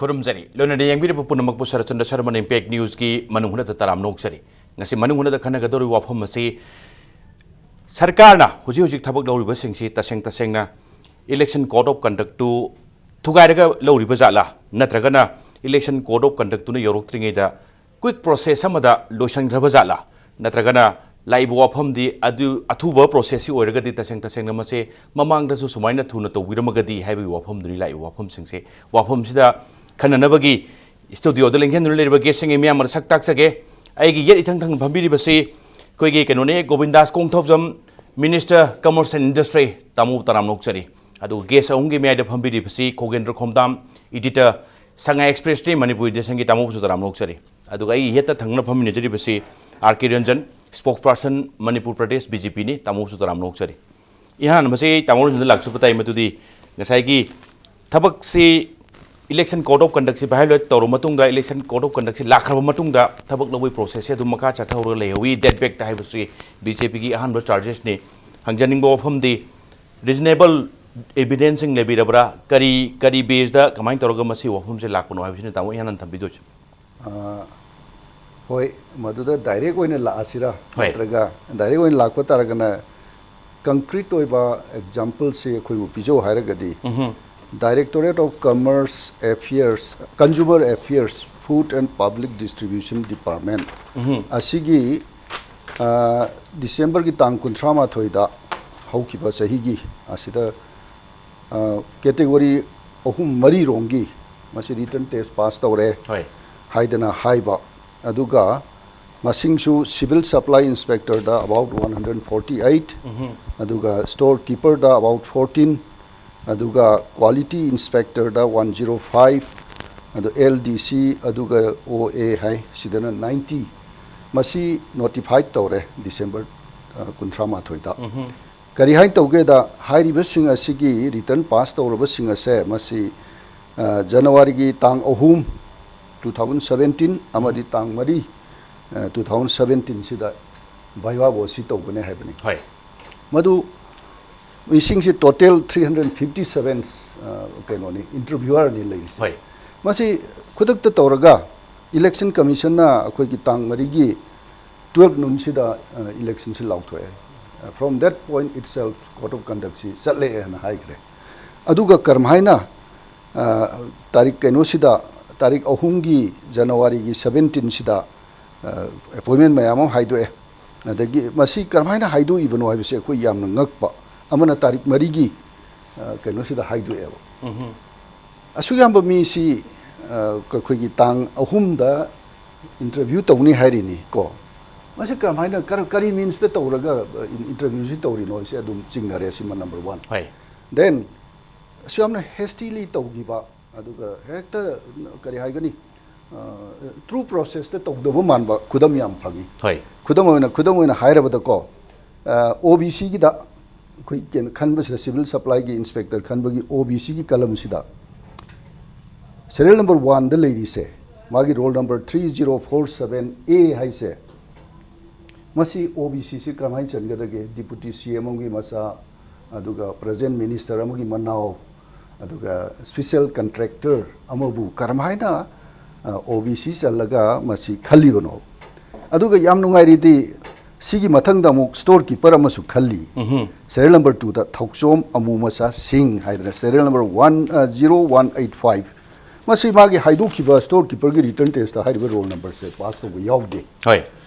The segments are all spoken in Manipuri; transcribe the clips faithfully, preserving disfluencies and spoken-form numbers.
ꯈꯨꯔꯨꯝꯖꯔꯤ꯫ ꯂꯣꯏꯅꯅ ꯌꯦꯡꯕꯤꯔꯤꯕ ꯄꯨꯝꯅꯃꯛꯄꯨ ꯁꯔꯠꯆꯟꯗ꯭ꯔ ꯁꯔꯃꯅ ꯏꯝꯄꯦꯛ ꯅ꯭ꯌꯨꯁꯀꯤ ꯃꯅꯨꯡ ꯍꯨꯠꯅꯗ ꯇꯔꯥꯝꯅ ꯑꯣꯛꯆꯔꯤ꯫ ꯉꯁꯤ ꯃꯅꯨꯡ ꯍꯨꯠꯅꯗ ꯈꯟꯅꯒꯗꯧꯔꯤꯕ ꯋꯥꯐꯝ ꯑꯁꯤ ꯁꯔꯀꯥꯔꯅ ꯍꯧꯖꯤꯛ ꯍꯧꯖꯤꯛ ꯊꯕꯛ ꯂꯧꯔꯤꯕꯁꯤꯡꯁꯤ ꯇꯁꯦꯡ ꯇꯁꯦꯡꯅ election code of conduct ꯇꯨ ꯊꯨꯒꯥꯏꯔꯒ ꯂꯧꯔꯤꯕ ꯖꯥꯠꯂꯥ, ꯅꯠꯇ꯭ꯔꯒꯅ election code of conduct ꯇꯨꯅ ꯌꯧꯔꯛꯇ꯭ꯔꯤꯉꯩꯗ quick process ꯑꯃꯗ ꯂꯣꯏꯁꯤꯟꯈ꯭ꯔꯕ ꯖꯥꯠꯂꯥ, ꯅꯠꯇ꯭ꯔꯒꯅ ꯂꯥꯛꯏꯕ ꯋꯥꯐꯝꯗꯤ ꯑꯗꯨ ꯑꯊꯨꯕ process ꯁꯤ ꯑꯣꯏꯔꯒꯗꯤ ꯇꯁꯦꯡ ꯇꯁꯦꯡꯅ ꯃꯁꯦ ꯃꯃꯥꯡꯗꯁꯨ ꯁꯨꯃꯥꯏꯅ ꯊꯨꯅ ꯇꯧꯕꯤꯔꯝꯃꯒꯗꯤ ꯍꯥꯏꯕꯒꯤ ꯋꯥꯐꯝꯗꯨꯅꯤ ꯂꯥꯛꯏꯕ ꯋꯥꯐꯝꯁꯤꯡꯁꯦ꯫ ꯋꯥꯐꯝꯁꯤꯗ ꯈꯟꯅꯅꯕꯒꯤ studio ꯗ ꯂꯦꯡꯖꯟꯗꯨꯅ ꯂꯩꯔꯤꯕ guest ꯁꯤꯡꯒꯤ ꯃꯤꯌꯥꯝ ꯑꯃꯗ ꯁꯛ ꯇꯥꯛꯆꯒꯦ꯫ ꯑꯩꯒꯤ ꯌꯦꯠ ꯏꯊꯪ ꯊꯪꯅ ꯐꯝꯕꯤꯔꯤꯕꯁꯤ ꯑꯩꯈꯣꯏꯒꯤ ꯀꯩꯅꯣꯅꯦ, ꯒꯣꯕꯤꯟꯗꯥꯁ ꯀꯣꯡꯊꯧꯖꯝ, Minister Commerce and Industry, ꯇꯥꯃꯣ ꯇꯔꯥꯝꯅ ꯑꯣꯛꯆꯔꯤ꯫ ꯑꯗꯨꯒ guest ꯑꯍꯨꯝꯒꯤ ꯃꯌꯥꯏꯗ ꯐꯝꯕꯤꯔꯤꯕꯁꯤ ꯈꯣꯒꯦꯟꯗ꯭ꯔ ꯈꯣꯝꯗꯥꯝ, editor, ꯁꯉꯥꯏ Express ꯇꯒꯤ ꯃꯅꯤꯄꯨꯔ edition ꯒꯤ, ꯇꯥꯃꯣꯕꯨꯁꯨ ꯇꯔꯥꯝꯅ ꯑꯣꯛꯆꯔꯤ꯫ ꯑꯗꯨꯒ ꯑꯩꯒꯤ ꯌꯦꯠꯇ ꯊꯪꯅꯅ ꯐꯝꯃꯤꯟꯅꯖꯔꯤꯕꯁꯤ R K Ranjan, spokesperson Manipur Pradesh B J P ꯅꯤ, ꯇꯥꯃꯣꯕꯨꯁꯨ ꯇꯔꯥꯝꯅ ꯑꯣꯛꯆꯔꯤ꯫ ꯏꯍꯥꯟ ꯍꯥꯟꯕꯁꯤ ꯇꯥꯃꯣ ꯔꯟꯖꯟꯗ ꯂꯥꯛꯆꯕ ꯇꯥꯏ, ꯃꯗꯨꯗꯤ ꯉꯁꯥꯏꯒꯤ ꯊꯕꯛꯁꯤ election code of conduct ꯁꯤ violate ꯇꯧꯔꯕ ꯃꯇꯨꯡꯗ, election code of conduct ꯁꯤ ꯂꯥꯛꯈ꯭ꯔꯕ ꯃꯇꯨꯡꯗ ꯊꯕꯛ ꯂꯧꯕꯒꯤ process ꯁꯦ ꯑꯗꯨꯝ ꯃꯈꯥ ꯆꯠꯊꯍꯧꯔꯒ ꯂꯩꯍꯧꯏ, date back ꯇ ꯍꯥꯏꯕꯁꯤ ꯕꯤ ꯖꯦ ꯄꯤ ꯒꯤ ꯑꯍꯥꯟꯕ charges ꯅꯤ꯫ ꯍꯪꯖꯅꯤꯡꯕ ꯋꯥꯐꯝꯗꯤ reasonable evidence ꯁꯤꯡ ꯂꯩꯕꯤꯔꯕ꯭ꯔꯥ? ꯀꯔꯤ, ꯀꯔꯤ base ꯗ ꯀꯃꯥꯏꯅ ꯇꯧꯔꯒ ꯃꯁꯤ ꯋꯥꯐꯝꯁꯦ ꯂꯥꯛꯄꯅꯣ ꯍꯥꯏꯕꯁꯤꯅ ꯇꯥꯃꯣ ꯏꯍꯥꯟ ꯍꯥꯟꯅ ꯊꯝꯕꯤꯗꯣꯏꯁꯦ꯫ ꯑ, ꯍꯣꯏ, ꯃꯗꯨꯗ direct ꯑꯣꯏꯅ ꯂꯥꯛꯑꯁꯤꯔꯥ? ꯍꯣꯏ꯫ ꯅꯠꯇ꯭ꯔꯒ direct ꯑꯣꯏꯅ ꯂꯥꯛꯄ ꯇꯥꯔꯒꯅ concrete ꯑꯣꯏꯕ example ꯁꯦ ꯑꯩꯈꯣꯏꯕꯨ ꯄꯤꯖꯧ ꯍꯥꯏꯔꯒꯗꯤ, ꯎꯝꯍꯨꯝ꯫ Directorate of Commerce Affairs, Consumer Affairs, Food and Public Distribution Department ꯎꯝꯍꯨꯝ꯫ ꯑꯁꯤꯒꯤ, ꯑ, December ꯒꯤ ꯇꯥꯡ ꯀꯨꯟꯊ꯭ꯔꯥ ꯃꯥꯊꯣꯏꯗ ꯍꯧꯈꯤꯕ ꯆꯍꯤꯒꯤ ꯑꯁꯤꯗ, ꯑ, category ꯑꯍꯨꯝ ꯃꯔꯤ ꯔꯣꯝꯒꯤ ꯃꯁꯤ written test pass ꯇꯧꯔꯦ ꯍꯣꯏ꯫ ꯍꯥꯏꯗꯅ ꯍꯥꯏꯕ꯫ ꯑꯗꯨꯒ ꯃꯁꯤꯡꯁꯨ civil supply inspector the about one hundred forty eight, ꯎꯝꯍꯨꯝ꯫ ꯑꯗꯨꯒ store keeper the about fourteen, ꯑꯗꯨꯒ quality inspector ꯗ one zero five, ꯑꯗꯨ ꯑꯦꯜ ꯗꯤ ꯁꯤ, ꯑꯗꯨꯒ ꯑꯣ ꯑꯦ ꯍꯥꯏ, ꯁꯤꯗꯅ ninety꯫ ꯃꯁꯤ notified ꯇꯧꯔꯦ December, ꯑ, ꯀꯨꯟꯊ꯭ꯔꯥ ꯃꯥꯊꯣꯏꯗ꯫ ꯎꯝꯍꯨꯝ꯫ ꯀꯔꯤ ꯍꯥꯏꯅ ꯇꯧꯒꯦꯗ, ꯍꯥꯏꯔꯤꯕꯁꯤꯡ ꯑꯁꯤꯒꯤ written pass ꯇꯧꯔꯕꯁꯤꯡ ꯑꯁꯦ ꯃꯁꯤ, ꯑ, January ꯒꯤ ꯇꯥꯡ ꯑꯍꯨꯝ, two thousand seventeen ꯑꯃꯗꯤ ꯇꯥꯡ ꯃꯔꯤ, ꯑ, two thousand seventeen ꯁꯤꯗ viva voce ꯇꯧꯒꯅꯤ ꯍꯥꯏꯕꯅꯤ꯫ ꯍꯣꯏ꯫ ꯃꯗꯨ ꯃꯤꯁꯤꯡꯁꯤ total three hundred fifty seven, ꯑ, ꯀꯩꯅꯣꯅꯤ, interviewer ꯅꯤ ꯂꯩꯔꯤꯁꯦ꯫ ꯍꯣꯏ꯫ ꯃꯁꯤ ꯈꯨꯗꯛꯇ ꯇꯧꯔꯒ ꯏꯂꯦꯛꯁꯟ ꯀꯃꯤꯁꯟꯅ ꯑꯩꯈꯣꯏꯒꯤ ꯇꯥꯡ ꯃꯔꯤꯒꯤ ꯇꯨꯌꯦꯜꯞ ꯅꯨꯟꯁꯤꯗ ꯏꯂꯦꯛꯁꯟꯁꯤ ꯂꯥꯎꯊꯣꯛꯑꯦ꯫ From that point itself code of conductꯁꯤ ꯆꯠꯂꯦ ꯍꯥꯏꯅ ꯍꯥꯏꯈ꯭ꯔꯦ꯫ ꯑꯗꯨꯒ ꯀꯔꯝꯍꯥꯏꯅ ꯇꯥꯔꯤꯛ ꯀꯩꯅꯣꯁꯤꯗ, ꯇꯥꯔꯤꯛ ꯑꯍꯨꯝꯒꯤ ꯖꯅꯋꯥꯔꯤꯒꯤ ꯁꯕꯦꯟꯇꯤꯟꯁꯤꯗ ꯑꯦꯄꯣꯏꯟꯃꯦꯟ ꯃꯌꯥꯝ ꯑꯃ ꯍꯥꯏꯗꯣꯛꯑꯦ꯫ ꯑꯗꯒꯤ ꯃꯁꯤ ꯀꯔꯝꯍꯥꯏꯅ ꯍꯥꯏꯗꯣꯛꯏꯕꯅꯣ ꯍꯥꯏꯕꯁꯦ ꯑꯩꯈꯣꯏ ꯌꯥꯝꯅ ꯉꯛꯄ꯫ ꯑꯃꯅ ꯇꯥꯔꯤꯛ ꯃꯔꯤꯒꯤ ꯀꯩꯅꯣꯁꯤꯗ ꯍꯥꯏꯗꯣꯛꯑꯦꯕ꯫ ꯑꯁꯨꯛ ꯌꯥꯝꯕ ꯃꯤꯁꯤ ꯑꯩꯈꯣꯏꯒꯤ ꯇꯥꯡ ꯑꯍꯨꯝꯗ ꯏꯟꯇꯔꯚ꯭ꯌꯨ ꯇꯧꯅꯤ ꯍꯥꯏꯔꯤꯅꯤ ꯀꯣ꯫ ꯃꯁꯤ ꯀꯔꯝꯍꯥꯏꯅ, ꯀꯔꯤ ꯃꯤꯟꯁꯇ ꯇꯧꯔꯒ ꯏꯟꯇꯔꯚ꯭ꯌꯨꯁꯤ ꯇꯧꯔꯤꯅꯣ ꯁꯤ ꯑꯗꯨꯝ ꯆꯤꯡꯅꯔꯦ꯫ ꯁꯤꯃ ꯅꯝꯕꯔ ꯋꯥꯟ꯫ ꯍꯣꯏ꯫ Then ꯑꯁꯨꯛ ꯌꯥꯝꯅ ꯍꯦꯁꯇꯤꯂꯤ ꯇꯧꯈꯤꯕ, ꯑꯗꯨꯒ ꯍꯦꯛꯇ ꯀꯔꯤ ꯍꯥꯏꯒꯅꯤ, ꯇ꯭ꯔꯨ ꯄ꯭ꯔꯣꯁꯦꯁꯇ ꯇꯧꯗꯕ ꯃꯥꯟꯕ ꯈꯨꯗꯝ ꯌꯥꯝ ꯐꯪꯉꯤ꯫ ꯍꯣꯏ꯫ ꯈꯨꯗꯝ ꯑꯣꯏꯅ, ꯈꯨꯗꯝ ꯑꯣꯏꯅ ꯍꯥꯏꯔꯕꯗꯀꯣ, ꯑꯣ ꯕꯤ ꯁꯤꯒꯤꯗ ꯑꯩꯈꯣꯏ ꯀꯩꯅꯣ ꯈꯟꯕꯁꯤꯗ, ꯁꯤꯚꯤꯜ ꯁꯄ꯭ꯂꯥꯏꯒꯤ ꯏꯟꯁꯄꯦꯛꯇꯔ ꯈꯟꯕꯒꯤ ꯑꯣ ꯕꯤ ꯁꯤꯒꯤ ꯀꯂꯝꯁꯤꯗ ꯁꯦꯔꯤꯌꯦꯜ ꯅꯝꯕꯔ ꯋꯥꯟꯗ ꯂꯩꯔꯤꯁꯦ, ꯃꯥꯒꯤ roll number three zero four seven ꯑꯦ ꯍꯥꯏꯁꯦ, ꯃꯁꯤ ꯑꯣ ꯕꯤ ꯁꯤꯁꯤ ꯀꯔꯝꯍꯥꯏꯅ ꯆꯟꯒꯗꯒꯦ? ꯗꯤꯄꯨꯇꯤ ꯁꯤ ꯑꯦꯝ ꯑꯃꯒꯤ ꯃꯆꯥ, ꯑꯗꯨꯒ ꯄ꯭ꯔꯖꯦꯟ ꯃꯤꯅꯤꯁꯇꯔ ꯑꯃꯒꯤ ꯃꯅꯥꯎ, ꯑꯗꯨꯒ ꯁ꯭ꯄꯤꯁꯦꯜ ꯀꯟꯇ꯭ꯔꯦꯛꯇꯔ ꯑꯃꯕꯨ ꯀꯔꯝꯍꯥꯏꯅ ꯑꯣ ꯕꯤ ꯁꯤ ꯆꯜꯂꯒ ꯃꯁꯤ ꯈꯜꯂꯤꯕꯅꯣ? ꯑꯗꯨꯒ ꯌꯥꯝ ꯅꯨꯡꯉꯥꯏꯔꯤꯗꯤ, ꯁꯤꯒꯤ ꯃꯊꯪꯗ ꯑꯃꯨꯛ ꯁ꯭ꯇꯣꯔ ꯀꯤꯄꯔ ꯑꯃꯁꯨ ꯈꯜꯂꯤ꯫ ꯎꯝꯍꯨꯝ꯫ ꯁꯦꯔꯤꯌꯦꯜ ꯅꯝꯕꯔ ꯇꯨꯗ ꯊꯧꯆꯣꯝ ꯑꯃꯨ ꯃꯆꯥ ꯁꯤꯡ ꯍꯥꯏꯗꯅ, ꯁꯦꯔꯤꯌꯦꯜ ꯅꯝꯕꯔ ꯋꯥꯟ, ꯑ, ꯖꯤꯔꯣ ꯋꯥꯟ ꯑꯩꯠ ꯐꯥꯏꯚ꯫ ꯃꯁꯤ ꯃꯥꯒꯤ ꯍꯥꯏꯗꯣꯛꯈꯤꯕ ꯁ꯭ꯇꯣꯔ ꯀꯤꯄꯔꯒꯤ ꯔꯤꯇꯔꯟ ꯇꯦꯁꯇ ꯍꯥꯏꯔꯤꯕ ꯔꯣꯜ ꯅꯝꯕꯔꯁꯦ ꯄꯥꯁ ꯇꯧꯕ ꯌꯥꯎꯗꯦ꯫ ꯍꯣꯏ꯫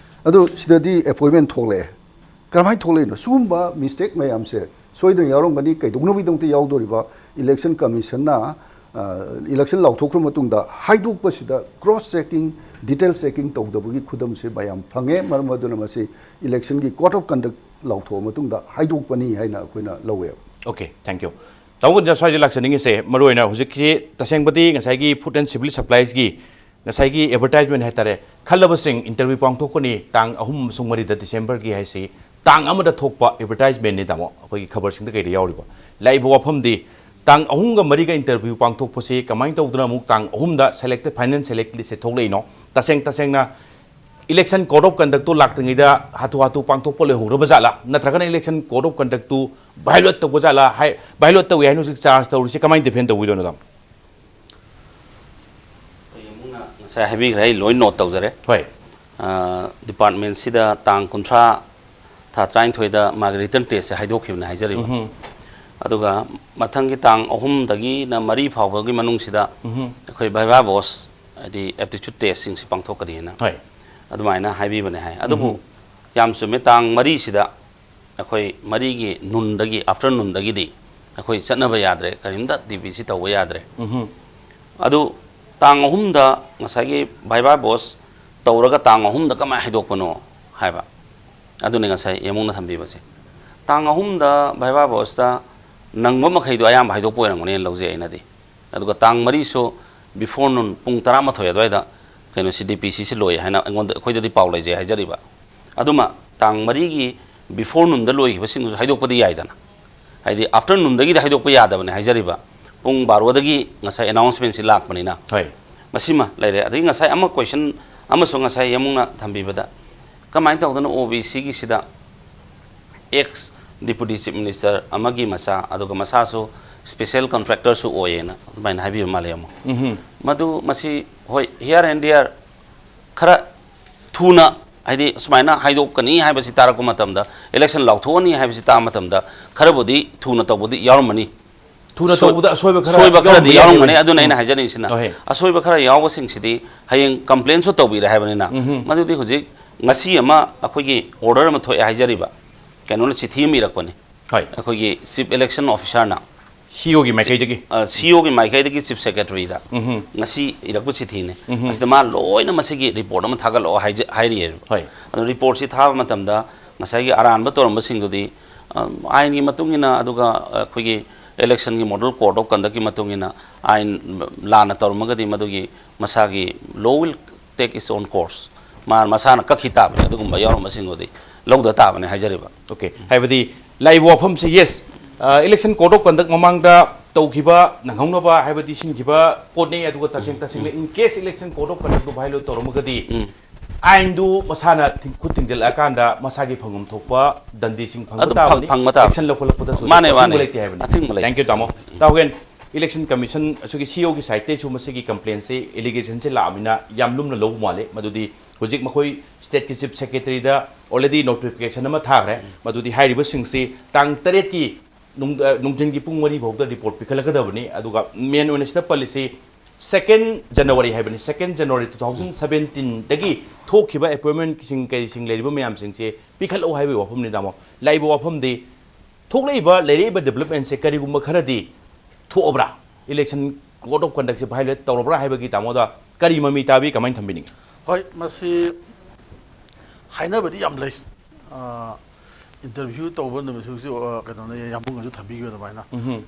ꯑꯗꯨ ꯁꯤꯗꯗꯤ ꯑꯦꯄꯣꯏꯟꯃꯦꯟ ꯊꯣꯛꯂꯛꯑꯦ꯫ ꯀꯔꯝꯍꯥꯏꯅ ꯊꯣꯛꯂꯛꯏꯅꯣ? ꯁꯤꯒꯨꯝꯕ ꯃꯤꯁꯇꯦꯛ ꯃꯌꯥꯝꯁꯦ ꯁꯣꯏꯗꯅ ꯌꯥꯎꯔꯝꯒꯅꯤ꯫ ꯀꯩꯗꯧꯅꯕꯒꯤꯗꯃꯛꯇ ꯌꯥꯎꯗꯣꯔꯤꯕ? ꯏꯂꯦꯛꯁꯟ ꯀꯃꯤꯁꯟꯅ, ꯑ, ꯏꯂꯦꯛꯁꯟ ꯂꯥꯎꯊꯣꯛꯈ꯭ꯔ ꯃꯇꯨꯡꯗ ꯍꯥꯏꯗꯣꯛꯄꯁꯤꯗ ꯀ꯭ꯔꯣꯁ ꯆꯦꯀꯤꯡ, ꯗꯤꯇꯦꯜ ꯆꯦꯀꯤꯡ ꯇꯧꯗꯕꯒꯤ ꯈꯨꯗꯝꯁꯦ ꯃꯌꯥꯝ ꯐꯪꯉꯦ꯫ ꯃꯔꯝ ꯑꯗꯨꯅ ꯃꯁꯤ ꯏꯂꯦꯛꯁꯟꯒꯤ ꯀꯣꯗ ꯑꯣꯐ ꯀꯟꯗꯛ ꯂꯥꯎꯊꯣꯛꯑ ꯃꯇꯨꯡꯗ ꯍꯥꯏꯗꯣꯛꯄꯅꯤ ꯍꯥꯏꯅ ꯑꯩꯈꯣꯏꯅ ꯂꯧꯋꯦꯕ꯫ Okay, thank you. ꯇꯥꯃꯣ ꯒꯣꯕꯤꯟꯗ, ꯁ꯭ꯋꯥꯏꯗ ꯂꯥꯛꯆꯅꯤꯡꯉꯤꯁꯦ, ꯃꯔꯨꯑꯣꯏꯅ ꯍꯧꯖꯤꯛꯁꯤ ꯇꯁꯦꯡꯕꯗꯤ ꯉꯁꯥꯏꯒꯤ Food and Civil Suppliesꯀꯤ ꯉꯁꯥꯏꯒꯤ ꯑꯦꯗꯚꯔꯇꯥꯏꯖꯃꯦꯟ ꯍꯥꯏꯇꯥꯔꯦ, ꯈꯜꯂꯕꯁꯤꯡ ꯏꯟꯇꯔꯚ꯭ꯌꯨ ꯄꯥꯡꯊꯣꯛꯀꯅꯤ ꯇꯥꯡ ꯑꯍꯨꯝ ꯑꯃꯁꯨꯡ ꯃꯔꯤꯗ ꯗꯤꯁꯦꯝꯕꯔꯒꯤ ꯍꯥꯏꯁꯤ ꯇꯥꯡ ꯑꯃꯗ ꯊꯣꯛꯄ ꯑꯦꯗꯚꯔꯇꯥꯏꯖꯃꯦꯟꯅꯤ ꯇꯥꯃꯣ, ꯑꯩꯈꯣꯏꯒꯤ ꯈꯕꯔꯁꯤꯡꯗ ꯀꯩꯗ ꯌꯥꯎꯔꯤꯕ꯫ ꯂꯥꯛꯏꯕ ꯋꯥꯐꯝꯗꯤ ꯇꯥꯡ ꯑꯍꯨꯝꯒ ꯃꯔꯤꯒ ꯏꯟꯇꯔꯚ꯭ꯌꯨ ꯄꯥꯡꯊꯣꯛꯄꯁꯤ ꯀꯃꯥꯏꯅ ꯇꯧꯗꯅ ꯑꯃꯨꯛ ꯇꯥꯡ ꯑꯍꯨꯝꯗ ꯁꯦꯂꯦꯛꯇꯦꯗ, ꯐꯥꯏꯅꯦꯜ ꯁꯦꯂꯦꯛ ꯂꯤꯁꯁꯦ ꯊꯣꯛꯂꯛꯏꯅꯣ? ꯇꯁꯦꯡ ꯇꯁꯦꯡꯅ ꯏꯂꯦꯛꯁꯟ ꯀꯣꯗ ꯑꯣꯐ ꯀꯟꯗꯛꯇꯨ ꯂꯥꯛꯇ꯭ꯔꯤꯉꯩꯗ ꯍꯥꯊꯨ ꯍꯥꯊꯨ ꯄꯥꯡꯊꯣꯛꯄ ꯂꯩꯍꯧꯔꯕ ꯖꯥꯠꯂꯥ? ꯅꯠꯇ꯭ꯔꯒꯅ ꯏꯂꯦꯛꯁꯟ ꯀꯣꯗ ꯑꯣꯐ ꯀꯟꯗꯛꯇꯨ ꯚꯥꯏꯑꯣꯂꯦꯠ ꯇꯧꯕ ꯖꯥꯠꯂꯥ? ꯍꯥꯏ, ꯚꯥꯏꯑꯣꯂꯦꯠ ꯇꯧꯏ ꯍꯥꯏꯅ ꯍꯧꯖꯤꯛ ꯆꯥꯔꯖ ꯇꯧꯔꯤꯁꯤ ꯀꯃꯥꯏꯅ ꯗꯤꯐꯦꯟ ꯇꯧꯕꯤꯗꯣꯏꯅꯣ, ꯇꯥꯃꯣ? ꯉꯁꯥꯏ ꯍꯥꯏꯕꯤꯈ꯭ꯔꯦ, ꯑꯩ ꯂꯣꯏ ꯅꯣꯠ ꯇꯧꯖꯔꯦ꯫ ꯍꯣꯏ꯫ ꯗꯤꯄꯥꯔꯠꯃꯦꯟꯁꯤꯗ ꯇꯥꯡ ꯀꯨꯟꯊ꯭ꯔꯥ ꯊꯥ ꯇꯔꯥꯅꯤꯊꯣꯏꯗ ꯃꯥꯒꯤ ꯔꯤꯇꯟ ꯇꯦꯁꯁꯦ ꯍꯥꯏꯗꯣꯛꯈꯤꯕꯅꯦ ꯍꯥꯏꯖꯔꯤꯕ꯫ ꯑꯗꯨꯒ ꯃꯊꯪꯒꯤ ꯇꯥꯡ ꯑꯍꯨꯝꯗꯒꯤꯅ ꯃꯔꯤ ꯐꯥꯎꯕꯒꯤ ꯃꯅꯨꯡꯁꯤꯗ ꯑꯩꯈꯣꯏ ꯚꯥꯏꯚꯥ ꯕꯣꯁ, ꯍꯥꯏꯗꯤ ꯑꯦꯞꯇꯤꯆꯨꯠ ꯇꯦꯁꯁꯤꯡꯁꯤ ꯄꯥꯡꯊꯣꯛꯀꯅꯤꯅ ꯍꯣꯏ꯫ ꯑꯗꯨꯃꯥꯏꯅ ꯍꯥꯏꯕꯤꯕꯅꯦ ꯍꯥꯏ꯫ ꯑꯗꯨꯕꯨ ꯌꯥꯝ ꯆꯨꯝꯃꯦ, ꯇꯥꯡ ꯃꯔꯤꯁꯤꯗ ꯑꯩꯈꯣꯏ ꯃꯔꯤꯒꯤ ꯅꯨꯟꯗꯒꯤ, ꯑꯥꯐꯇꯔꯅꯨꯟꯗꯒꯤꯗꯤ ꯑꯩꯈꯣꯏ ꯆꯠꯅꯕ ꯌꯥꯗ꯭ꯔꯦ, ꯀꯔꯤꯝꯇ ꯗꯤ ꯄꯤ ꯁꯤ ꯇꯧꯕ ꯌꯥꯗ꯭ꯔꯦ꯫ ꯑꯗꯨ ꯇꯥꯡ ꯑꯍꯨꯝꯗ ꯉꯁꯥꯏꯒꯤ ꯚꯥꯏꯚꯥ ꯕꯣꯁ ꯇꯧꯔꯒ ꯇꯥꯡ ꯑꯍꯨꯝꯗ ꯀꯃꯥꯏꯅ ꯍꯥꯏꯗꯣꯛꯄꯅꯣ ꯍꯥꯏꯕ, ꯑꯗꯨꯅꯤ ꯉꯁꯥꯏ ꯌꯥꯝꯕꯨꯡꯅ ꯊꯝꯕꯤꯕꯁꯦ꯫ ꯇꯥꯡ ꯑꯍꯨꯝꯗ ꯚꯥꯏꯚꯥ ꯕꯣꯁꯇ ꯅꯪꯕ ꯃꯈꯩꯗꯣ ꯑꯌꯥꯝꯕ ꯍꯥꯏꯗꯣꯛꯄ ꯑꯣꯏꯔꯝꯒꯅꯦꯅ ꯂꯧꯖꯩ ꯑꯩꯅꯗꯤ꯫ ꯑꯗꯨꯒ ꯇꯥꯡ ꯃꯔꯤꯁꯨ ꯕꯤꯐꯣꯔ ꯅꯨꯟ ꯄꯨꯡ ꯇꯔꯥꯃꯥꯊꯣꯏ ꯑꯗꯨꯋꯥꯏꯗ ꯀꯩꯅꯣꯁꯤ, ꯗꯤ ꯄꯤ ꯁꯤꯁꯤ ꯂꯣꯏ ꯍꯥꯏꯅ ꯑꯩꯉꯣꯟꯗ, ꯑꯩꯈꯣꯏꯗꯗꯤ ꯄꯥꯎ ꯂꯩꯖꯩ ꯍꯥꯏꯖꯔꯤꯕ꯫ ꯑꯗꯨꯃ ꯇꯥꯡ ꯃꯔꯤꯒꯤ ꯕꯤꯐꯣꯔ ꯅꯨꯟꯗ ꯂꯣꯏꯈꯤꯕꯁꯤꯡꯗꯨꯁꯨ ꯍꯥꯏꯗꯣꯛꯄꯗꯤ ꯌꯥꯏꯗꯅ, ꯍꯥꯏꯗꯤ ꯑꯥꯐꯇꯔꯅꯨꯟꯗꯒꯤꯗꯤ ꯍꯥꯏꯗꯣꯛꯄ ꯌꯥꯗꯕꯅꯦ ꯍꯥꯏꯖꯔꯤꯕ꯫ ꯄꯨꯡ ꯕꯥꯔꯣꯗꯒꯤ ꯉꯁꯥꯏ ꯑꯦꯅꯥꯎꯟꯁꯃꯦꯟꯁꯤ ꯂꯥꯛꯄꯅꯤꯅ꯫ ꯍꯣꯏ꯫ ꯃꯁꯤꯃ ꯂꯩꯔꯦ꯫ ꯑꯗꯒꯤ ꯉꯁꯥꯏ ꯑꯃ ꯀꯣꯏꯁꯟ ꯑꯃꯁꯨ ꯉꯁꯥꯏ ꯌꯥꯝꯕꯨꯡꯅ ꯊꯝꯕꯤꯕꯗ, ꯀꯃꯥꯏꯅ ꯇꯧꯗꯅ ꯑꯣ ꯕꯤ ꯁꯤꯒꯤꯁꯤꯗ ꯑꯦꯛꯁ ꯗꯤꯄꯨꯇꯤ ꯆꯤꯐ ꯃꯤꯅꯤꯁꯇꯔ ꯑꯃꯒꯤ ꯃꯆꯥ, ꯑꯗꯨꯒ ꯃꯁꯥꯁꯨ ꯁ꯭ꯄꯦꯁꯦꯜ ꯀꯟꯇ꯭ꯔꯦꯛꯇꯔꯁꯨ ꯑꯣꯏꯌꯦꯅ ꯑꯗꯨꯃꯥꯏꯅ ꯍꯥꯏꯕꯤꯕ ꯃꯥꯜꯂꯦ ꯑꯃꯨꯛ꯫ ꯃꯗꯨ ꯃꯁꯤ ꯍꯣꯏ, ꯍꯤꯌꯥꯔ ꯑꯦꯟ ꯗꯤꯌꯥꯔ ꯈꯔ ꯊꯨꯅ, ꯍꯥꯏꯗꯤ ꯁꯨꯃꯥꯏꯅ ꯍꯥꯏꯗꯣꯛꯀꯅꯤ ꯍꯥꯏꯕꯁꯤ ꯇꯥꯔꯛꯄ ꯃꯇꯝꯗ, ꯏꯂꯦꯛꯁꯟ ꯂꯥꯎꯊꯣꯛꯑꯅꯤ ꯍꯥꯏꯕꯁꯤ ꯇꯥꯕ ꯃꯇꯝꯗ, ꯈꯔꯕꯨꯗꯤ ꯊꯨꯅ ꯇꯧꯕꯗꯤ ꯌꯥꯎꯔꯝꯃꯅꯤ꯫ ꯊꯨꯅ ꯁꯣꯏ-, ꯇꯧꯕꯗ ꯑꯁꯣꯏꯕ ꯈꯔ ꯁꯣꯏꯕ ꯈꯔꯗꯤ ꯌꯥꯎꯔꯝꯕ ꯌꯥꯎꯔꯝꯒꯅꯤ꯫ ꯌꯥꯏ꯫ ꯑꯗꯨꯅ ꯑꯩꯅ ꯍꯥꯏꯖꯅꯤꯡꯉꯤꯁꯤꯅ, ꯑꯍꯣꯏ꯫ ꯑꯁꯣꯏꯕ ꯈꯔ ꯌꯥꯎꯕꯁꯤꯡꯁꯤꯗꯤ ꯍꯌꯦꯡ ꯀꯝꯄ꯭ꯂꯦꯟꯁꯨ ꯇꯧꯕꯤꯔꯦ ꯍꯥꯏꯕꯅꯤꯅ, ꯃꯗꯨꯗꯤ ꯍꯧꯖꯤꯛ ꯉꯁꯤ ꯑꯃ ꯑꯩꯈꯣꯏꯒꯤ ꯑꯣꯔꯗꯔ ꯑꯃ ꯊꯣꯛꯑꯦ ꯍꯥꯏꯖꯔꯤꯕ, ꯀꯩꯅꯣꯅ ꯆꯤꯊꯤ ꯑꯃ ꯏꯔꯛꯄꯅꯤ꯫ ꯍꯣꯏ꯫ ꯑꯩꯈꯣꯏꯒꯤ ꯆꯤꯐ ꯏꯂꯦꯛꯁꯟ ꯑꯣꯐꯤꯁꯥꯔꯅ ꯁꯤ ꯏ ꯑꯣꯒꯤ ꯃꯥꯏꯀꯩꯗꯒꯤ꯫ ꯁꯤ ꯏ ꯑꯣꯒꯤ ꯃꯥꯏꯀꯩꯗꯒꯤ ꯆꯤꯐ ꯁꯦꯀ꯭ꯔꯦꯇꯔꯤꯗ ꯉꯁꯤ ꯏꯔꯛꯄ ꯆꯤꯊꯤꯅꯤ꯫ ꯑꯁꯤꯗ ꯃꯥ ꯂꯣꯏꯅ ꯃꯁꯤꯒꯤ ꯔꯤꯄꯣꯔꯠ ꯑꯃ ꯊꯥꯒꯠꯂꯛꯑꯣ ꯍꯥꯏꯖ-, ꯍꯥꯏꯔꯤꯑꯕ꯫ ꯍꯣꯏ꯫ ꯑꯗꯣ ꯔꯤꯄꯣꯔꯠꯁꯤ ꯊꯥꯕ ꯃꯇꯝꯗ ꯉꯁꯥꯏꯒꯤ ꯑꯔꯥꯟꯕ ꯇꯧꯔꯝꯕꯁꯤꯡꯗꯨꯗꯤ, ꯑ, ꯑꯥꯏꯟꯒꯤ ꯃꯇꯨꯡ ꯏꯟꯅ, ꯑꯗꯨꯒ ꯑꯩꯈꯣꯏꯒꯤ ꯏꯂꯦꯛꯁꯟꯒꯤ ꯃꯣꯗꯦꯜ ꯀꯣꯗ ꯑꯣꯐ ꯀꯟꯗꯛꯀꯤ ꯃꯇꯨꯡ ꯏꯟꯅ ꯑꯥꯏꯟ ꯂꯥꯟꯅ ꯇꯧꯔꯝꯃꯒꯗꯤ ꯃꯗꯨꯒꯤ ꯃꯁꯥꯒꯤ law will take its own course, ꯃꯥ ꯃꯁꯥꯅ ꯀꯛꯈꯤ ꯇꯥꯕꯅꯤ꯫ ꯑꯗꯨꯒꯨꯝꯕ ꯌꯥꯎꯔꯝꯕꯁꯤꯡꯗꯨꯗꯤ ꯂꯧꯗ ꯇꯥꯕꯅꯤ ꯍꯥꯏꯖꯔꯤꯕ꯫ ꯑꯣꯀꯦ꯫ ꯍꯥꯏꯕꯗꯤ ꯂꯥꯛꯏꯕ ꯋꯥꯐꯝꯁꯦ, yes, election code of conduct ꯃꯃꯥꯡꯗ ꯇꯧꯈꯤꯕ ꯅꯪꯍꯧꯅꯕ ꯍꯥꯏꯕꯗꯤ ꯁꯤꯟꯈꯤꯕ ꯄꯣꯠꯅꯤ꯫ ꯑꯗꯨꯒ ꯇꯁꯦꯡ ꯇꯁꯦꯡꯅ in case election code of conduct violate ꯇꯧꯔꯝꯃꯒꯗꯤ ꯑꯥꯏꯟꯗꯨ ꯃꯁꯥꯅ ꯊꯤꯡ-, ꯈꯨꯠ ꯊꯤꯡꯖꯤꯜꯂꯛꯑꯀꯥꯟꯗ ꯃꯁꯥꯒꯤ ꯐꯪꯐꯝ ꯊꯣꯛꯄ ꯗꯟꯗꯤꯁꯤꯡ ꯐꯪꯕ ꯑꯗꯨꯝ ꯐꯪ-, ꯇꯥꯕꯅꯤ꯫ ꯐꯪꯕ ꯇꯥꯕꯅꯤ꯫ ꯑꯦꯛꯁꯟ ꯂꯧꯈꯠꯂꯛꯄꯗ ꯊꯣꯏꯗꯣꯛꯄ ꯃꯥꯅꯦ, ꯃꯥꯅꯦ꯫ ꯑꯊꯤꯡꯕ ꯂꯩꯇꯦ ꯍꯥꯏꯕꯅꯤ꯫ ꯑꯊꯤꯡꯕ ꯂꯩꯇꯦ꯫ Thank you, ꯇꯥꯃꯣ꯫ ꯇꯥꯎꯒꯦꯟ, Election Commission ꯑꯁꯤꯒꯤ ꯁꯤ ꯏ ꯑꯣꯒꯤ ꯁꯥꯏꯠꯇꯩꯁꯨ ꯃꯁꯤꯒꯤ ꯀꯝꯄ꯭ꯂꯦꯟꯁꯦ, ꯑꯦꯂꯤꯒꯦꯁꯟꯁꯦ ꯂꯥꯛꯑꯃꯤꯅ ꯌꯥꯝ ꯂꯨꯝꯅ ꯂꯧꯕ ꯃꯥꯜꯂꯦ꯫ ꯃꯗꯨꯗꯤ ꯍꯧꯖꯤꯛ ꯃꯈꯣꯏ ꯁ꯭ꯇꯦꯠꯀꯤ ꯆꯤꯐ ꯁꯦꯀ꯭ꯔꯦꯇꯔꯤꯗ ꯑꯣꯜꯔꯦꯗꯤ ꯅꯣꯇꯤꯐꯤꯀꯦꯁꯟ ꯑꯃ ꯊꯥꯈ꯭ꯔꯦ꯫ ꯃꯗꯨꯗꯤ ꯍꯥꯏꯔꯤꯕꯁꯤꯡꯁꯤ ꯇꯥꯡ ꯇꯔꯦꯠꯀꯤ ꯅꯨꯡ-, ꯑ, ꯅꯨꯡꯊꯤꯟꯒꯤ ꯄꯨꯡ ꯃꯔꯤ ꯐꯥꯎꯗ ꯔꯤꯄꯣꯔꯠ ꯄꯤꯈꯠꯂꯛꯀꯗꯕꯅꯤ꯫ ꯑꯗꯨꯒ ꯃꯦꯟ ꯑꯣꯏꯅ ꯁꯤꯗ ꯄꯜꯂꯤꯁꯤ ꯁꯦꯀꯦꯟ ꯖꯅꯋꯥꯔꯤ ꯍꯥꯏꯕꯅꯤ, ꯁꯦꯀꯦꯟ ꯖꯅꯋꯥꯔꯤ ꯇꯨ ꯊꯥꯎꯖꯟ ꯁꯕꯦꯟꯇꯤꯟꯗꯒꯤ ꯊꯣꯛꯈꯤꯕ ꯑꯦꯄꯣꯏꯟꯃꯦꯟꯁꯤꯡ ꯀꯔꯤꯁꯤꯡ ꯂꯩꯔꯤꯕ ꯃꯌꯥꯝꯁꯤꯡꯁꯦ ꯄꯤꯈꯠꯂꯛꯎ ꯍꯥꯏꯕꯒꯤ ꯋꯥꯐꯝꯅꯤ, ꯇꯥꯃꯣ꯫ ꯂꯥꯛꯏꯕ ꯋꯥꯐꯝꯗꯤ ꯊꯣꯛꯂꯛꯏꯕ ꯂꯩꯔꯛꯏꯕ ꯗꯤꯕ꯭ꯂꯞꯃꯦꯟꯁꯦ ꯀꯔꯤꯒꯨꯝꯕ ꯈꯔꯗꯤ ꯊꯣꯛꯑꯕ꯭ꯔꯥ? ꯏꯂꯦꯛꯁꯟ ꯀꯣꯗ ꯑꯣꯐ ꯀꯟꯗꯛꯁꯦ ꯚꯥꯏꯑꯣꯂꯦꯠ ꯇꯧꯔꯕ꯭ꯔꯥ ꯍꯥꯏꯕꯒꯤ ꯇꯥꯃꯣꯗ ꯀꯔꯤ ꯃꯃꯤ ꯇꯥꯕꯤ, ꯀꯃꯥꯏꯅ ꯊꯝꯕꯤꯅꯤꯡꯉꯤ? ꯍꯣꯏ, ꯃꯁꯤ ꯍꯥꯏꯅꯕꯗꯤ ꯌꯥꯝ ꯂꯩ꯫ ꯑꯥ, ꯏꯟꯇꯔꯚ꯭ꯌꯨ ꯇꯧꯕ ꯅꯨꯃꯤꯠ ꯍꯧꯖꯤꯛ, ꯑꯥ, ꯀꯩꯅꯣꯅ, ꯌꯥꯝꯕꯨꯡꯅꯁꯨ ꯊꯝꯕꯤꯈꯤꯕ ꯑꯗꯨꯃꯥꯏꯅ, ꯎꯝꯍꯨꯝ꯫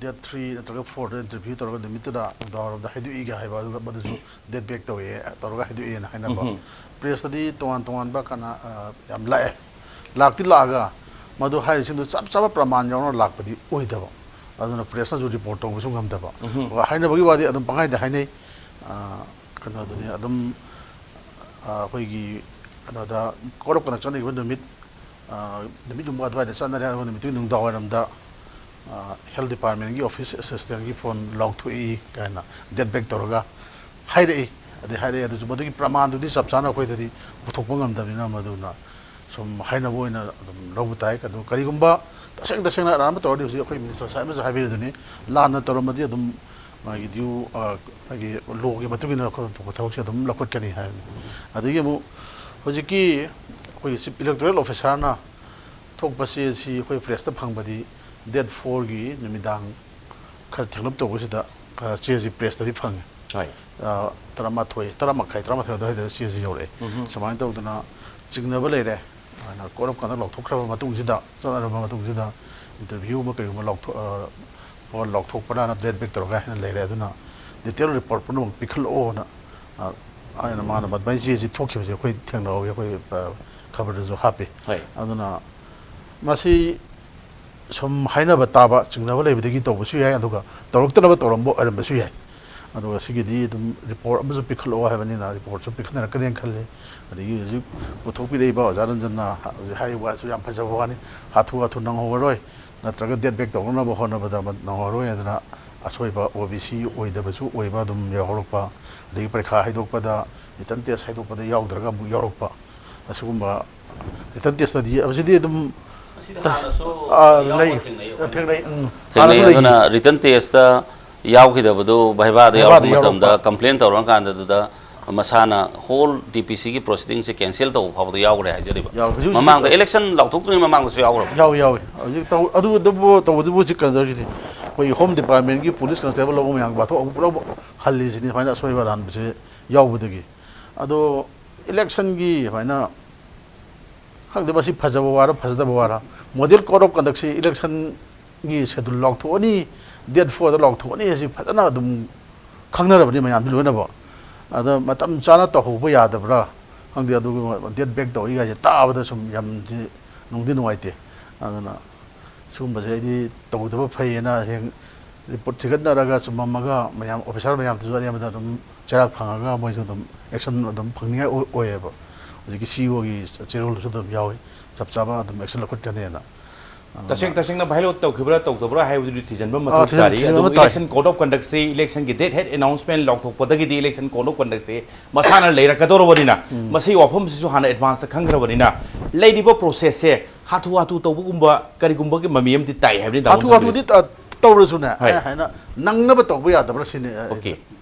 ꯗꯦꯠ ꯊ꯭ꯔꯤ ꯅꯠꯇ꯭ꯔꯒ ꯐꯣꯔꯗ ꯏꯟꯇꯔꯚ꯭ꯌꯨ ꯇꯧꯔꯒ ꯅꯨꯃꯤꯠꯇꯨꯗ ꯅꯨꯡꯗꯥꯡꯋꯥꯏꯔꯝꯗ ꯍꯥꯏꯗꯣꯛꯏꯒ ꯍꯥꯏꯕ, ꯑꯗꯨꯒ ꯃꯗꯨꯁꯨ ꯗꯦꯠ ꯕꯦꯛ ꯇꯧꯋꯦ ꯇꯧꯔꯒ ꯍꯥꯏꯗꯣꯛꯑꯦꯅ ꯍꯥꯏꯅꯕ꯫ ꯎꯝꯍꯨꯝ꯫ ꯄ꯭ꯔꯦꯁꯇꯗꯤ ꯇꯣꯉꯥꯟ ꯇꯣꯉꯥꯟꯕ ꯀꯅꯥ, ꯑ, ꯌꯥꯝ ꯂꯥꯛꯑꯦ꯫ ꯂꯥꯛꯇꯤ ꯂꯥꯛꯑꯒ ꯃꯗꯨ ꯍꯥꯏꯔꯤꯁꯤꯡꯗꯨ ꯆꯞ ꯆꯥꯕ ꯄ꯭ꯔꯃꯥꯟ ꯌꯥꯎꯅ ꯂꯥꯛꯄꯗꯤ ꯑꯣꯏꯗꯕ꯫ ꯑꯗꯨꯅ ꯄ꯭ꯔꯦꯁꯅꯁꯨ ꯔꯤꯄꯣꯔꯠ ꯇꯧꯕꯁꯨ ꯉꯝꯗꯕ꯫ ꯎꯝꯍꯨꯝ꯫ ꯑꯗꯨꯒ ꯍꯥꯏꯅꯕꯒꯤ ꯋꯥꯗꯤ ꯑꯗꯨꯝ ꯄꯪꯍꯥꯏꯗ ꯍꯥꯏꯅꯩ꯫ ꯑ, ꯀꯩꯅꯣꯗꯨꯅꯤ ꯑꯗꯨꯝ, ꯑ, ꯑꯩꯈꯣꯏꯒꯤ ꯀꯩꯅꯣꯗ ꯀꯣꯗ ꯑꯣꯐ ꯀꯟꯗꯛ ꯆꯠꯅꯈꯤꯕ ꯅꯨꯃꯤꯠ, ꯑ, ꯅꯨꯃꯤꯠ ꯌꯨꯡꯕ ꯑꯗꯨꯋꯥꯏꯗ ꯆꯠꯅꯔꯦ꯫ ꯑꯗꯨꯒ ꯅꯨꯃꯤꯠꯇꯨꯒꯤ ꯅꯨꯡꯗꯥꯡꯋꯥꯏꯔꯝꯗ, ꯑ, ꯍꯦꯜꯊ ꯗꯤꯄꯥꯔꯠꯃꯦꯟꯒꯤ ꯑꯣꯐꯤꯁ ꯑꯦꯁꯤꯁꯇꯦꯟꯒꯤ ꯐꯣꯟ ꯂꯥꯎꯊꯣꯛꯏ ꯀꯥꯏꯅ ꯗꯦꯠ ꯕꯦꯛ ꯇꯧꯔꯒ ꯍꯥꯏꯔꯛꯏ꯫ ꯑꯗꯩ ꯍꯥꯏꯔꯛꯑꯦ, ꯑꯗꯨꯁꯨ ꯃꯗꯨꯒꯤ ꯄ꯭ꯔꯃꯥꯟꯗꯨꯗꯤ ꯆꯞ ꯆꯥꯅ ꯑꯩꯈꯣꯏꯗꯗꯤ ꯄꯨꯊꯣꯛꯄ ꯉꯝꯗꯕꯅꯤꯅ ꯃꯗꯨꯅ ꯁꯨꯝ ꯍꯥꯏꯅꯕ ꯑꯣꯏꯅ ꯑꯗꯨꯝ ꯂꯧꯕ ꯇꯥꯏ꯫ ꯑꯗꯨ ꯀꯔꯤꯒꯨꯝꯕ ꯇꯁꯦꯡ ꯇꯁꯦꯡꯅ ꯑꯔꯥꯟꯕ ꯇꯧꯔꯗꯤ ꯍꯧꯖꯤꯛ ꯑꯩꯈꯣꯏ ꯃꯤꯅꯤꯁꯇꯔ ꯁꯥꯍꯦꯕꯅꯁꯨ ꯍꯥꯏꯕꯤꯔꯤꯗꯨꯅꯤ, ꯂꯥꯟꯅ ꯇꯧꯔꯝꯃꯗꯤ ꯑꯗꯨꯝ ꯃꯥꯒꯤ ꯗ꯭ꯌꯨ, ꯑ, ꯃꯥꯒꯤ ꯂꯣꯒꯤ ꯃꯇꯨꯡ ꯏꯟꯅ ꯑꯩꯈꯣꯏꯅ ꯊꯣꯛꯄ ꯊꯕꯛꯁꯦ ꯑꯗꯨꯝ ꯂꯧꯈꯠꯀꯅꯤ ꯍꯥꯏꯕꯅꯤ꯫ ꯑꯗꯒꯤ ꯑꯃꯨꯛ ꯍꯧꯖꯤꯛꯀꯤ ꯑꯩꯈꯣꯏꯒꯤ ꯆꯤꯐ ꯏꯂꯦꯛꯇꯣꯔꯦꯜ ꯑꯣꯐꯤꯁꯥꯔꯅ ꯊꯣꯛꯄ ꯆꯦꯁꯤ ꯑꯩꯈꯣꯏ ꯄ꯭ꯔꯦꯁꯇ ꯐꯪꯕꯗꯤ ꯗꯦꯠ ꯐꯣꯔꯒꯤ ꯅꯨꯃꯤꯗꯥꯡ ꯈꯔ ꯊꯦꯡꯂꯞ ꯇꯧꯕꯁꯤꯗ, ꯑ, ꯆꯦꯁꯤ ꯄ꯭ꯔꯦꯁꯇꯗꯤ ꯐꯪꯉꯦ꯫ ꯍꯣꯏ꯫ ꯑ, ꯇꯔꯥꯃꯥꯊꯣꯏ, ꯇꯔꯥ ꯃꯈꯥꯏ, ꯇꯔꯥꯃꯥꯊꯣꯏ ꯑꯗꯨꯋꯥꯏꯗ ꯆꯦꯁꯤ ꯌꯧꯔꯛꯑꯦ꯫ ꯎꯝꯍꯨꯝ꯫ ꯁꯨꯃꯥꯏꯅ ꯇꯧꯗꯅ ꯆꯤꯡꯅꯕ ꯂꯩꯔꯦ꯫ ꯑꯗꯨꯅ ꯀꯣꯗ ꯑꯣꯐ ꯀꯟꯗꯛ ꯂꯥꯎꯊꯣꯛꯈ꯭ꯔꯕ ꯃꯇꯨꯡꯁꯤꯗ, ꯆꯠꯅꯔꯕ ꯃꯇꯨꯡꯁꯤꯗ, ꯏꯟꯇꯔꯚ꯭ꯌꯨ ꯑꯃ ꯀꯩꯒꯨꯝꯕ ꯂꯥꯎꯊꯣꯛ-, ꯑ, ꯄꯣꯠ ꯂꯥꯎꯊꯣꯛꯄ꯭ꯔꯥ ꯅꯠꯇ꯭ꯔꯒ ꯗꯦꯠ ꯕꯦꯛ ꯇꯧꯔꯒ ꯍꯥꯏꯅ ꯂꯩꯔꯦ꯫ ꯑꯗꯨꯅ ꯗꯤꯇꯦꯜ ꯔꯤꯄꯣꯔꯠ ꯄꯨꯝꯅꯃꯛ ꯄꯤꯈꯠꯂꯛꯑꯣꯅ, ꯑ, ꯑꯩꯅ ꯃꯥꯅ ꯑꯗꯨꯃꯥꯏꯅ ꯆꯦꯁꯤ ꯊꯣꯛꯈꯤꯕꯁꯦ ꯑꯩꯈꯣꯏ ꯊꯦꯡꯅꯍꯧꯋꯤ, ꯑꯩꯈꯣꯏ, ꯑ, ꯈꯕꯔꯗꯁꯨ ꯍꯥꯞꯄꯤ꯫ ꯍꯣꯏ꯫ ꯑꯗꯨꯅ ꯃꯁꯤ ꯁꯨꯝ ꯍꯥꯏꯅꯕ ꯇꯥꯕ, ꯆꯤꯡꯅꯕ ꯂꯩꯕꯗꯒꯤ ꯇꯧꯕꯁꯨ ꯌꯥꯏ, ꯑꯗꯨꯒ ꯇꯧꯔꯛꯇꯅꯕ ꯇꯧꯔꯝꯕ ꯑꯣꯏꯔꯝꯕꯁꯨ ꯌꯥꯏ꯫ ꯑꯗꯨꯒ ꯁꯤꯒꯤꯗꯤ ꯑꯗꯨꯝ ꯔꯤꯄꯣꯔꯠ ꯑꯃꯁꯨ ꯄꯤꯈꯠꯂꯛꯑꯣ ꯍꯥꯏꯕꯅꯤꯅ, ꯔꯤꯄꯣꯔꯠꯁꯨ ꯄꯤꯈꯠꯅꯔꯛꯀꯅꯦꯅ ꯈꯜꯂꯤ꯫ ꯑꯗꯒꯤ ꯍꯧꯖꯤꯛ ꯄꯨꯊꯣꯛꯄꯤꯔꯛꯏꯕ ꯑꯣꯖꯥ ꯔꯟꯖꯟꯅ ꯍꯧꯖꯤꯛ ꯍꯥꯏꯔꯤꯕ ꯋꯥꯁꯨ ꯌꯥꯝ ꯐꯖꯕ ꯋꯥꯅꯤ, ꯍꯥꯊꯨ ꯍꯥꯊꯨ ꯅꯪꯍꯧꯔꯔꯣꯏ, ꯅꯠꯇ꯭ꯔꯒ ꯗꯦꯠ ꯕꯦꯛ ꯇꯧꯅꯅꯕ ꯍꯣꯠꯅꯕꯗ ꯅꯪꯍꯧꯔꯔꯣꯏ꯫ ꯑꯗꯨꯅ ꯑꯁꯣꯏꯕ ꯑꯣ ꯕꯤ ꯁꯤ ꯑꯣꯏꯗꯕꯁꯨ ꯑꯣꯏꯕ ꯑꯗꯨꯝ ꯌꯥꯎꯍꯧꯔꯛꯄ, ꯑꯗꯒꯤ ꯄꯔꯤꯈꯥ ꯍꯥꯏꯗꯣꯛꯄꯗ ꯔꯤꯇꯟ ꯇꯦꯁ ꯍꯥꯏꯗꯣꯛꯄꯗ ꯌꯥꯎꯗ꯭ꯔꯒ ꯑꯃꯨꯛ ꯌꯥꯎꯔꯛꯄ, ꯑꯁꯤꯒꯨꯝꯕ ꯔꯤꯇꯟ ꯇꯦꯁꯇꯗꯤ ꯍꯧꯖꯤꯛꯇꯤ ꯑꯗꯨꯝ ꯃꯁꯤꯗ ꯍꯥꯟꯅꯁꯨ ꯑꯥ, ꯌꯥꯎꯕ ꯂꯩ꯫ ꯊꯦꯡꯅꯩ ꯊꯦꯡꯅꯩ, ꯎꯝ꯫ ꯊꯦꯡꯅꯩ꯫ ꯍꯥꯟꯅꯁꯨ ꯂꯩ꯫ ꯑꯗꯨꯅ ꯔꯤꯇꯟ ꯇꯦꯁꯇ ꯌꯥꯎꯈꯤꯗꯕꯗꯨ ꯚꯥꯏꯕꯥꯗ ꯌꯥꯎꯔꯛꯄ ꯚꯥꯏꯕꯥꯗ ꯃꯇꯝꯗ ꯌꯥꯎꯔꯛꯄ꯫ ꯀꯝꯄ꯭ꯂꯦꯟ ꯇꯧꯔꯀꯥꯟꯗ ꯑꯗꯨꯗ ꯃꯁꯥꯅ ꯍꯣꯜ ꯗꯤ ꯄꯤ ꯁꯤꯒꯤ ꯄ꯭ꯔꯣꯁꯤꯗꯤꯡꯁꯦ ꯀꯦꯟꯁꯦꯜ ꯇꯧꯕ ꯐꯥꯎꯕꯗ ꯌꯥꯎꯈ꯭ꯔꯦ ꯍꯥꯏꯖꯔꯤꯕ꯫ ꯌꯥꯎ-, ꯍꯧꯖꯤꯛ, ꯍꯧꯖꯤꯛ ꯃꯃꯥꯡꯗ ꯏꯂꯦꯛꯁꯟ ꯂꯥꯎꯊꯣꯛꯇ꯭ꯔꯤꯉꯩ ꯃꯃꯥꯡꯗꯁꯨ ꯌꯥꯎꯈ꯭ꯔꯕ꯫ ꯌꯥꯎꯏ, ꯌꯥꯎꯏ꯫ ꯍꯧꯖꯤꯛ ꯇꯧ-, ꯑꯗꯨ, ꯑꯗꯨꯕꯨ ꯇꯧꯕꯗꯨꯕꯨ ꯍꯧꯖꯤꯛ ꯀꯩꯅꯣ ꯇꯧꯔꯤꯁꯤꯗꯤ, ꯑꯩꯈꯣꯏꯒꯤ ꯍꯣꯝ ꯗꯤꯄꯥꯔꯠꯃꯦꯟꯒꯤ ꯄꯨꯂꯤꯁ ꯀꯟꯁꯇꯦꯕꯜ ꯂꯧꯕ ꯃꯌꯥꯝ ꯋꯥꯊꯣꯛ ꯑꯃꯨꯛ ꯄꯨꯂꯞ ꯍꯜꯂꯤꯁꯤꯅꯤ, ꯁꯨꯃꯥꯏꯅ ꯑꯁꯣꯏꯕ ꯑꯔꯥꯟꯕꯁꯦ ꯌꯥꯎꯕꯗꯒꯤ꯫ ꯑꯗꯣ ꯏꯂꯦꯛꯁꯟꯒꯤ ꯁꯨꯃꯥꯏꯅ, ꯈꯪꯗꯦ, ꯃꯁꯤ ꯐꯖꯕ ꯋꯥꯔ ꯐꯖꯗꯕ ꯋꯥꯔ, ꯃꯣꯗꯦꯜ ꯀꯣꯗ ꯑꯣꯐ ꯀꯟꯗꯛꯁꯤ ꯏꯂꯦꯛꯁꯟꯒꯤ ꯁꯦꯗꯨꯜ ꯂꯥꯎꯊꯣꯛꯑꯅꯤ, ꯗꯦꯠ ꯐꯣꯔꯗ ꯂꯥꯎꯊꯣꯛꯑꯅꯤ, ꯑꯁꯤ ꯐꯖꯅ ꯑꯗꯨꯝ ꯈꯪꯅꯔꯕꯅꯤ ꯃꯌꯥꯝꯗꯤ ꯂꯣꯏꯅꯃꯛ꯫ ꯑꯗ ꯃꯇꯝ ꯆꯥꯅ ꯇꯧꯍꯧꯕ ꯌꯥꯗꯕ꯭ꯔꯥ ꯈꯪꯗꯦ, ꯑꯗꯨꯒ ꯗꯦꯠ ꯕꯦꯛ ꯇꯧꯏ ꯀꯥꯏꯁꯦ ꯇꯥꯕꯗ ꯁꯨꯝ ꯌꯥꯝꯗꯤ ꯅꯨꯡꯗꯤ ꯅꯨꯡꯉꯥꯏꯇꯦ꯫ ꯑꯗꯨꯅ ꯁꯤꯒꯨꯝꯕꯁꯦ ꯑꯩꯗꯤ ꯇꯧꯗꯕ ꯐꯩꯌꯦꯅ ꯍꯌꯦꯡ ꯔꯤꯄꯣꯔꯠ ꯊꯤꯒꯠꯅꯔꯒ ꯆꯨꯝꯃꯝꯃꯒ ꯃꯌꯥꯝ ꯑꯣꯐꯤꯁꯥꯔ ꯃꯌꯥꯝꯗꯨꯁꯨ ꯑꯔꯦꯝꯕꯗ ꯑꯗꯨꯝ ꯆꯩꯔꯥꯛ ꯐꯪꯉꯒ ꯃꯣꯏꯁꯨ ꯑꯗꯨꯝ ꯑꯦꯛꯁꯟ ꯑꯗꯨꯝ ꯐꯪꯅꯤꯡꯉꯥꯏ ꯑꯣꯏ-, ꯑꯣꯏꯌꯦꯕ꯫ ꯍꯧꯖꯤꯛꯀꯤ ꯁꯤ ꯏ ꯑꯣꯒꯤ ꯆꯦꯔꯣꯜꯗꯁꯨ ꯑꯗꯨꯝ ꯌꯥꯎꯏ, ꯆꯞ ꯆꯥꯕ ꯑꯗꯨꯝ ꯑꯦꯛꯁꯟ ꯂꯧꯈꯠꯀꯅꯦꯅ꯫ ꯇꯁꯦꯡ ꯇꯁꯦꯡꯅ ꯚꯥꯏꯂꯣꯠ ꯇꯧꯈꯤꯕ꯭ꯔꯥ ꯇꯧꯗꯕ꯭ꯔꯥ ꯍꯥꯏꯕꯗꯨꯗꯤ ꯊꯤꯖꯤꯟꯕ ꯑꯥ, ꯃꯊꯧ ꯊꯤꯖꯤꯟ-, ꯇꯥꯔꯤ꯫ ꯊꯤꯖꯤꯟꯕ ꯑꯗꯨꯕꯨ ꯃꯊꯧ ꯇꯥꯏ꯫ ꯏꯂꯦꯛꯁꯟ ꯀꯣꯗ ꯑꯣꯐ ꯀꯟꯗꯛꯁꯤ, ꯏꯂꯦꯛꯁꯟꯒꯤ ꯗꯦꯠ ꯍꯦꯠ ꯑꯦꯅꯥꯎꯟꯁꯃꯦꯟ ꯂꯥꯎꯊꯣꯛꯄꯗꯒꯤꯗꯤ ꯏꯂꯦꯛꯁꯟ ꯀꯣꯗ ꯑꯣꯐ ꯀꯟꯗꯛꯁꯤ ꯃꯁꯥꯅ ꯂꯩꯔꯛꯀꯗꯧꯔꯕꯅꯤꯅ, ꯃꯁꯤꯒꯤ ꯋꯥꯐꯝꯁꯤꯁꯨ ꯍꯥꯟꯅ ꯑꯦꯗꯚꯥꯟꯁꯇ ꯈꯪꯈ꯭ꯔꯕꯅꯤꯅ, ꯂꯩꯔꯤꯕ ꯄ꯭ꯔꯣꯁꯦꯁꯁꯦ ꯍꯥꯊꯨ ꯍꯥꯊꯨ ꯇꯧꯕꯒꯨꯝꯕ ꯀꯔꯤꯒꯨꯝꯕꯒꯤ ꯃꯃꯤ ꯑꯃꯗꯤ ꯇꯥꯏ ꯍꯥꯏꯕꯅꯤ, ꯗꯥ ꯍꯥꯊꯨ ꯃꯣꯍꯟ ꯍꯥꯊꯨꯗꯤ ꯇ-, ꯇꯧꯔꯁꯨꯅꯦ, ꯍꯣꯏ꯫ ꯑꯩ ꯍꯥꯏꯅ ꯅꯪꯅꯕ ꯇꯧꯕ ꯌꯥꯗꯕ꯭ꯔꯥ ꯁꯤꯅꯤ, ꯑꯩ ꯑꯣꯀꯦ꯫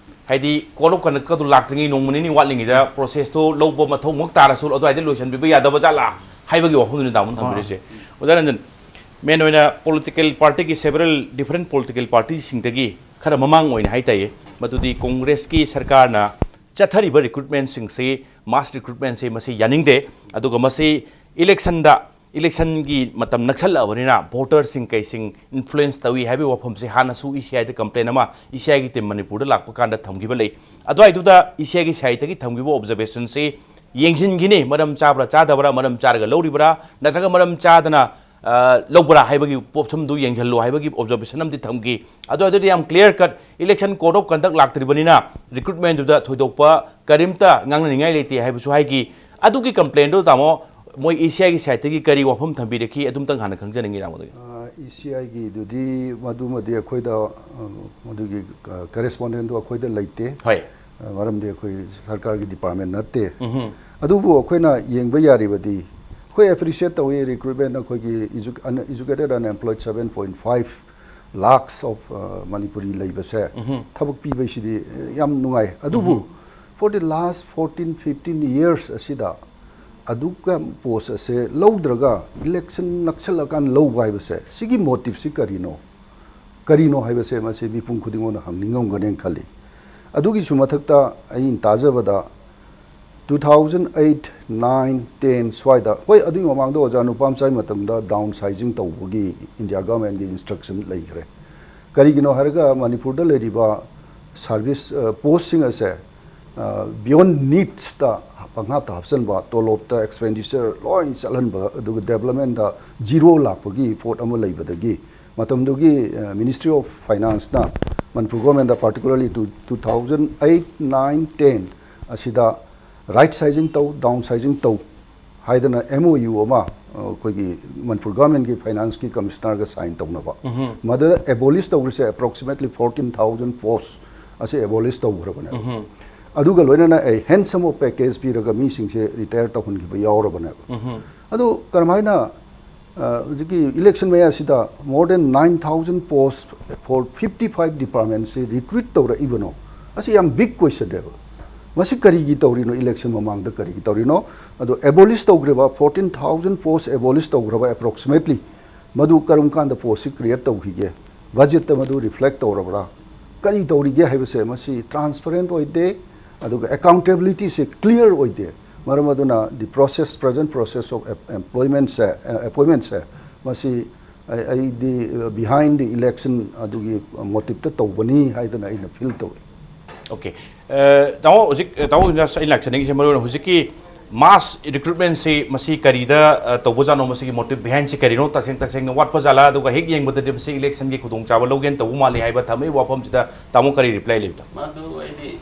ꯍꯥꯏꯗꯤ ꯀꯣꯗ ꯑꯣꯐ ꯀꯟꯗꯛꯀꯗꯨ ꯂꯥꯛꯇ꯭ꯔꯤꯉꯩ ꯅꯣꯡꯃ ꯅꯤꯅꯤ ꯋꯥꯠꯂꯤꯉꯩꯗ ꯄ꯭ꯔꯣꯁꯦꯁꯇꯣ ꯂꯧꯕ ꯃꯊꯧ ꯃꯛ ꯇꯥꯔꯁꯨ ꯑꯗꯨꯋꯥꯏꯗ ꯂꯣꯏꯁꯤꯟꯕꯤꯕ ꯌꯥꯗꯕ ꯖꯥꯠꯂꯥ ꯍꯥꯏꯕꯒꯤ ꯋꯥꯐꯝꯗꯨꯅꯤ ꯗꯥ ꯃꯣꯍꯟ ꯊꯝꯕꯤꯔꯤꯁꯦ꯫ ꯑꯣꯖꯥ ꯔꯟꯖꯟ, ꯃꯦꯟ ꯑꯣꯏꯅ ꯄꯣꯂꯤꯇꯤꯀꯦꯜ ꯄꯥꯔꯇꯤꯒꯤ, several different political partyꯁꯤꯡꯗꯒꯤ ꯈꯔ ꯃꯃꯥꯡ ꯑꯣꯏꯅ ꯍꯥꯏ ꯇꯥꯏꯌꯦ, ꯃꯗꯨꯗꯤ ꯀꯣꯡꯒ꯭ꯔꯦꯁꯀꯤ ꯁꯔꯀꯥꯔꯅ ꯆꯠꯊꯔꯤꯕ ꯔꯤꯀ꯭ꯔꯨꯠꯃꯦꯟꯁꯤꯡꯁꯤ, ꯃꯥꯁ ꯔꯤꯀ꯭ꯔꯨꯠꯃꯦꯟꯁꯤ ꯃꯁꯤ ꯌꯥꯅꯤꯡꯗꯦ, ꯑꯗꯨꯒ ꯃꯁꯤ ꯏꯂꯦꯛꯁꯟꯗ, ꯏꯂꯦꯛꯁꯟꯒꯤ ꯃꯇꯝ ꯅꯛꯁꯜꯂꯛꯑꯕꯅꯤꯅ ꯚꯣꯇꯔꯁꯤꯡ ꯀꯩꯁꯤꯡ ꯏꯟꯐ꯭ꯂꯨꯌꯦꯟꯁ ꯇꯧꯏ ꯍꯥꯏꯕꯒꯤ ꯋꯥꯐꯝꯁꯤ ꯍꯥꯟꯅꯁꯨ ꯏ ꯁꯤ ꯑꯥꯏꯗ ꯀꯝꯄ꯭ꯂꯦꯟ ꯑꯃ ꯏ ꯁꯤ ꯑꯥꯏꯒꯤ ꯇꯤꯝ ꯃꯅꯤꯄꯨꯔꯗ ꯂꯥꯛꯄ ꯀꯥꯟꯗ ꯊꯝꯈꯤꯕ ꯂꯩ꯫ ꯑꯗꯨꯋꯥꯏꯗꯨꯗ ꯏ ꯁꯤ ꯑꯥꯏꯒꯤ ꯁꯥꯏꯠꯇꯒꯤ ꯊꯝꯈꯤꯕ ꯑꯣꯕꯖꯔꯕꯦꯁꯟꯁꯤ ꯌꯦꯡꯁꯤꯟꯈꯤꯅꯤ, ꯃꯔꯝ ꯆꯥꯕ꯭ꯔꯥ ꯆꯥꯗꯕ꯭ꯔꯥ, ꯃꯔꯝ ꯆꯥꯔꯒ ꯂꯧꯔꯤꯕ꯭ꯔꯥ ꯅꯠꯇ꯭ꯔꯒ ꯃꯔꯝ ꯆꯥꯗꯅ, ꯑ, ꯂꯧꯕ꯭ꯔꯥ ꯍꯥꯏꯕꯒꯤ ꯄꯣꯠꯐꯝꯗꯨ ꯌꯦꯡꯁꯤꯜꯂꯨ ꯍꯥꯏꯕꯒꯤ ꯑꯣꯕꯖꯔꯕꯦꯁꯟ ꯑꯃꯗꯤ ꯊꯝꯈꯤ꯫ ꯑꯗꯨ ꯑꯗꯨꯗꯤ ꯌꯥꯝ clear cut election code of conduct ꯂꯥꯛꯇ꯭ꯔꯤꯕꯅꯤꯅ ꯔꯤꯀ꯭ꯔꯨꯠꯃꯦꯟꯗꯨꯗ ꯊꯣꯏꯗꯣꯛꯄ ꯀꯔꯤꯝꯇ ꯉꯥꯡꯅꯅꯤꯡꯉꯥꯏ ꯂꯩꯇꯦ ꯍꯥꯏꯕꯁꯨ ꯍꯥꯏꯈꯤ꯫ ꯑꯗꯨꯒꯤ ꯀꯝꯄ꯭ꯂꯦꯟꯗꯨ, ꯇꯥꯃꯣ, ꯃꯣꯏ ꯏ ꯁꯤ ꯑꯥꯏꯒꯤ ꯁꯥꯏꯠꯇꯒꯤ ꯀꯔꯤ ꯋꯥꯐꯝ ꯊꯝꯕꯤꯔꯛꯈꯤ, ꯑꯗꯨꯝꯇꯪ ꯍꯥꯟꯅ ꯈꯪꯖꯅꯤꯡꯉꯤ, ꯇꯥꯃꯣꯗꯒꯤ꯫ ꯑ, ꯏ ꯁꯤ ꯑꯥꯏꯒꯤꯗꯨꯗꯤ ꯃꯗꯨꯃꯗꯤ ꯑꯩꯈꯣꯏꯗ, ꯑ, ꯃꯗꯨꯒꯤ, ꯑ, ꯀꯔꯦꯁꯄꯣꯟꯗꯦꯟꯗꯨ ꯑꯩꯈꯣꯏꯗ ꯂꯩꯇꯦ꯫ ꯍꯣꯏ꯫ ꯑ, ꯃꯔꯝꯗꯤ ꯑꯩꯈꯣꯏ ꯁꯔꯀꯥꯔꯒꯤ ꯗꯤꯄꯥꯔꯠꯃꯦꯟ ꯅꯠꯇꯦ꯫ ꯎꯝꯍꯨꯝ꯫ ꯑꯗꯨꯕꯨ ꯑꯩꯈꯣꯏꯅ ꯌꯦꯡꯕ ꯌꯥꯔꯤꯕꯗꯤ, ꯑꯩꯈꯣꯏ ꯑꯦꯄ꯭ꯔꯤꯁꯤꯌꯦꯠ ꯇꯧꯏ, ꯔꯤꯀ꯭ꯔꯨꯠꯃꯦꯟ ꯑꯩꯈꯣꯏꯒꯤ ꯏꯖꯨ-, ꯑꯟ-, educated unemployed seven point five lakhs of, uh, Manipuri ꯂꯩꯕꯁꯦ ꯎꯝꯍꯨꯝ꯫ ꯊꯕꯛ ꯄꯤꯕꯩꯁꯤꯗꯤ, ꯑ, ꯌꯥꯝ ꯅꯨꯡꯉꯥꯏ꯫ ꯑꯗꯨꯕꯨ ꯎꯝꯍꯨꯝ꯫ for the last fourteen, fifteen years ꯑꯁꯤꯗ ꯑꯗꯨꯒ ꯄꯣꯁ ꯑꯁꯦ ꯂꯧꯗ꯭ꯔꯒ ꯏꯂꯦꯛꯁꯟ ꯅꯛꯁꯜꯂꯀꯥꯟ ꯂꯧꯕ ꯍꯥꯏꯕꯁꯦ, ꯁꯤꯒꯤ ꯃꯣꯇꯤꯞꯁꯤ ꯀꯔꯤꯅꯣ? ꯀꯔꯤꯅꯣ ꯍꯥꯏꯕꯁꯦ ꯃꯁꯤ ꯃꯤꯄꯨꯝ ꯈꯨꯗꯤꯡꯃꯛꯅ ꯍꯪꯅꯤꯡꯉꯝꯒꯅꯦꯅ ꯈꯜꯂꯤ꯫ ꯑꯗꯨꯒꯤꯁꯨ ꯃꯊꯛꯇ ꯑꯩꯅ ꯇꯥꯖꯕꯗ two thousand eight, nine, ten ꯁ꯭ꯋꯥꯏꯗ, ꯍꯣꯏ, ꯑꯗꯨꯒꯤ ꯃꯃꯥꯡꯗ ꯑꯣꯖꯥ ꯅꯨꯄꯥ ꯃꯆꯥꯒꯤ ꯃꯇꯝꯗ ꯗꯥꯎꯟ ꯁꯥꯏꯖꯤꯡ ꯇꯧꯕꯒꯤ ꯏꯟꯗꯤꯌꯥ ꯒꯚꯔꯟꯃꯦꯟꯠꯀꯤ ꯏꯟꯁꯇ꯭ꯔꯛꯁꯟ ꯂꯩꯈ꯭ꯔꯦ꯫ ꯀꯔꯤꯒꯤꯅꯣ ꯍꯥꯏꯔꯒ ꯃꯅꯤꯄꯨꯔꯗ ꯂꯩꯔꯤꯕ ꯁꯥꯔꯚꯤꯁ, ꯑ, ꯄꯣꯁꯁꯤꯡ ꯑꯁꯦ, ꯑ, ꯕꯤꯌꯣꯟ ꯅꯤꯗꯁꯇ ꯄꯪꯍꯥꯞꯇ ꯍꯥꯞꯆꯤꯟꯕ, ꯇꯣꯂꯣꯞꯇ ꯑꯦꯛꯁꯄꯦꯟꯗꯤꯆꯔ ꯂꯣꯏ ꯆꯠꯍꯟꯕ, ꯑꯗꯨꯒ ꯗꯦꯕꯂꯞꯃꯦꯟꯗ ꯖꯤꯔꯣ ꯂꯥꯛꯄꯒꯤ ꯄꯣꯠ ꯑꯃ ꯂꯩꯕꯗꯒꯤ ꯃꯇꯝꯗꯨꯒꯤ, ꯑ, ꯃꯤꯅꯤꯁꯇ꯭ꯔꯤ ꯑꯣꯐ ꯐꯥꯏꯅꯥꯟꯁꯅ ꯃꯅꯤꯄꯨꯔ ꯒꯣꯔꯃꯦꯟꯗ particularly two, two thousand eight, nine, ten ꯑꯁꯤꯗ ꯔꯥꯏꯠ ꯁꯥꯏꯖꯤꯡ ꯇꯧ, ꯗꯥꯎꯟ ꯁꯥꯏꯖꯤꯡ ꯇꯧ ꯍꯥꯏꯗꯅ M O U ꯑꯃ, ꯑ, ꯑꯩꯈꯣꯏꯒꯤ ꯃꯅꯤꯄꯨꯔ ꯒꯚꯔꯟꯃꯦꯟꯠꯀꯤ ꯐꯥꯏꯅꯥꯟꯁꯀꯤ ꯀꯃꯤꯁꯅꯔꯒ ꯁꯥꯏꯟ ꯇꯧꯅꯕ꯫ ꯎꯝꯍꯨꯝ꯫ ꯃꯗꯨꯗ ꯑꯦꯕꯣꯂꯤꯁ ꯇꯧꯈ꯭ꯔꯤꯁꯦ approximately fourteen thousand ꯄꯣꯁ ꯑꯁꯤ ꯑꯦꯕꯣꯂꯤꯁ ꯇꯧꯈ꯭ꯔꯕꯅꯦꯕ꯫ ꯎꯝꯍꯨꯝ꯫ ꯑꯗꯨꯒ ꯂꯣꯏꯅꯅ a handsome of package ꯄꯤꯔꯒ ꯃꯤꯁꯤꯡꯁꯦ ꯔꯤꯇꯥꯌꯔ ꯇꯧꯍꯟꯈꯤꯕ ꯌꯥꯎꯔꯕꯅꯦꯕ꯫ ꯎꯝꯍꯨꯝ꯫ ꯑꯗꯨ ꯀꯔꯝꯍꯥꯏꯅ, ꯑ, ꯍꯧꯖꯤꯛꯀꯤ ꯏꯂꯦꯛꯁꯟ ꯃꯌꯥꯁꯤꯗ more than nine thousand post for fifty five departmentꯁꯤ ꯔꯤꯀ꯭ꯔꯨꯠ ꯇꯧꯔꯛꯏꯕꯅꯣ? ꯑꯁꯤ ꯌꯥꯝ ꯕꯤꯛ ꯀ꯭ꯋꯦꯁꯟꯅꯦꯕ꯫ ꯃꯁꯤ ꯀꯔꯤꯒꯤ ꯇꯧꯔꯤꯅꯣ? ꯏꯂꯦꯛꯁꯟ ꯃꯃꯥꯡꯗ ꯀꯔꯤꯒꯤ ꯇꯧꯔꯤꯅꯣ? ꯑꯗꯣ ꯑꯦꯕꯣꯂꯤꯁ ꯇꯧꯈ꯭ꯔꯤꯕ fourteen thousand post ꯑꯦꯕꯣꯂꯤꯁ ꯇꯧꯈ꯭ꯔꯕ approximately, ꯃꯗꯨ ꯀꯔꯝ ꯀꯥꯟꯗ ꯄꯣꯁꯁꯤ ꯀ꯭ꯔꯤꯌꯦꯠ ꯇꯧꯈꯤꯒꯦ? ꯕꯖꯦꯠꯇ ꯃꯗꯨ ꯔꯤꯐ꯭ꯂꯦꯛ ꯇꯧꯔꯕ꯭ꯔꯥ? ꯀꯔꯤ ꯇꯧꯔꯤꯒꯦ ꯍꯥꯏꯕꯁꯦ ꯃꯁꯤ ꯇ꯭ꯔꯥꯟꯁꯄꯔꯦꯟꯠ ꯑꯣꯏꯗꯦ, ꯑꯗꯨꯒ ꯑꯦꯀꯥꯎꯟꯇꯦꯕꯤꯂꯤꯇꯤꯁꯦ ꯀ꯭ꯂꯤꯌꯥꯔ ꯑꯣꯏꯗꯦ꯫ ꯃꯔꯝ ꯑꯗꯨꯅ the process, present process of employmentꯁꯦ, ꯑ, appointmentꯁꯦ, ꯃꯁꯤ ꯑꯩ, ꯑꯩꯗꯤ, ꯑ, behind the election ꯑꯗꯨꯒꯤ ꯃꯣꯇꯤꯞꯇ ꯇꯧꯕꯅꯤ ꯍꯥꯏꯗꯅ ꯑꯩꯅ ꯐꯤꯜ ꯇꯧꯏ꯫ ꯑꯣꯀꯦ꯫ ꯑ, ꯇꯥꯃꯣ, ꯍꯧꯖꯤꯛ, ꯑ, ꯇꯥꯃꯣ ꯍꯣꯏꯅ ꯑꯩꯅ ꯂꯥꯛꯆꯅꯤꯡꯉꯤꯁꯦ ꯃꯔꯨ ꯑꯣꯏꯅ ꯍꯧꯖꯤꯛꯀꯤ ꯃꯥꯁ ꯔꯤꯀ꯭ꯔꯨꯠꯃꯦꯟꯁꯤ ꯃꯁꯤ ꯀꯔꯤꯗ, ꯑ, ꯇꯧꯕꯖꯥꯠꯅꯣ, ꯃꯁꯤꯒꯤ ꯃꯣꯇꯤꯞ ꯕꯤꯍꯥꯏꯟꯁꯤ ꯀꯔꯤꯅꯣ, ꯇꯁꯦꯡ ꯇꯁꯦꯡꯅ ꯋꯥꯠꯄ ꯖꯥꯠꯂꯥ, ꯑꯗꯨꯒ ꯍꯦꯛ ꯌꯦꯡꯕꯗꯗꯤ ꯃꯁꯤ ꯏꯂꯦꯛꯁꯟꯒꯤ ꯈꯨꯗꯣꯡꯆꯥꯕ ꯂꯧꯒꯦꯅ ꯇꯧꯕ ꯃꯥꯜꯂꯤ ꯍꯥꯏꯕ ꯊꯝꯃꯛꯏꯕ ꯋꯥꯐꯝꯁꯤꯗ ꯇꯥꯃꯣ ꯀꯔꯤ ꯔꯤꯄ꯭ꯂꯥꯏ ꯂꯩꯕ? ꯇꯥꯃꯣ? ꯃꯗꯨ ꯑꯩꯗꯤ,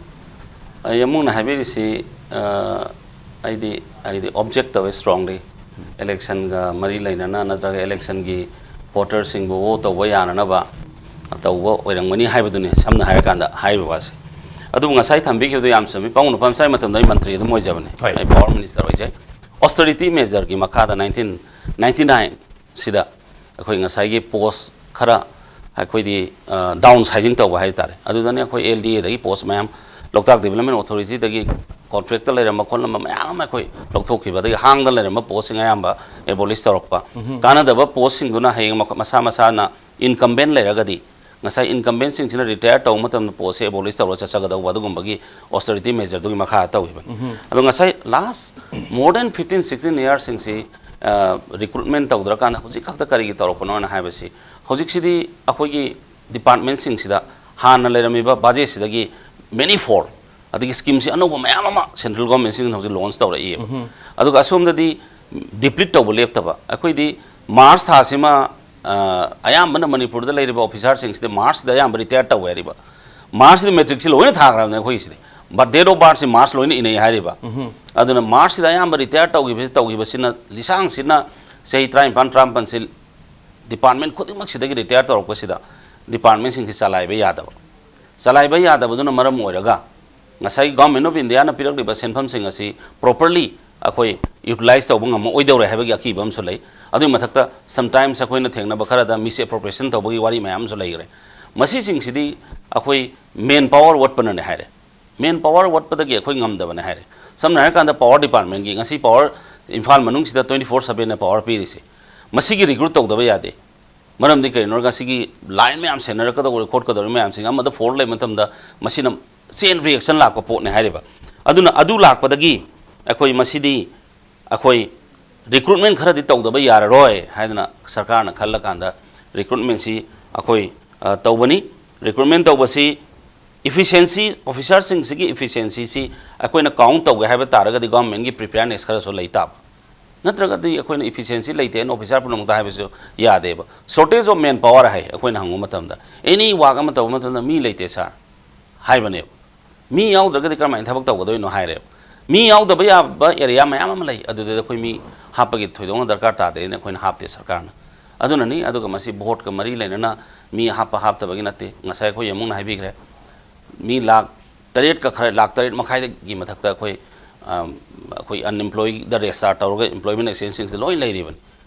ꯑꯩ ꯑꯃꯨꯛꯅ ꯍꯥꯏꯕꯤꯔꯤꯁꯤ, ꯑ, ꯑꯩꯗꯤ, ꯑꯩꯗꯤ ꯑꯣꯕꯖꯦꯛ ꯇꯧꯋꯦ ꯁ꯭ꯇ꯭ꯔꯣꯡꯂꯤ꯫ ꯏꯂꯦꯛꯁꯟꯒ ꯃꯔꯤ ꯂꯩꯅꯅ ꯅꯠꯇ꯭ꯔꯒ ꯏꯂꯦꯛꯁꯟꯒꯤ ꯚꯣꯇꯔꯁꯤꯡꯕꯨ ꯚꯣꯠ ꯇꯧꯕ ꯌꯥꯅꯅꯕ ꯇꯧꯕ ꯑꯣꯏꯔꯝꯒꯅꯤ ꯍꯥꯏꯕꯗꯨꯅꯤ, ꯁꯝꯅ ꯍꯥꯏꯔꯀꯥꯟꯗ ꯍꯥꯏꯔꯤꯕ ꯋꯥꯁꯦ꯫ ꯑꯗꯨꯕꯨ ꯉꯁꯥꯏ ꯊꯝꯕꯤꯈꯤꯕꯗꯨ ꯌꯥꯝ ꯆꯨꯝꯃꯤ꯫ ꯄꯥꯕꯨꯡ ꯅꯨꯄꯥ ꯃꯆꯥꯒꯤ ꯃꯇꯝꯗ ꯑꯩ ꯃꯟꯇ꯭ꯔꯤ ꯑꯗꯨꯝ ꯑꯣꯏꯖꯕꯅꯤ, ꯍꯣꯏ꯫ ꯑꯩ ꯄꯥꯋꯔ ꯃꯤꯅꯤꯁꯇꯔ ꯑꯣꯏꯖꯩ꯫ ꯑꯣꯁꯇꯔꯤꯇꯤ ꯃꯦꯖꯔꯒꯤ ꯃꯈꯥꯗ ꯅꯥꯏꯟꯇꯤꯟ ꯅꯥꯏꯟꯇꯤ ꯅꯥꯏꯟꯁꯤꯗ ꯑꯩꯈꯣꯏ ꯉꯁꯥꯏꯒꯤ ꯄꯣꯁ ꯈꯔ ꯑꯩꯈꯣꯏꯗꯤ ꯗꯥꯎꯟ ꯁꯥꯏꯖꯤꯡ ꯇꯧꯕ ꯍꯥꯏ ꯇꯥꯔꯦ꯫ ꯑꯗꯨꯗꯅꯤ ꯑꯩꯈꯣꯏ ꯑꯦꯜ ꯗꯤ ꯑꯦꯗꯒꯤ ꯄꯣꯁ ꯃꯌꯥꯝ, ꯂꯣꯛꯇꯥꯛ ꯗꯤꯕꯂꯞꯃꯦꯟ ꯑꯣꯊꯣꯔꯤꯇꯤꯗꯒꯤ ꯀꯣꯟꯇ꯭ꯔꯦꯛꯇ ꯂꯩꯔꯝꯕ ꯈꯣꯠꯂꯝꯕ ꯃꯌꯥꯝ ꯑꯃ ꯑꯩꯈꯣꯏ ꯂꯧꯊꯣꯛꯈꯤꯕ, ꯑꯗꯒꯤ ꯍꯥꯡꯗ ꯂꯩꯔꯝꯕ ꯄꯣꯁꯁꯤꯡ ꯑꯌꯥꯝꯕ ꯑꯦꯕꯣꯂꯤꯁ ꯇꯧꯔꯛꯄ, ꯀꯥꯟꯅꯗꯕ ꯄꯣꯁꯁꯤꯡꯗꯨꯅ ꯍꯌꯦꯡ ꯃꯈꯣ-, ꯃꯁꯥ ꯃꯁꯥꯅ ꯏꯟꯀꯝꯕꯦꯟ ꯂꯩꯔꯒꯗꯤ ꯉꯁꯥꯏ ꯏꯟꯀꯝꯕꯦꯟꯁꯤꯡꯁꯤꯅ ꯔꯤꯇꯥꯌꯔ ꯇꯧꯕ ꯃꯇꯝꯗ ꯄꯣꯁꯁꯦ ꯑꯦꯕꯣꯂꯤꯁ ꯇꯧꯔꯒ ꯆꯠꯆꯒꯗꯧꯕ ꯑꯗꯨꯒꯨꯝꯕꯒꯤ ꯑꯣꯁꯇꯔꯤꯇꯤ ꯃꯦꯖꯔꯗꯨꯒꯤ ꯃꯈꯥꯗ ꯇꯧꯈꯤꯕꯅꯤ꯫ ꯑꯗꯣ ꯉꯁꯥꯏ last more than fifteen sixteen ꯏꯌꯥꯔꯁꯤꯡꯁꯤ ꯔꯤꯀ꯭ꯔꯨꯠꯃꯦꯟ ꯇꯧꯗ꯭ꯔꯀꯥꯟꯗ ꯍꯧꯖꯤꯛ ꯈꯛꯇ ꯀꯔꯤꯒꯤ ꯇꯧꯔꯛꯄꯅꯣꯅ ꯍꯥꯏꯕꯁꯤ, ꯍꯧꯖꯤꯛꯁꯤꯗꯤ ꯑꯩꯈꯣꯏꯒꯤ ꯗꯤꯄꯥꯔꯠꯃꯦꯟꯁꯤꯡꯁꯤꯗ ꯍꯥꯟꯅ ꯂꯩꯔꯝꯃꯤꯕ ꯕꯖꯦꯠꯁꯤꯗꯒꯤ ꯃꯦꯅꯤ ꯐꯣꯜ, ꯑꯗꯒꯤ ꯁ꯭ꯀꯤꯝꯁꯤ ꯑꯅꯧꯕ ꯃꯌꯥꯝ ꯑꯃ ꯁꯦꯟꯇ꯭ꯔꯦꯜ ꯒꯣꯔꯃꯦꯟꯁꯤꯡꯅ ꯍꯧꯖꯤꯛ ꯂꯣꯟꯁ ꯇꯧꯔꯛꯏꯕ꯫ ꯑꯗꯨꯒ ꯑꯁꯣꯝꯗꯗꯤ ꯗꯤꯄ꯭ꯂꯤꯠ ꯇꯧꯕ ꯂꯦꯞꯇꯕ꯫ ꯑꯩꯈꯣꯏꯗꯤ ꯃꯥꯔꯆ ꯊꯥꯁꯤꯃ ꯑ, ꯑꯌꯥꯝꯕꯅ ꯃꯅꯤꯄꯨꯔꯗ ꯂꯩꯔꯤꯕ ꯑꯣꯐꯤꯁꯥꯔꯁꯤꯡꯁꯤꯗꯤ ꯃꯥꯔꯆꯁꯤꯗ ꯑꯌꯥꯝꯕ ꯔꯤꯇꯥꯌꯔ ꯇꯧꯋꯦ ꯍꯥꯏꯔꯤꯕ꯫ ꯃꯥꯔꯆꯁꯤꯗ ꯃꯦꯇ꯭ꯔꯤꯛꯁꯤ ꯂꯣꯏꯅ ꯊꯥꯈ꯭ꯔꯕꯅꯦ ꯑꯩꯈꯣꯏꯒꯤꯁꯤꯗꯤ, ꯕꯠ ꯗꯦꯠ ꯑꯣꯐ ꯕꯥꯔꯠꯁꯤ ꯃꯥꯔꯆ ꯂꯣꯏꯅ ꯏꯅꯩ ꯍꯥꯏꯔꯤꯕ꯫ ꯑꯗꯨꯅ ꯃꯥꯔꯆꯁꯤꯗ ꯑꯌꯥꯝꯕ ꯔꯤꯇꯥꯌꯔ ꯇꯧꯈꯤꯕꯁꯤ, ꯇꯧꯈꯤꯕꯁꯤꯅ ꯂꯤꯁꯥꯡꯁꯤꯠꯅ ꯆꯍꯤ ꯇꯔꯥꯅꯤꯄꯥꯟ ꯇꯔꯥꯃꯥꯄꯟꯁꯤ ꯗꯤꯄꯥꯔꯠꯃꯦꯟ ꯈꯨꯗꯤꯡꯃꯛꯁꯤꯗꯒꯤ ꯔꯤꯇꯥꯌꯔ ꯇꯧꯔꯛꯄꯁꯤꯗ ꯗꯤꯄꯥꯔꯠꯃꯦꯟꯁꯤꯡꯁꯤ ꯆꯂꯥꯏꯕ ꯌꯥꯗꯕ꯫ ꯆꯂꯥꯏꯕ ꯌꯥꯗꯕꯗꯨꯅ ꯃꯔꯝ ꯑꯣꯏꯔꯒ ꯉꯁꯥꯏ ꯒꯣꯔꯃꯦꯟ ꯑꯣꯐ ꯏꯟꯗꯤꯌꯥꯅ ꯄꯤꯔꯛꯂꯤꯕ ꯁꯦꯟꯐꯝꯁꯤꯡ ꯑꯁꯤ ꯄ꯭ꯔꯣꯄꯔꯂꯤ ꯑꯩꯈꯣꯏ ꯌꯨꯇꯤꯂꯥꯏꯁ ꯇꯧꯕ ꯉꯝꯃꯛꯑꯣꯏꯗꯧꯔꯦ ꯍꯥꯏꯕꯒꯤ ꯑꯀꯤꯕ ꯑꯃꯁꯨ ꯂꯩ꯫ ꯑꯗꯨꯒꯤ ꯃꯊꯛꯇ ꯁꯝꯇꯥꯏꯝꯁ ꯑꯩꯈꯣꯏꯅ ꯊꯦꯡꯅꯕ ꯈꯔꯗ ꯃꯤꯁꯑꯦꯄ꯭ꯔꯣꯄ꯭ꯔꯤꯌꯦꯁꯟ ꯇꯧꯕꯒꯤ ꯋꯥꯔꯤ ꯃꯌꯥꯝ ꯑꯃꯁꯨ ꯂꯩꯈ꯭ꯔꯦ꯫ ꯃꯁꯤꯁꯤꯡꯁꯤꯗꯤ ꯑꯩꯈꯣꯏ ꯃꯦꯟ ꯄꯥꯋꯔ ꯋꯥꯠꯄꯅꯅꯦ ꯍꯥꯏꯔꯦ꯫ ꯃꯦꯟ ꯄꯥꯋꯔ ꯋꯥꯠꯄꯗꯒꯤ ꯑꯩꯈꯣꯏ ꯉꯝꯗꯕꯅꯦ ꯍꯥꯏꯔꯦ꯫ ꯁꯝꯅ ꯍꯥꯏꯔꯀꯥꯟꯗ ꯄꯥꯋꯔ ꯗꯤꯄꯥꯔꯠꯃꯦꯟꯒꯤ ꯉꯁꯤ ꯄꯥꯋꯔ ꯏꯝꯐꯥꯜ ꯃꯅꯨꯡꯁꯤꯗ ꯇ꯭ꯋꯦꯟꯇꯤ ꯐꯣꯔ ꯁꯕꯦꯟꯅ ꯄꯥꯋꯔ ꯄꯤꯔꯤꯁꯦ, ꯃꯁꯤꯒꯤ ꯔꯤꯀ꯭ꯔꯨꯠ ꯇꯧꯗꯕ ꯌꯥꯗꯦ꯫ ꯃꯔꯝꯗꯤ ꯀꯔꯤꯒꯤꯅꯣ ꯍꯥꯏꯔꯒ ꯁꯤꯒꯤ ꯂꯥꯏꯟ ꯃꯌꯥꯝ ꯁꯦꯟꯅꯔꯛꯀꯗꯧꯔꯤ ꯈꯣꯠꯀꯗꯧꯔꯤ ꯃꯌꯥꯝꯁꯤꯡ ꯑꯃꯗ ꯐꯣꯜ ꯂꯩꯕ ꯃꯇꯝꯗ ꯃꯁꯤꯅ ꯆꯦꯟ ꯔꯤꯌꯦꯛꯁꯟ ꯂꯥꯛꯄ ꯄꯣꯠꯅꯤ ꯍꯥꯏꯔꯤꯕ꯫ ꯑꯗꯨꯅ ꯑꯗꯨ ꯂꯥꯛꯄꯗꯒꯤ ꯑꯩꯈꯣꯏ ꯃꯁꯤꯗꯤ ꯑꯩꯈꯣꯏ ꯔꯤꯀ꯭ꯔꯨꯠꯃꯦꯟ ꯈꯔꯗꯤ ꯇꯧꯗꯕ ꯌꯥꯔꯔꯣꯏ ꯍꯥꯏꯗꯅ ꯁꯔꯀꯥꯔꯅ ꯈꯜꯂꯀꯥꯟꯗ ꯔꯤꯀ꯭ꯔꯨꯠꯃꯦꯟꯁꯤ ꯑꯩꯈꯣꯏ, ꯑ, ꯇꯧꯕꯅꯤ꯫ ꯔꯤꯀ꯭ꯔꯨꯠꯃꯦꯟ ꯇꯧꯕꯁꯤ ꯏꯐꯤꯁꯤꯌꯦꯟꯁꯤ, ꯑꯣꯐꯤꯁꯥꯔꯁꯤꯡꯁꯤꯒꯤ ꯏꯐꯤꯁꯤꯌꯦꯟꯁꯤꯁꯤ ꯑꯩꯈꯣꯏꯅ ꯀꯥꯎꯟ ꯇꯧꯒꯦ ꯍꯥꯏꯕ ꯇꯥꯔꯒꯗꯤ ꯒꯣꯔꯃꯦꯟꯒꯤ ꯄ꯭ꯔꯤꯄꯦꯌꯔꯅꯦꯁ ꯈꯔꯁꯨ ꯂꯩ ꯇꯥꯕ꯫ ꯅꯠꯇ꯭ꯔꯒꯗꯤ ꯑꯩꯈꯣꯏꯅ ꯏꯐꯤꯁꯤꯌꯦꯟꯁꯤ ꯂꯩꯇꯦꯅ ꯑꯣꯐꯤꯁꯥꯔ ꯄꯨꯝꯅꯃꯛꯇ ꯍꯥꯏꯕꯁꯨ ꯌꯥꯗꯦꯕ꯫ ꯁꯣꯔꯇꯦꯖ ꯑꯣꯐ ꯃꯦꯟ ꯄꯥꯋꯔ ꯍꯥꯏ ꯑꯩꯈꯣꯏꯅ ꯍꯪꯕ ꯃꯇꯝꯗ, ꯑꯦꯅꯤ ꯋꯥꯛ ꯑꯃ ꯇꯧꯕ ꯃꯇꯝꯗ ꯃꯤ ꯂꯩꯇꯦ ꯁꯥꯔ ꯍꯥꯏꯕꯅꯦꯕ꯫ ꯃꯤ ꯌꯥꯎꯗ꯭ꯔꯒꯗꯤ ꯀꯔꯝꯍꯥꯏꯅ ꯊꯕꯛ ꯇꯧꯒꯗꯣꯏꯅꯣ ꯍꯥꯏꯔꯦꯕ꯫ ꯃꯤ ꯌꯥꯎꯗꯕ ꯌꯥꯕ ꯑꯦꯔꯤꯌꯥ ꯃꯌꯥꯝ ꯑꯃ ꯂꯩ, ꯑꯗꯨꯗꯗꯤ ꯑꯩꯈꯣꯏ ꯃꯤ ꯍꯥꯞꯄꯒꯤ ꯊꯣꯏꯗꯣꯛꯅ ꯗꯔꯀꯥꯔ ꯇꯥꯗꯦꯅ ꯑꯩꯈꯣꯏꯅ ꯍꯥꯞꯇꯦ ꯁꯔꯀꯥꯔꯅ꯫ ꯑꯗꯨꯅꯅꯤ꯫ ꯑꯗꯨꯒ ꯃꯁꯤ ꯚꯣꯠꯀ ꯃꯔꯤ ꯂꯩꯅꯅ ꯃꯤ ꯍꯥꯞꯄ ꯍꯥꯞꯇꯕꯒꯤ ꯅꯠꯇꯦ꯫ ꯉꯁꯥꯏ ꯑꯩꯈꯣꯏ ꯌꯥꯝꯕꯨꯡꯅ ꯍꯥꯏꯕꯤꯈ꯭ꯔꯦ, ꯃꯤ ꯂꯥꯛ ꯇꯔꯦꯠꯀ ꯈꯔ, ꯂꯥꯛ ꯇꯔꯦꯠ ꯃꯈꯥꯏꯗꯒꯤ ꯃꯊꯛꯇ ꯑꯩꯈꯣꯏ, ꯑꯝ, ꯑꯩꯈꯣꯏ unemployed ꯗ register ꯇꯧꯔꯒ employment exchange ꯁꯤꯡꯁꯤꯗ ꯂꯣꯏ ꯂꯩꯔꯤꯕꯅꯤ꯫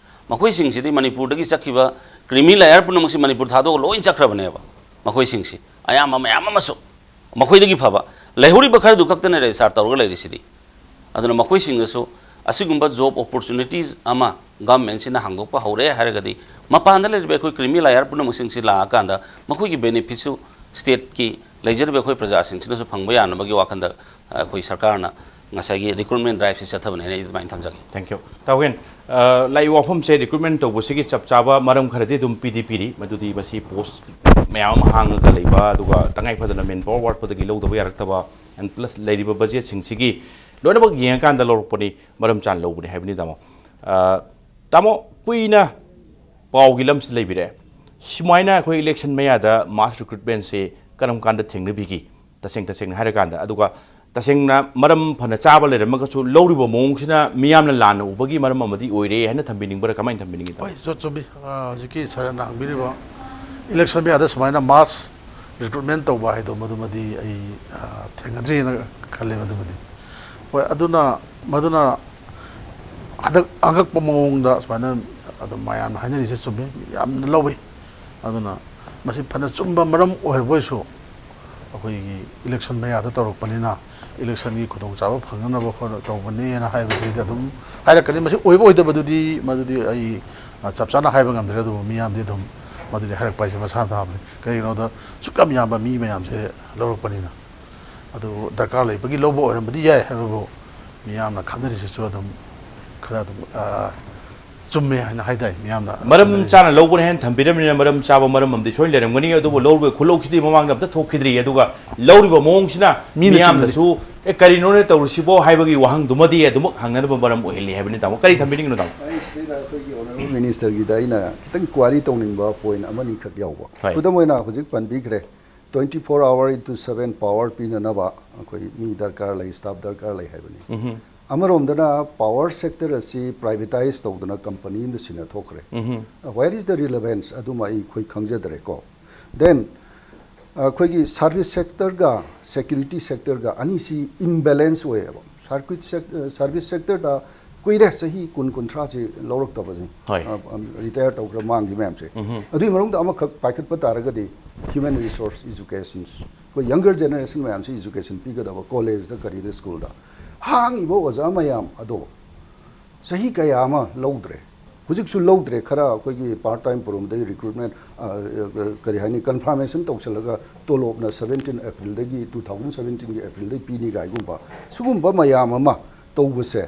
ꯃꯈꯣꯏꯁꯤꯡꯁꯤꯗꯤ ꯃꯅꯤꯄꯨꯔꯗꯒꯤ ꯆꯠꯈꯤꯕ creamy layer ꯄꯨꯝꯅꯃꯛꯁꯤ ꯃꯅꯤꯄꯨꯔ ꯊꯥꯗꯣꯛꯑꯒ ꯂꯣꯏ ꯆꯠꯈ꯭ꯔꯕꯅꯦꯕ꯫ ꯃꯈꯣꯏꯁꯤꯡꯁꯤ ꯑꯌꯥꯝꯕ ꯃꯌꯥꯝ ꯑꯃꯁꯨ ꯃꯈꯣꯏꯗꯒꯤ ꯐꯕ ꯂꯩꯍꯧꯔꯤꯕ ꯈꯔꯗꯨ ꯈꯛꯇꯅ register ꯇꯧꯔꯒ ꯂꯩꯔꯤꯁꯤꯗꯤ꯫ ꯑꯗꯨꯅ ꯃꯈꯣꯏꯁꯤꯡꯗꯁꯨ ꯑꯁꯤꯒꯨꯝꯕ job opportunities ꯑꯃ government ꯁꯤꯅ ꯍꯥꯡꯗꯣꯛꯄ ꯍꯧꯔꯦ ꯍꯥꯏꯔꯒꯗꯤ, ꯃꯄꯥꯟꯗ ꯂꯩꯔꯤꯕ ꯑꯩꯈꯣꯏ creamy layer ꯄꯨꯝꯅꯃꯛꯁꯤꯡꯁꯤ ꯂꯥꯛꯑꯀꯥꯟꯗ ꯃꯈꯣꯏꯒꯤ benefit ꯁꯨ state ꯀꯤ ꯂꯩꯖꯔꯤꯕ ꯑꯩꯈꯣꯏ ꯄ꯭ꯔꯖꯥꯁꯤꯡꯁꯤꯅꯁꯨ ꯐꯪꯕ ꯌꯥꯅꯕꯒꯤ ꯋꯥꯈꯜꯗ ꯑꯩꯈꯣꯏ ꯁꯔꯀꯥꯔꯅ ꯉꯁꯥꯏꯒꯤ recruitment drive ꯁꯤ ꯆꯠꯊꯕꯅꯦ ꯍꯥꯏꯅ ꯑꯩ ꯑꯗꯨꯃꯥꯏꯅ ꯊꯝꯖꯒꯦ꯫ Thank you꯫ ꯇꯥꯎꯒꯦꯟ, ꯑ, ꯂꯥꯛꯏꯕ ꯋꯥꯐꯝꯁꯦ recruitment ꯇꯧꯕꯁꯤꯒꯤ ꯆꯞ ꯆꯥꯕ ꯃꯔꯝ ꯈꯔꯗꯤ ꯑꯗꯨꯝ ꯄꯤꯗꯤ ꯄꯤꯔꯤ, ꯃꯗꯨꯗꯤ ꯃꯁꯤ post ꯃꯌꯥꯝ ꯑꯃ ꯍꯥꯡꯉꯒ ꯂꯩꯕ, ꯑꯗꯨꯒ ꯇꯉꯥꯏ ꯐꯗꯅ manpower ꯋꯥꯠꯄꯗꯒꯤ ꯂꯧꯗꯕ ꯌꯥꯔꯛꯇꯕ, and plus ꯂꯩꯔꯤꯕ budget ꯁꯤꯡꯁꯤꯒꯤ ꯂꯣꯏꯅꯃꯛ ꯌꯦꯡꯉꯀꯥꯟꯗ ꯂꯧꯔꯛꯄꯅꯤ, ꯃꯔꯝ ꯆꯥꯅ ꯂꯧꯕꯅꯤ ꯍꯥꯏꯕꯅꯤ, ꯇꯥꯃꯣ꯫ ꯑ, ꯇꯥꯃꯣ, ꯀꯨꯏꯅ ꯄꯥꯎꯒꯤ ꯂꯝꯁꯤꯗ ꯂꯩꯕꯤꯔꯦ꯫ ꯁꯨꯃꯥꯏꯅ ꯑꯩꯈꯣꯏ election ꯃꯌꯥꯗ mass recruitment ꯁꯦ ꯀꯔꯝ ꯀꯥꯟꯗ ꯊꯦꯡꯅꯕꯤꯒꯤ? ꯇꯁꯦꯡ ꯇꯁꯦꯡꯅ ꯍꯥꯏꯔꯀꯥꯟꯗ, ꯑꯗꯨꯒ ꯇꯁꯦꯡꯅ ꯃꯔꯝ ꯐꯅ ꯆꯥꯕ ꯂꯩꯔꯝꯃꯒꯁꯨ, ꯂꯧꯔꯤꯕ ꯃꯑꯣꯡꯁꯤꯅ ꯃꯤꯌꯥꯝꯅ ꯂꯥꯟꯅ ꯎꯕꯒꯤ ꯃꯔꯝ ꯑꯃꯗꯤ ꯑꯣꯏꯔꯦ ꯍꯥꯏꯅ ꯊꯝꯕꯤꯅꯤꯡꯕ꯭ꯔꯥ? ꯀꯃꯥꯏꯅ ꯊꯝꯕꯤꯅꯤꯡꯉꯤ, ꯇꯥꯃꯣ? ꯍꯣꯏ, ꯆꯨ-, ꯆꯨꯝꯃꯤ꯫ ꯑ, ꯍꯧꯖꯤꯛꯀꯤ ꯁꯥꯔꯅ ꯍꯪꯕꯤꯔꯤꯕ election ꯃꯌꯥꯗ ꯁꯨꯃꯥꯏꯅ mass recruitment ꯇꯧꯕ ꯍꯥꯏꯗꯣ, ꯃꯗꯨꯃꯗꯤ ꯑꯩ, ꯑ, ꯊꯦꯡꯅꯗ꯭ꯔꯤꯅ ꯈꯜꯂꯦ꯫ ꯃꯗꯨꯃꯗꯤ, ꯍꯣꯏ, ꯑꯗꯨꯅ, ꯃꯗꯨꯅ ꯍꯟꯗꯛ ꯑꯉꯛꯄ ꯃꯑꯣꯡꯗ ꯁꯨꯃꯥꯏꯅ ꯑꯗꯨꯝ ꯃꯌꯥꯝꯅ ꯍꯥꯏꯅꯔꯤꯁꯦ ꯆꯨꯝꯃꯤ, ꯌꯥꯝꯅ ꯂꯧꯋꯤ꯫ ꯑꯗꯨꯅ ꯃꯁꯤ ꯐꯅ ꯆꯨꯝꯕ ꯃꯔꯝ ꯑꯣꯏꯔꯕ ꯑꯣꯏꯁꯨ, ꯑꯩꯈꯣꯏꯒꯤ election ꯃꯌꯥꯗ ꯇꯧꯔꯛꯄꯅꯤꯅ, election ꯒꯤ ꯈꯨꯗꯣꯡꯆꯥꯕ ꯐꯪꯅꯅꯕ ꯍꯣꯠꯅ-, ꯇꯧꯕꯅꯦꯅ ꯍꯥꯏꯕꯁꯤꯗꯤ ꯑꯗꯨꯝ ꯍꯥꯏꯔꯛꯀꯅꯤ꯫ ꯃꯁꯤ ꯑꯣꯏꯕ ꯑꯣꯏꯗꯕꯗꯨꯗꯤ, ꯃꯗꯨꯗꯤ ꯑꯩ, ꯑ, ꯆꯞ ꯆꯥꯅ ꯍꯥꯏꯕ ꯉꯝꯗ꯭ꯔꯦ꯫ ꯑꯗꯨꯕꯨ ꯃꯤꯌꯥꯝꯗꯤ ꯑꯗꯨꯝ ꯃꯗꯨꯗꯤ ꯍꯥꯏꯔꯛꯄ ꯍꯥꯏꯁꯦ ꯃꯁꯥ ꯇꯥꯕꯅꯤ꯫ ꯀꯔꯤꯒꯤꯅꯣꯗ, ꯁꯨꯛ ꯌꯥꯝ ꯌꯥꯝꯕ ꯃꯤ ꯃꯌꯥꯝꯁꯦ ꯂꯧꯔꯛꯄꯅꯤꯅ꯫ ꯑꯗꯨꯕꯨ ꯗꯔꯀꯥꯔ ꯂꯩꯕꯒꯤ ꯂꯧꯕ ꯑꯣꯏꯔꯝꯕꯗꯤ ꯌꯥꯏ, ꯍꯥꯏꯕꯕꯨ ꯃꯤꯌꯥꯝꯅ ꯈꯟꯅꯔꯤꯁꯤꯁꯨ ꯑꯗꯨꯝ ꯈꯔ ꯑꯗꯨꯝ, ꯑ, ꯆꯨꯝꯃꯦ ꯍꯥꯏꯅ ꯍꯥꯏ ꯇꯥꯏ꯫ ꯃꯤꯌꯥꯝꯅ ꯃꯔꯝ ꯈꯟꯅꯔꯤꯁꯦ ꯆꯥꯅ ꯂꯧꯕꯅꯦ ꯍꯥꯏꯅ ꯊꯝꯕꯤꯔꯕꯅꯤꯅ, ꯃꯔꯝ ꯆꯥꯕ ꯃꯔꯝ ꯑꯃꯗꯤ ꯁꯣꯏꯅ ꯂꯩꯔꯝꯒꯅꯤ꯫ ꯑꯗꯨꯕꯨ ꯂꯧꯔꯤꯕ ꯈꯨꯠꯂꯧꯁꯤꯗꯤ ꯃꯃꯥꯡꯗ ꯑꯝꯇ ꯊꯣꯛꯈꯤꯗ꯭ꯔꯤ꯫ ꯑꯗꯨꯒ ꯂꯧꯔꯤꯕ ꯃꯑꯣꯡꯁꯤꯅ ꯃꯤꯅ ꯃꯤꯌꯥꯝꯅꯁꯨ, "ꯑꯦ, ꯀꯔꯤꯅꯣꯅꯦ ꯇꯧꯔꯤꯁꯤꯕꯣ?" ꯍꯥꯏꯕꯒꯤ ꯋꯥꯍꯪꯗꯨꯃꯗꯤ ꯑꯗꯨꯃꯛ ꯍꯪꯅꯅꯕ ꯃꯔꯝ ꯑꯣꯏꯍꯜꯂꯤ ꯍꯥꯏꯕꯅꯤ, ꯇꯥꯃꯣ꯫ ꯀꯔꯤ ꯊꯝꯕꯤꯅꯤꯡꯉꯤꯅꯣ, ꯇꯥꯃꯣ? ꯑꯩ ꯁꯤꯗꯩꯗ ꯑꯩꯈꯣꯏꯒꯤ honourable minister ꯒꯤꯗ ꯑꯩꯅ ꯈꯤꯇꯪ query ꯇꯧꯅꯤꯡꯕ point ꯑꯃꯅꯤꯈꯛ ꯌꯥꯎꯕ꯫ ꯍꯣꯏ꯫ ꯈꯨꯗꯝ ꯑꯣꯏꯅ ꯍꯧꯖꯤꯛ ꯄꯟꯕꯤꯈ꯭ꯔꯦ, twenty four hour into seven power ꯄꯤꯅꯅꯕ ꯑꯩꯈꯣꯏ ꯃꯤ ꯗꯔꯀꯥꯔ ꯂꯩ, staff ꯗꯔꯀꯥꯔ ꯂꯩ ꯍꯥꯏꯕꯅꯤ꯫ ꯎꯝꯍꯨꯝ꯫ ꯑꯃꯔꯣꯝꯗꯅ power sector ꯑꯁꯤ privatise ꯇꯧꯗꯅ company ꯑꯃꯗ ꯁꯤꯟꯅꯊꯣꯛꯈ꯭ꯔꯦ꯫ Where is the relevance? ꯑꯗꯨꯃ ꯑꯩꯈꯣꯏ ꯈꯪꯖꯗ꯭ꯔꯦꯀꯣ꯫ Then ꯑꯩꯈꯣꯏꯒꯤ service sectorꯒ security sectorꯒ ꯑꯅꯤꯁꯤ imbalance ꯑꯣꯏꯌꯦꯕ꯫ Circuit sec- service sectorꯗ ꯀꯨꯏꯔꯦ, ꯆꯍꯤ ꯀꯨꯟ ꯀꯨꯟꯊ꯭ꯔꯥꯁꯤ ꯂꯧꯔꯛꯇꯕꯁꯦ꯫ ꯍꯣꯏ꯫ Retire ꯇꯧꯈ꯭ꯔ ꯃꯥꯡꯈꯤ ꯃꯌꯥꯝꯁꯦ꯫ ꯑꯗꯨꯒꯤ ꯃꯅꯨꯡꯗ ꯑꯃꯈꯛ ꯄꯥꯏꯈꯠꯄ ꯇꯥꯔꯒꯗꯤ human resource educations, ꯑꯩꯈꯣꯏ younger generation ꯃꯌꯥꯝꯁꯤ education ꯄꯤꯒꯗꯕ collegeꯗ ꯀꯔꯤꯗ schoolꯗ ꯍꯥꯡꯉꯤꯕ ꯑꯣꯖꯥ ꯃꯌꯥꯝ ꯑꯗꯣ ꯆꯍꯤ ꯀꯌꯥ ꯑꯃ ꯂꯧꯗ꯭ꯔꯦ꯫ ꯍꯧꯖꯤꯛꯁꯨ ꯂꯧꯗ꯭ꯔꯦ꯫ ꯈꯔ ꯑꯩꯈꯣꯏꯒꯤ part time ꯄꯨꯔꯝꯗꯒꯤ recruitment, ꯑ, ꯑ, ꯀꯔꯤ ꯍꯥꯏꯅꯤ, confirmation ꯇꯧꯁꯜꯂꯒ ꯇꯣꯂꯣꯞꯅ seventeen Aprilꯗꯒꯤ, two thousand seventeenꯒꯤ Aprilꯗꯒꯤ ꯄꯤꯅꯤ ꯀꯥꯏꯒꯨꯝꯕ ꯁꯤꯒꯨꯝꯕ ꯃꯌꯥꯝ ꯑꯃ ꯇꯧꯕꯁꯦ,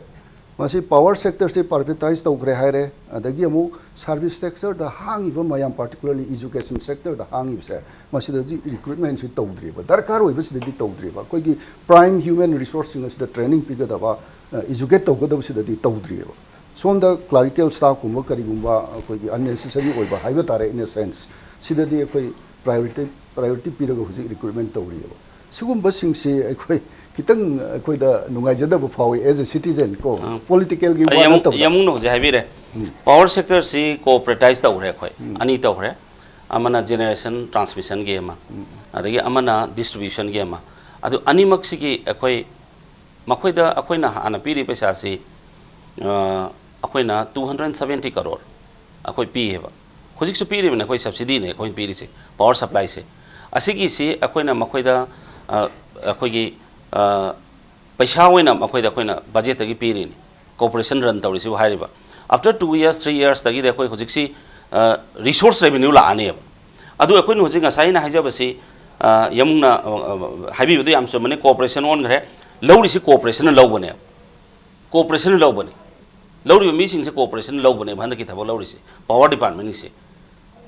ꯃꯁꯤ power sectorꯁꯦ privatise ꯇꯧꯈ꯭ꯔꯦ ꯍꯥꯏꯔꯦ, ꯑꯗꯒꯤ ꯑꯃꯨꯛ service sectorꯗ ꯍꯥꯡꯉꯤꯕ ꯃꯌꯥꯝ, particularly education sectorꯗ ꯍꯥꯡꯉꯤꯕꯁꯦ, ꯃꯁꯤꯗꯗꯤ recruitmentꯁꯤ ꯇꯧꯗ꯭ꯔꯤꯕ, ꯗꯔꯀꯥꯔ ꯑꯣꯏꯕꯁꯤꯗꯗꯤ ꯇꯧꯗ꯭ꯔꯤꯕ꯫ ꯑꯩꯈꯣꯏꯒꯤ prime human resourceꯁꯤꯡ ꯑꯁꯤꯗ training ꯄꯤꯒꯗꯕ, educate ꯇꯧꯒꯗꯕꯁꯤꯗꯗꯤ ꯇꯧꯗ꯭ꯔꯤꯕ꯫ ꯁꯣꯝꯗ clerical staffꯀꯨꯝꯕ ꯀꯔꯤꯒꯨꯝꯕ ꯑꯩꯈꯣꯏꯒꯤ unnecessary ꯑꯣꯏꯕ ꯍꯥꯏꯕ ꯇꯥꯔꯦ, in a sense, ꯁꯤꯗꯗꯤ ꯑꯩꯈꯣꯏ priority priority ꯄꯤꯔꯒ ꯍꯧꯖꯤꯛ recruitment ꯇꯧꯔꯤꯑꯕ꯫ ꯁꯤꯒꯨꯝꯕꯁꯤꯡꯁꯤ ꯑꯩꯈꯣꯏ ꯈꯤꯇꯪ ꯑꯩꯈꯣꯏꯗ ꯅꯨꯡꯉꯥꯏꯖꯗꯕ ꯐꯥꯎꯏ as a citizen ꯀꯣ꯫ ꯑꯥ꯫ Politicalꯒꯤ ꯋꯥ ꯌꯥꯝ- ꯅꯠꯇꯕꯗ꯫ ꯌꯥꯝ ꯍꯧꯖꯤꯛ ꯍꯥꯏꯕꯤꯔꯦ꯫ Power sectorꯁꯤ co-operatise ꯇꯧꯈ꯭ꯔꯦ ꯑꯩꯈꯣꯏ꯫ ꯑꯅꯤ ꯇꯧꯈ꯭ꯔꯦ꯫ ꯑꯃꯅ generation transmissionꯒꯤ ꯑꯃ, ꯑꯗꯒꯤ ꯑꯃꯅ distributionꯒꯤ ꯑꯃ꯫ ꯑꯗꯨ ꯑꯅꯤꯃꯛꯁꯤꯒꯤ ꯑꯩꯈꯣꯏ ꯃꯈꯣꯏꯗ ꯑꯩꯈꯣꯏꯅ ꯍꯥꯟꯅ ꯄꯤꯔꯤꯕ ꯄꯩꯁꯥꯁꯤ, ꯑ, ꯑꯩꯈꯣꯏꯅ two hundred seventy crore ꯑꯩꯈꯣꯏ ꯄꯤꯌꯦꯕ꯫ ꯍꯧꯖꯤꯛꯁꯨ ꯄꯤꯔꯤꯕꯅꯤ, ꯑꯩꯈꯣꯏ subsidyꯅꯦ ꯑꯩꯈꯣꯏꯅ ꯄꯤꯔꯤꯁꯦ, power supplyꯁꯦ꯫ ꯑꯁꯤꯒꯤꯁꯤ ꯑꯩꯈꯣꯏꯅ ꯃꯈꯣꯏꯗ, ꯑ, ꯑꯩꯈꯣꯏꯒꯤ, ꯑ, ꯄꯩꯁꯥ ꯑꯣꯏꯅ ꯃꯈꯣꯏꯗ ꯑꯩꯈꯣꯏꯅ budgetꯇꯒꯤ ꯄꯤꯔꯤꯅꯤ, corporation run ꯇꯧꯔꯤꯁꯤꯕꯨ ꯍꯥꯏꯔꯤꯕ꯫ After two years, three yearsꯇꯒꯤꯗꯤ ꯑꯩꯈꯣꯏ ꯍꯧꯖꯤꯛꯁꯤ, ꯑ, resource revenue ꯂꯥꯛꯑꯅꯦꯕ꯫ ꯑꯗꯨ ꯑꯩꯈꯣꯏꯅ ꯍꯧꯖꯤꯛ ꯉꯁꯥꯏ ꯑꯩꯅ ꯍꯥꯏꯖꯕꯁꯤ, ꯑ, ꯌꯥꯝꯅ, ꯑ, ꯑ, ꯍꯥꯏꯕꯤꯕꯗꯨ ꯌꯥꯝ ꯆꯨꯝꯕꯅꯤ, corporation ꯑꯣꯟꯈ꯭ꯔꯦ, ꯂꯧꯔꯤꯁꯤ corporationꯅ ꯂꯧꯕꯅꯦꯕ꯫ Corporationꯅ ꯂꯧꯕꯅꯤ꯫ ꯂꯧꯔꯤꯕ ꯃꯤꯁꯤꯡꯁꯦ corporationꯅ ꯂꯧꯕꯅꯦꯕ ꯍꯟꯗꯛꯀꯤ ꯊꯕꯛ ꯂꯧꯔꯤꯁꯦ, power departmentꯒꯤꯁꯦ꯫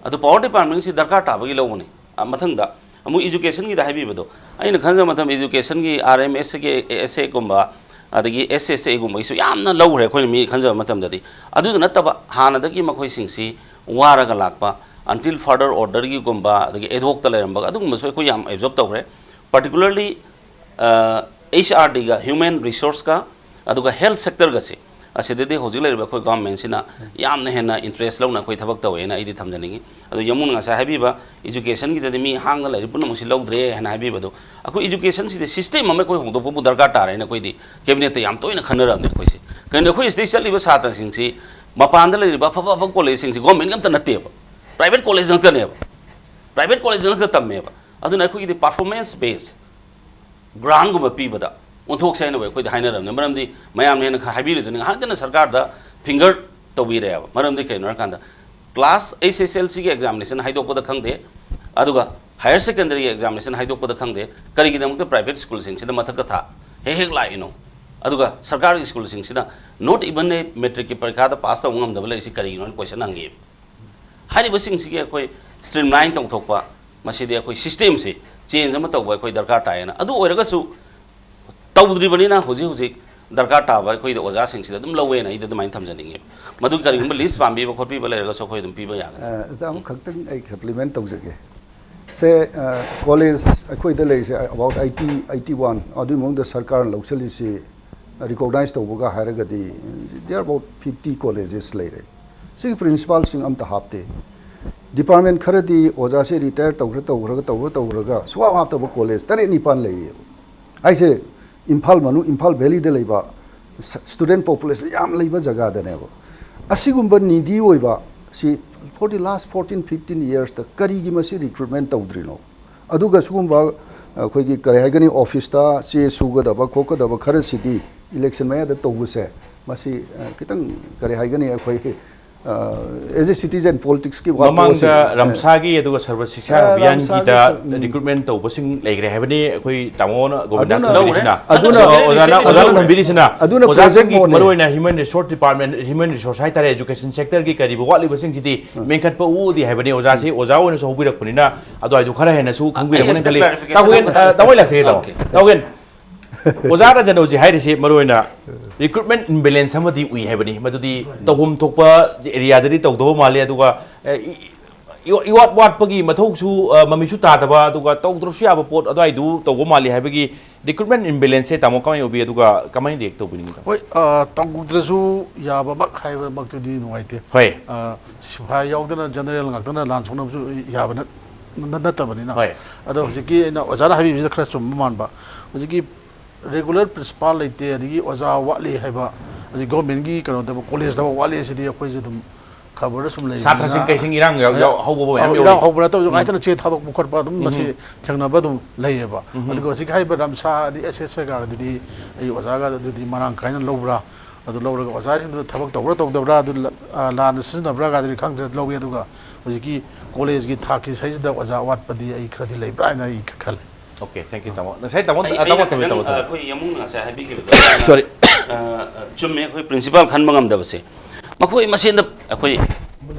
ꯑꯗꯨ power departmentꯁꯤ ꯗꯔꯀꯥꯔ ꯇꯥꯕꯒꯤ ꯂꯧꯕꯅꯤ꯫ ꯑ, ꯃꯊꯪꯗ ꯑꯃꯨꯛ educationꯒꯤꯗ ꯍꯥꯏꯕꯤꯕꯗꯣ, ꯑꯩꯅ ꯈꯟꯖꯕ ꯃꯇꯝꯗ educationꯒꯤ RMSꯒꯤ SAꯒꯨꯝꯕ, ꯑꯗꯒꯤ SSAꯒꯨꯝꯕꯒꯤꯁꯨ ꯌꯥꯝꯅ ꯂꯧꯈ꯭ꯔꯦ ꯑꯩꯈꯣꯏꯅ ꯃꯤ ꯈꯟꯖꯕ ꯃꯇꯝꯗꯗꯤ꯫ ꯑꯗꯨꯗ ꯅꯠꯇꯕ ꯍꯥꯟꯅꯗꯒꯤ ꯃꯈꯣꯏꯁꯤꯡꯁꯤ ꯋꯥꯔꯒ ꯂꯥꯛꯄ, until further orderꯒꯤꯒꯨꯝꯕ, ꯑꯗꯒꯤ ad hocꯇ ꯂꯩꯔꯝꯕ ꯑꯗꯨꯒꯨꯝꯕꯁꯨ ꯑꯩꯈꯣꯏ ꯌꯥꯝ absorb ꯇꯧꯈ꯭ꯔꯦ꯫ Particularly, ꯑ, HRDꯒ, human resourceꯀ, ꯑꯗꯨꯒ ꯍꯦꯜꯊ ꯁꯦꯛꯇꯔꯒꯁꯦ, ꯑꯁꯤꯗꯗꯤ ꯍꯧꯖꯤꯛ ꯂꯩꯔꯤꯕ ꯑꯩꯈꯣꯏ ꯒꯣꯔꯃꯦꯟꯁꯤꯅ ꯌꯥꯝꯅ ꯍꯦꯟꯅ ꯏꯟꯇꯔꯦꯁ ꯂꯧꯅ ꯑꯩꯈꯣꯏ ꯊꯕꯛ ꯇꯧꯋꯦꯅ ꯑꯩꯗꯤ ꯊꯝꯖꯅꯤꯡꯉꯤ꯫ ꯑꯗꯣ ꯌꯥꯝꯕꯨꯡꯅ ꯉꯁꯥꯏ ꯍꯥꯏꯕꯤꯕ, ꯏꯖꯨꯀꯦꯁꯟꯒꯤꯗꯗꯤ ꯃꯤ ꯍꯥꯡꯗ ꯂꯩꯔꯤ ꯄꯨꯝꯅꯃꯛꯁꯤ ꯂꯧꯗ꯭ꯔꯦ ꯍꯥꯏꯅ ꯍꯥꯏꯕꯤꯕꯗꯣ, ꯑꯩꯈꯣꯏ ꯏꯖꯨꯀꯦꯁꯟꯁꯤꯗ ꯁꯤꯁꯇꯦꯝ ꯑꯃ ꯑꯩꯈꯣꯏ ꯍꯣꯡꯗꯣꯛꯄꯕꯨ ꯗꯔꯀꯥꯔ ꯇꯥꯔꯦꯅ ꯑꯩꯈꯣꯏꯗꯤ ꯀꯦꯕꯤꯅꯦꯠꯇ ꯌꯥꯝ ꯇꯣꯏꯅ ꯈꯟꯅꯔꯕꯅꯦ ꯑꯩꯈꯣꯏꯁꯦ꯫ ꯀꯩꯅꯣ, ꯑꯩꯈꯣꯏ ꯁꯤꯗꯩ ꯆꯠꯂꯤꯕ ꯁꯥꯇ꯭ꯔꯁꯤꯡꯁꯤ ꯃꯄꯥꯟꯗ ꯂꯩꯔꯤꯕ ꯑꯐꯕ ꯑꯐꯕ ꯀꯣꯂꯦꯖꯁꯤꯡꯁꯤ ꯒꯣꯔꯃꯦꯟꯒꯤ ꯑꯝꯇ ꯅꯠꯇꯦꯕ, ꯄ꯭ꯔꯥꯏꯚꯦꯠ ꯀꯣꯂꯦꯖ ꯉꯥꯛꯇꯅꯦꯕ, ꯄ꯭ꯔꯥꯏꯚꯦꯠ ꯀꯣꯂꯦꯖ ꯉꯥꯛꯇ ꯇꯝꯃꯦꯕ꯫ ꯑꯗꯨꯅ ꯑꯩꯈꯣꯏꯒꯤꯗꯤ ꯄꯔꯐꯣꯔꯃꯦꯟꯁ ꯕꯦꯁ ꯒ꯭ꯔꯥꯟꯒꯨꯝꯕ ꯄꯤꯕꯗ ꯑꯣꯟꯊꯣꯛꯁꯦ ꯍꯥꯏꯅ ꯑꯩꯈꯣꯏꯗ ꯍꯥꯏꯅꯔꯕꯅꯦ꯫ ꯃꯔꯝꯗꯤ ꯃꯌꯥꯝꯅ ꯍꯦꯟꯅ ꯈ-, ꯍꯥꯏꯕꯤꯔꯤꯗꯨꯅꯤ, ꯉꯥꯏꯍꯥꯛꯇꯅ ꯁꯔꯀꯥꯔꯗ ꯐꯤꯡꯒꯔ ꯇꯧꯕꯤꯔꯦꯕ꯫ ꯃꯔꯝꯗꯤ ꯀꯩꯅꯣ ꯍꯥꯏꯔꯀꯥꯟꯗ, ꯀ꯭ꯂꯥꯁ ꯑꯩꯆ ꯑꯦꯁ ꯑꯦꯜ ꯁꯤꯒꯤ ꯑꯦꯛꯖꯥꯃꯤꯅꯦꯁꯟ ꯍꯥꯏꯗꯣꯛꯄꯗ ꯈꯪꯗꯦ, ꯑꯗꯨꯒ ꯍꯥꯌꯔ ꯁꯦꯀꯦꯟꯗꯔꯤꯒꯤ ꯑꯦꯛꯖꯥꯃꯤꯅꯦꯁꯟ ꯍꯥꯏꯗꯣꯛꯄꯗ ꯈꯪꯗꯦ, ꯀꯔꯤꯒꯤꯗꯃꯛꯇ ꯄ꯭ꯔꯥꯏꯚꯦꯠ ꯁ꯭ꯀꯨꯜꯁꯤꯡꯁꯤꯗ ꯃꯊꯛꯀ ꯊꯥ ꯍꯦꯛ ꯍꯦꯛ ꯂꯥꯛꯏꯅꯣ? ꯑꯗꯨꯒ ꯁꯔꯀꯥꯔꯒꯤ ꯁ꯭ꯀꯨꯜꯁꯤꯡꯁꯤꯅ not even a ꯃꯦꯇ꯭ꯔꯤꯛꯀꯤ ꯄꯔꯤꯈꯥꯗ ꯄꯥꯁ ꯇꯧꯕ ꯉꯝꯗꯕ ꯂꯩꯔꯤꯁꯤ ꯀꯔꯤꯒꯤꯅꯣ ꯍꯥꯏꯅ ꯀꯣꯏꯁꯟ ꯍꯪꯉꯤ꯫ ꯍꯥꯏꯔꯤꯕꯁꯤꯡꯁꯤꯒꯤ ꯑꯩꯈꯣꯏ ꯁ꯭ꯇ꯭ꯔꯤꯝꯂꯥꯏꯟ ꯇꯧꯊꯣꯛꯄ, ꯃꯁꯤꯗꯤ ꯑꯩꯈꯣꯏ ꯁꯤꯁꯇꯦꯝꯁꯤ ꯆꯦꯟꯖ ꯑꯃ ꯇꯧꯕ ꯑꯩꯈꯣꯏ ꯗꯔꯀꯥꯔ ꯇꯥꯏꯌꯦꯅ꯫ ꯑꯗꯨ ꯑꯣꯏꯔꯒꯁꯨ ꯇꯧꯗ꯭ꯔꯤꯕꯅꯤꯅ ꯍꯧꯖꯤꯛ ꯍꯧꯖꯤꯛ ꯗꯔꯀꯥꯔ ꯇꯥꯕ ꯑꯩꯈꯣꯏꯗ ꯑꯣꯖꯥꯁꯤꯡꯁꯤꯗ ꯑꯗꯨꯝ ꯂꯧꯋꯦꯅ ꯑꯩꯗꯤ ꯑꯗꯨꯃꯥꯏꯅ ꯊꯝꯖꯅꯤꯡꯉꯦ꯫ ꯃꯗꯨꯒꯤ ꯀꯔꯤꯒꯨꯝꯕ ꯂꯤꯁ ꯄꯥꯝꯕꯤꯕ ꯈꯣꯠꯄꯤꯕ ꯂꯩꯔꯒꯁꯨ ꯑꯩꯈꯣꯏ ꯑꯗꯨꯝ ꯄꯤꯕ ꯌꯥꯒꯅꯤ꯫ ꯑ, ꯑꯗ ꯑꯃꯈꯛꯇꯪ ꯑꯩ ꯀꯝꯄ꯭ꯂꯤꯃꯦꯟ ꯇꯧꯖꯒꯦ꯫ ꯁꯦ, ꯑ, ꯀꯣꯂꯦꯖ ꯑꯩꯈꯣꯏꯗ ꯂꯩꯔꯤꯁꯦ about eighty, eighty one, ꯑꯗꯨꯒꯤ ꯃꯅꯨꯡꯗ ꯁꯔꯀꯥꯔꯅ ꯂꯧꯁꯤꯜꯂꯤꯁꯤ ꯔꯤꯀꯣꯛꯅꯥꯏꯖ ꯇꯧꯕꯒ ꯍꯥꯏꯔꯒꯗꯤ there are about fifty colleges ꯂꯩꯔꯦ꯫ ꯁꯤꯒꯤ ꯄ꯭ꯔꯤꯟꯁꯤꯄꯥꯜꯁꯤꯡ ꯑꯝꯇ ꯍꯥꯞꯇꯦ꯫ ꯗꯤꯄꯥꯔꯠꯃꯦꯟ ꯈꯔꯗꯤ ꯑꯣꯖꯥꯁꯦ ꯔꯤꯇꯥꯌꯔ ꯇꯧꯈ꯭ꯔ ꯇꯧꯈ꯭ꯔꯒ ꯇꯧꯈ꯭ꯔ ꯇꯧꯈ꯭ꯔꯒ ꯁꯨꯡꯍꯥꯞ ꯍꯥꯞꯇꯕ ꯀꯣꯂꯦꯖ ꯇꯔꯦꯠ ꯅꯤꯄꯥꯜ ꯂꯩꯌꯦꯕ꯫ ꯍꯥꯏꯁꯦ ꯏꯝꯐꯥꯜ ꯃꯅꯨꯡ, ꯏꯝꯐꯥꯜ ꯚꯦꯂꯤꯗ ꯂꯩꯕ ꯁ-, ꯁ꯭ꯇꯨꯗꯦꯟ ꯄꯣꯄꯨꯂꯦꯁꯟ ꯌꯥꯝ ꯂꯩꯕ ꯖꯒꯥꯗꯅꯦꯕ꯫ ꯑꯁꯤꯒꯨꯝꯕ ꯅꯤꯗꯤ ꯑꯣꯏꯕ ꯁꯤ for the last fourteen, fifteen yearsꯇ ꯀꯔꯤꯒꯤ ꯃꯁꯤ ꯔꯤꯀ꯭ꯔꯨꯠꯃꯦꯟ ꯇꯧꯗ꯭ꯔꯤꯅꯣ? ꯑꯗꯨꯒ ꯁꯤꯒꯨꯝꯕ ꯑꯩꯈꯣꯏꯒꯤ ꯀꯔꯤ ꯍꯥꯏꯒꯅꯤ, ꯑꯣꯐꯤꯁꯇ ꯆꯦ ꯁꯨꯒꯗꯕ ꯈꯣꯠꯀꯗꯕ ꯈꯔꯁꯤꯗꯤ ꯏꯂꯦꯛꯁꯟ ꯃꯌꯥꯗ ꯇꯧꯕꯁꯦ, ꯃꯁꯤ, ꯑ, ꯈꯤꯇꯪ ꯀꯔꯤ ꯍꯥꯏꯒꯅꯤ, ꯑꯩꯈꯣꯏ, ꯑ, as a citizen politicsꯀꯤ ꯋꯥ ꯃꯃꯥꯡꯗ ꯄꯣꯠꯁꯦ, ꯑ, ꯔꯝꯁꯥꯒꯤ ꯑꯗꯨꯒ ꯁꯔꯕ ꯁꯤꯛꯁꯥ ꯑ, ꯑꯚꯤꯌꯥꯟꯒꯤꯗ ꯔꯝꯁꯥꯒꯤꯁꯨ, ꯎꯝ꯫ ꯔꯤꯀ꯭ꯔꯨꯠꯃꯦꯟ ꯇꯧꯕꯁꯤꯡ ꯂꯩꯈ꯭ꯔꯦ ꯍꯥꯏꯕꯅꯤ꯫ ꯑꯩꯈꯣꯏ ꯇꯥꯃꯣꯅ ꯒꯣꯕꯤꯟꯗꯥꯁꯅ ꯑꯗꯨꯅ, ꯊꯝꯕꯤꯔꯤꯁꯤꯅ꯫ ꯑꯗꯨꯅ, ꯑꯣꯖꯥꯅ, ꯑꯣꯖꯥꯅ ꯂꯧꯔꯦ꯫ ꯊꯝꯕꯤꯔꯤꯁꯤꯅ ꯑꯗꯨꯅ ꯑꯣꯖꯥꯁꯤꯡꯒꯤ ꯄ꯭ꯔꯣꯖꯦꯛ ꯃꯣꯠꯅꯦ꯫ ꯃꯔꯨꯑꯣꯏꯅ human resource department, human resource ꯍꯥꯏꯇꯥꯔꯦ, education sectorꯒꯤ ꯀꯔꯤꯕꯨ ꯋꯥꯠꯂꯤꯕꯁꯤꯡꯁꯤꯗꯤ ꯎꯝ꯫ ꯃꯦꯟꯈꯠꯄ ꯎꯗꯦ ꯍꯥꯏꯕꯅꯤ꯫ ꯑꯣꯖꯥꯁꯤ ꯑꯣꯖꯥ ꯑꯣꯏꯅꯁꯨ ꯍꯧꯕꯤꯔꯛꯄꯅꯤꯅ ꯑꯗꯨꯋꯥꯏꯗꯨ ꯈꯔ ꯍꯦꯟꯅꯁꯨ ꯑꯩ ꯈꯪꯕꯤꯔꯝꯒꯅꯤ ꯑꯁꯤꯗ ꯈꯜꯂꯤ꯫ clarification ꯇꯥꯃꯣꯒꯤ, ꯑꯃ ꯑ, ꯇꯥꯃꯣꯒꯤ ꯂꯥꯛꯆꯒꯦ, ꯇꯥꯃꯣ꯫ Okay꯫ ꯇꯥꯃꯣꯒꯤ꯫ ꯑꯣꯖꯥ ꯔꯟꯖꯟ ꯍꯧꯖꯤꯛ ꯍꯥꯏꯔꯤꯁꯤ ꯃꯔꯨꯑꯣꯏꯅ recruitment imbalance ꯑꯃꯗꯤ ꯎꯏ ꯍꯥꯏꯕꯅꯤ꯫ ꯃꯗꯨꯗꯤ ꯇꯧꯐꯝ ꯊꯣꯛꯄ ꯑꯦꯔꯤꯌꯥꯗꯗꯤ ꯇꯧꯗꯕ ꯃꯥꯜꯂꯤ, ꯑꯗꯨꯒ, ꯑ, ꯏ-, ꯏ-, ꯏꯋꯥꯠ ꯋꯥꯠꯄꯒꯤ ꯃꯊꯧꯁꯨ, ꯑ, ꯃꯃꯤꯁꯨ ꯇꯥꯗꯕ, ꯑꯗꯨꯒ ꯇꯧꯗ꯭ꯔꯁꯨ ꯌꯥꯕ ꯄꯣꯠ ꯑꯗꯨꯋꯥꯏꯗꯨ ꯇꯧꯕ ꯃꯥꯜꯂꯤ ꯍꯥꯏꯕꯒꯤ ꯔꯤꯀ꯭ꯔꯨꯠꯃꯦꯟ ꯏꯝꯕꯦꯂꯦꯟꯁꯁꯦ ꯇꯥꯃꯣ ꯀꯃꯥꯏꯅ ꯎꯕꯤ, ꯑꯗꯨꯒ ꯀꯃꯥꯏꯅ ꯔꯤꯌꯦꯛ ꯇꯧꯕꯤꯅꯤꯡꯉꯤ, ꯇꯥꯃꯣ? ꯍꯣꯏ, ꯑ, ꯇꯧꯗ꯭ꯔꯁꯨ ꯌꯥꯕꯃꯛ ꯍꯥꯏꯕꯃꯛꯇꯨꯗꯤ ꯅꯨꯡꯉꯥꯏꯇꯦ꯫ ꯍꯣꯏ꯫ ꯑ, ꯁꯤꯐꯥꯏ ꯌꯥꯎꯗꯅ ꯖꯦꯅꯔꯦꯜ ꯉꯥꯛꯇꯅ ꯂꯥꯟ ꯁꯣꯛꯅꯕꯁꯨ ꯌꯥꯕ ꯅꯠ-, ꯅꯠ-, ꯅꯠꯇꯕꯅꯤꯅ꯫ ꯍꯣꯏ꯫ ꯑꯗꯣ ꯍꯧꯖꯤꯛꯀꯤ ꯑꯩꯅ ꯑꯣꯖꯥꯅ ꯍꯥꯏꯕꯤꯕꯁꯤꯗ ꯈꯔ ꯆꯨꯝꯕ ꯃꯥꯟꯕ, ꯍꯧꯖꯤꯛꯀꯤ ꯔꯤꯒꯨꯂꯔ ꯄ꯭ꯔꯤꯟꯁꯤꯄꯥꯜ ꯂꯩꯇꯦ, ꯑꯗꯒꯤ ꯑꯣꯖꯥ ꯋꯥꯠꯂꯤ ꯍꯥꯏꯕ, ꯍꯧꯖꯤꯛ ꯒꯣꯔꯃꯦꯟꯒꯤ ꯀꯩꯅꯣꯗ ꯀꯣꯂꯦꯖꯇ ꯋꯥꯠꯂꯤ, ꯁꯤꯗꯤ ꯑꯩꯈꯣꯏꯁꯨ ꯑꯗꯨꯝ ꯈꯕꯔꯗ ꯁꯨꯝ ꯂꯩꯕꯅꯤꯅ꯫ ꯁꯥꯇ꯭ꯔꯁꯤꯡ ꯀꯩꯁꯤꯡ ꯏꯔꯥꯡ ꯌꯥꯎ-, ꯌꯥꯎ-, ꯍꯧꯕ ꯃꯌꯥꯝ ꯑꯧ, ꯌꯥꯎꯔꯤ꯫ ꯏꯔꯥꯡ ꯍꯧꯕ ꯅꯠꯇꯕꯁꯨ ꯉꯥꯏꯇꯅ ꯆꯦ ꯊꯥꯗꯣꯛꯄ ꯈꯣꯠꯄ ꯑꯗꯨꯝ ꯃꯁꯤ ꯊꯦꯡꯅꯕ ꯑꯗꯨꯝ ꯂꯩꯌꯦꯕ꯫ ꯑꯗꯨꯒ ꯍꯧꯖꯤꯛ ꯍꯥꯏꯔꯤꯕ ꯔꯝꯁꯥ ꯑꯗꯩ ꯑꯦꯁ ꯑꯦꯁ ꯑꯥꯏꯒꯗꯨꯗꯤ ꯑꯩ ꯑꯣꯖꯥꯒ ꯑꯗꯨꯗꯤ ꯃꯔꯥꯡ ꯀꯥꯏꯅ ꯂꯧꯕ꯭ꯔꯥ, ꯑꯗꯨ ꯂꯧꯔꯒ ꯑꯣꯖꯥꯁꯤꯡꯗꯨꯅ ꯊꯕꯛ ꯇꯧꯕ꯭ꯔꯥ ꯇꯧꯗꯕ꯭ꯔꯥ, ꯑꯗꯨ ꯂ-, ꯑ, ꯂꯥꯟꯅ ꯁꯤꯖꯤꯟꯅꯕ꯭ꯔꯥꯒꯗꯨꯗꯤ ꯈꯪꯗ꯭ꯔꯦ, ꯂꯧꯏ꯫ ꯑꯗꯨꯒ ꯍꯧꯖꯤꯛꯀꯤ ꯀꯣꯂꯦꯖꯀꯤ ꯊꯥꯛꯀꯤ ꯁꯤꯗꯩꯁꯤꯗ ꯑꯣꯖꯥ ꯑꯋꯥꯠꯄꯗꯤ ꯑꯩ ꯈꯔꯗꯤ ꯂꯩꯕ꯭ꯔꯥ ꯍꯥꯏꯅ ꯑꯩ ꯈꯜꯂꯦ꯫ ꯑꯣꯀꯦ, ꯊꯦꯡꯛ ꯌꯨ, ꯇꯥꯃꯣ꯫ ꯉꯁꯥꯏ ꯇꯥꯃꯣ, ꯑꯩ- ꯑ, ꯇꯥꯃꯣ ꯑꯩꯅ ꯊꯝꯕꯤꯌꯨ, ꯈꯤꯇꯪ, ꯇꯥꯃꯣ ꯑ, ꯊꯝꯕꯤꯌꯨ꯫ ꯑꯩꯈꯣꯏ ꯌꯥꯃꯨꯡꯅ ꯉꯁꯥꯏ ꯍꯥꯏꯕꯤꯈꯤꯕꯗꯣ ꯁꯣꯔꯤ꯫ ꯑ, ꯑ, ꯆꯨꯝꯃꯦ, ꯑꯩꯈꯣꯏ ꯄ꯭ꯔꯤꯟꯁꯤꯄꯥꯜ ꯈꯟꯕ ꯉꯝꯗꯕꯁꯦ ꯃꯈꯣꯏ ꯃꯁꯦꯟꯗ ꯑꯩꯈꯣꯏ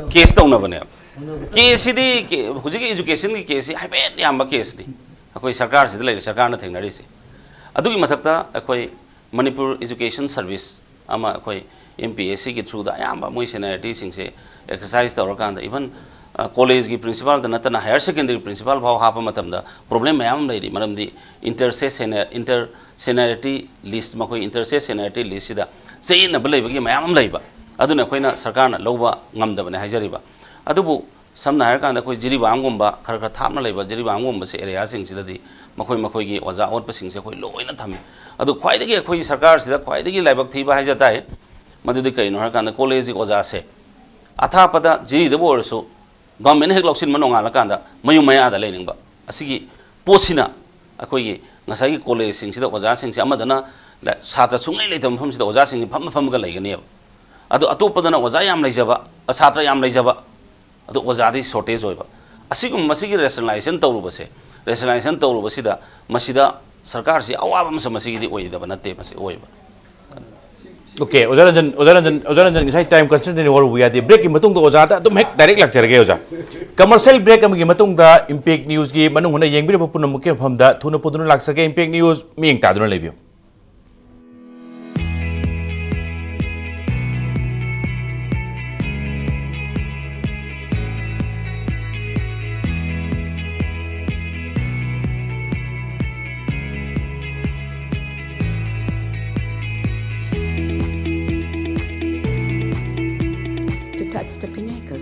ꯀꯦꯁ ꯇꯧꯅꯕꯅꯦꯕ꯫ ꯀꯦꯁꯁꯤꯗꯤ ꯀꯦ-, ꯍꯧꯖꯤꯛꯀꯤ ꯏꯖꯨꯀꯦꯁꯟꯒꯤ ꯀꯦꯁꯁꯤ ꯍꯥꯏꯐꯦꯠ ꯌꯥꯝꯕ ꯀꯦꯁꯅꯤ ꯑꯩꯈꯣꯏ ꯁꯔꯀꯥꯔꯁꯤꯗ ꯂꯩꯔꯤ, ꯁꯔꯀꯥꯔꯅ ꯊꯦꯡꯅꯔꯤꯁꯤ꯫ ꯑꯗꯨꯒꯤ ꯃꯊꯛꯇ ꯑꯩꯈꯣꯏ ꯃꯅꯤꯄꯨꯔ ꯏꯖꯨꯀꯦꯁꯟ ꯁꯔꯚꯤꯁ ꯑꯃ ꯑꯩꯈꯣꯏ ꯑꯦꯝ ꯄꯤ ꯑꯦꯁ ꯁꯤꯒꯤ ꯊ꯭ꯔꯨꯗ ꯑꯌꯥꯝꯕ ꯃꯣꯏ ꯁꯦꯅꯤꯌꯥꯔꯤꯇꯤꯁꯤꯡꯁꯦ ꯑꯦꯛꯁꯔꯁꯥꯏꯁ ꯇꯧꯔꯀꯥꯟꯗ, ꯏꯚꯟ, ꯑ, ꯀꯣꯂꯦꯖꯀꯤ ꯄ꯭ꯔꯤꯟꯁꯤꯄꯥꯜꯗ ꯅꯠꯇꯅ ꯍꯥꯌꯔ ꯁꯦꯀꯦꯟꯗꯔꯤ ꯄ꯭ꯔꯤꯟꯁꯤꯄꯥꯜ ꯐꯥꯎ ꯍꯥꯞꯄ ꯃꯇꯝꯗ ꯄ꯭ꯔꯣꯕ꯭ꯂꯦꯝ ꯃꯌꯥꯝ ꯑꯃ ꯂꯩꯔꯤ꯫ ꯃꯔꯝꯗꯤ ꯏꯟꯇꯔ ꯁꯦ ꯁꯦꯅꯤꯌꯔ-, ꯏꯟꯇꯔ ꯁꯦꯅꯤꯌꯥꯔꯤꯇꯤ ꯂꯤꯁ, ꯃꯈꯣꯏ ꯏꯟꯇꯔ ꯁꯦ ꯁꯦꯅꯤꯌꯥꯔꯤꯇꯤ ꯂꯤꯁꯁꯤꯗ ꯆꯌꯦꯠꯅꯕ ꯂꯩꯕꯒꯤ ꯃꯌꯥꯝ ꯑꯃ ꯂꯩꯕ꯫ ꯑꯗꯨꯅ ꯑꯩꯈꯣꯏꯅ ꯁꯔꯀꯥꯔꯅ ꯂꯧꯕ ꯉꯝꯗꯕꯅꯦ ꯍꯥꯏꯖꯔꯤꯕ꯫ ꯑꯗꯨꯕꯨ ꯁꯝꯅ ꯍꯥꯏꯔꯀꯥꯟꯗ ꯑꯩꯈꯣꯏ ꯖꯤꯔꯤꯕꯥꯝꯒꯨꯝꯕ, ꯈꯔ ꯈꯔ ꯊꯥꯞꯅ ꯂꯩꯕ ꯖꯤꯔꯤꯕꯥꯝꯒꯨꯝꯕꯁꯦ ꯑꯦꯔꯤꯌꯥꯁꯤꯡꯁꯤꯗꯗꯤ ꯃꯈꯣꯏ ꯃꯈꯣꯏꯒꯤ ꯑꯣꯖꯥ ꯑꯣꯠꯄꯁꯤꯡꯁꯦ ꯑꯩꯈꯣꯏ ꯂꯣꯏꯅ ꯊꯝꯃꯤ꯫ ꯑꯗꯨ ꯈ꯭ꯋꯥꯏꯗꯒꯤ ꯑꯩꯈꯣꯏꯒꯤ ꯁꯔꯀꯥꯔꯁꯤꯗ ꯈ꯭ꯋꯥꯏꯗꯒꯤ ꯂꯥꯏꯕꯛ ꯊꯤꯕ ꯍꯥꯏꯖ ꯇꯥꯏ꯫ ꯃꯗꯨꯗꯤ ꯀꯩꯅꯣ ꯍꯥꯏꯔꯀꯥꯟꯗ ꯀꯣꯂꯦꯖꯀꯤ ꯑꯣꯖꯥꯁꯦ ꯑꯊꯥꯞꯄꯗ ꯖꯤꯔꯤꯗꯕꯨ ꯑꯣꯏꯔꯁꯨ ꯒꯚꯔꯟꯃꯦꯟꯠꯅ ꯍꯦꯛ ꯂꯧꯁꯤꯟꯕ ꯅꯣꯡꯉꯥꯜꯂꯀꯥꯟꯗ ꯃꯌꯨꯝ ꯃꯌꯥꯗ ꯂꯩꯅꯤꯡꯕ꯫ ꯑꯁꯤꯒꯤ ꯄꯣꯠꯁꯤꯅ ꯑꯩꯈꯣꯏꯒꯤ ꯉꯁꯥꯏꯒꯤ ꯀꯣꯂꯦꯖꯁꯤꯡꯁꯤꯗ ꯑꯣꯖꯥꯁꯤꯡꯁꯦ ꯑꯃꯗꯅ ꯂ-, ꯁꯥꯇ꯭ꯔ ꯁꯨꯡꯂꯩ ꯂꯩꯇꯕ ꯃꯐꯝꯁꯤꯗ ꯑꯣꯖꯥꯁꯤꯡꯁꯤ ꯐꯝꯃ ꯐꯝꯃꯒ ꯂꯩꯒꯅꯦꯕ꯫ ꯑꯗꯣ ꯑꯇꯣꯞꯄꯗꯅ ꯑꯣꯖꯥ ꯌꯥꯝ ꯂꯩꯖꯕ, ꯁꯥꯇ꯭ꯔ ꯌꯥꯝ ꯂꯩꯖꯕ, ꯑꯗꯣ ꯑꯣꯖꯥꯗꯤ ꯁꯣꯔꯇꯦꯖ ꯑꯣꯏꯕ꯫ ꯑꯁꯤꯒꯨꯝꯕ ꯃꯁꯤꯒꯤ ꯔꯦꯁꯅꯦꯂꯥꯏꯖꯦꯁꯟ ꯇꯧꯔꯨꯕꯁꯦ, ꯔꯦꯁꯅꯦꯂꯥꯏꯖꯦꯁꯟ ꯇꯧꯔꯨꯕꯁꯤꯗ ꯃꯁꯤꯗ ꯁꯔꯀꯥꯔꯁꯤ ꯑꯋꯥꯕ ꯑꯃꯁꯨ ꯃꯁꯤꯒꯤꯗꯤ ꯑꯣꯏꯗꯕ ꯅꯠꯇꯦ, ꯃꯁꯤ ꯑꯣꯏꯕ꯫ ꯑꯣꯀꯦ, ꯑꯣꯖꯥ ꯔꯟꯖꯟ, ꯑꯣꯖꯥ ꯔꯟꯖꯟ, ꯑꯣꯖꯥ ꯔꯟꯖꯟ, ꯉꯁꯥꯏ ꯇꯥꯏꯝ ꯀꯟꯁꯇ꯭ꯔꯦꯟ ꯋꯥꯔꯨꯕ ꯌꯥꯗꯦ꯫ ꯕ꯭ꯔꯦꯛꯀꯤ ꯃꯇꯨꯡꯗ ꯑꯣꯖꯥꯗ ꯑꯗꯨꯝ ꯍꯦꯛ ꯗꯥꯏꯔꯦꯛ ꯂꯥꯛꯆꯔꯒꯦ, ꯑꯣꯖꯥ꯫ ꯀꯃꯔꯁꯤꯌꯦꯜ ꯕ꯭ꯔꯦꯛ ꯑꯃꯒꯤ ꯃꯇꯨꯡꯗ ꯏꯝꯄꯦꯛ ꯅ꯭ꯌꯨꯁꯀꯤ ꯃꯅꯨꯡ ꯍꯨꯠꯅ ꯌꯦꯡꯕꯤꯔꯤꯕ ꯄꯨꯝꯅꯃꯛꯀꯤ ꯃꯐꯝꯗ ꯊꯨꯅ ꯄꯨꯗꯨꯅ ꯂꯥꯛꯆꯒꯦ꯫ ꯏꯝꯄꯦꯛ ꯅ꯭ꯌꯨꯁ ꯃꯤꯠꯌꯦꯡ ꯇꯥꯗꯨꯅ ꯂꯩꯕꯤꯌꯨ꯫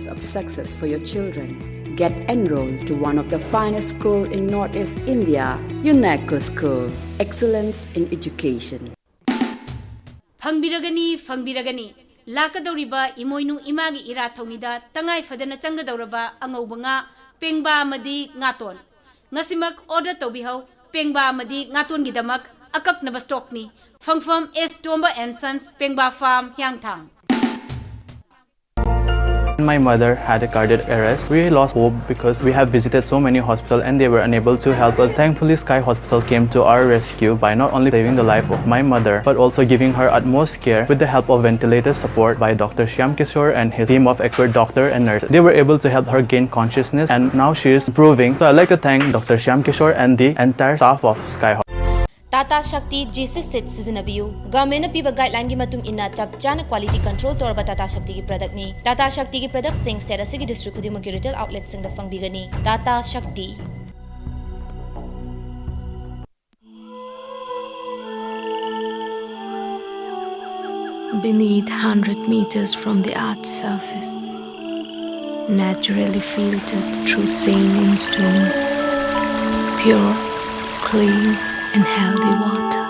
of success for your children. Get enrolled to one of the finest school in Northeast India, UNECO School. Excellence in education. ꯐꯪꯕꯤꯔꯒꯅꯤ, ꯐꯪꯕꯤꯔꯒꯅꯤ꯫ ꯂꯥꯛꯀꯗꯧꯔꯤꯕ ꯏꯃꯣꯏꯅꯨ ꯏꯃꯥꯒꯤ ꯏꯔꯥꯠ ꯊꯧꯅꯤꯗ ꯇꯉꯥꯏ ꯐꯗꯅ ꯆꯪꯒꯗꯧꯔꯕ ꯑꯉꯧꯕ ꯉꯥ, ꯄꯦꯡꯕꯥ ꯑꯃꯗꯤ ꯉꯥꯇꯣꯟ꯫ ꯉꯁꯤꯃꯛ order ꯇꯧꯕꯤꯍꯧ꯫ ꯄꯦꯡꯕꯥ ꯑꯃꯗꯤ ꯉꯥꯇꯣꯟꯒꯤꯗꯃꯛ ꯑꯀꯛꯅꯕ stockꯅꯤ꯫ ꯐꯪꯐꯝ S Tomba and Sons, ꯄꯦꯡꯕꯥ farm, Hiyangthang. My mother had a cardiac arrest. We lost hope because we have visited so many hospitals and they were unable to help us. Thankfully, Sky Hospital came to our rescue by not only saving the life of my mother, but also giving her utmost care with the help of ventilator support by Doctor Shyam Kishore and his team of expert doctor and nurses. They were able to help her gain consciousness and now she is improving. So I'd like to thank Doctor Shyam Kishore and the entire staff of Sky Hospital. Tata Shakti G C Seed ꯁꯤꯖꯤꯟꯅꯕꯤꯌꯨ꯫ ꯒꯚꯔꯟꯃꯦꯟꯠꯅ ꯄꯤꯕ ꯒꯥꯏꯗꯂꯥꯏꯟꯒꯤ ꯃꯇꯨꯡ ꯏꯟꯅ ꯆꯞ ꯆꯥꯅ ꯀ꯭ꯋꯥꯂꯤꯇꯤ ꯀꯟꯇ꯭ꯔꯣꯜ ꯇꯧꯔꯕ ꯇꯥꯇꯥ ꯁꯛꯇꯤꯒꯤ ꯄ꯭ꯔꯗꯛꯅꯤ꯫ ꯇꯥꯇꯥ ꯁꯛꯇꯤꯒꯤ ꯄ꯭ꯔꯗꯛꯁꯤꯡ ꯁ꯭ꯇꯦꯠ ꯑꯁꯤꯒꯤ ꯗꯤꯁꯇ꯭ꯔꯤꯛ ꯈꯨꯗꯤꯡꯃꯛꯀꯤ ꯔꯤꯇꯦꯜ ꯑꯥꯎꯠꯂꯦꯠꯁꯤꯡꯗ ꯐꯪꯕꯤꯒꯅꯤ꯫ ꯇꯥꯇꯥ ꯁꯛꯇꯤ꯫ Beneath, hundred meters from the earth's surface, naturally filtered through saline stones, pure, clean, and healthy water.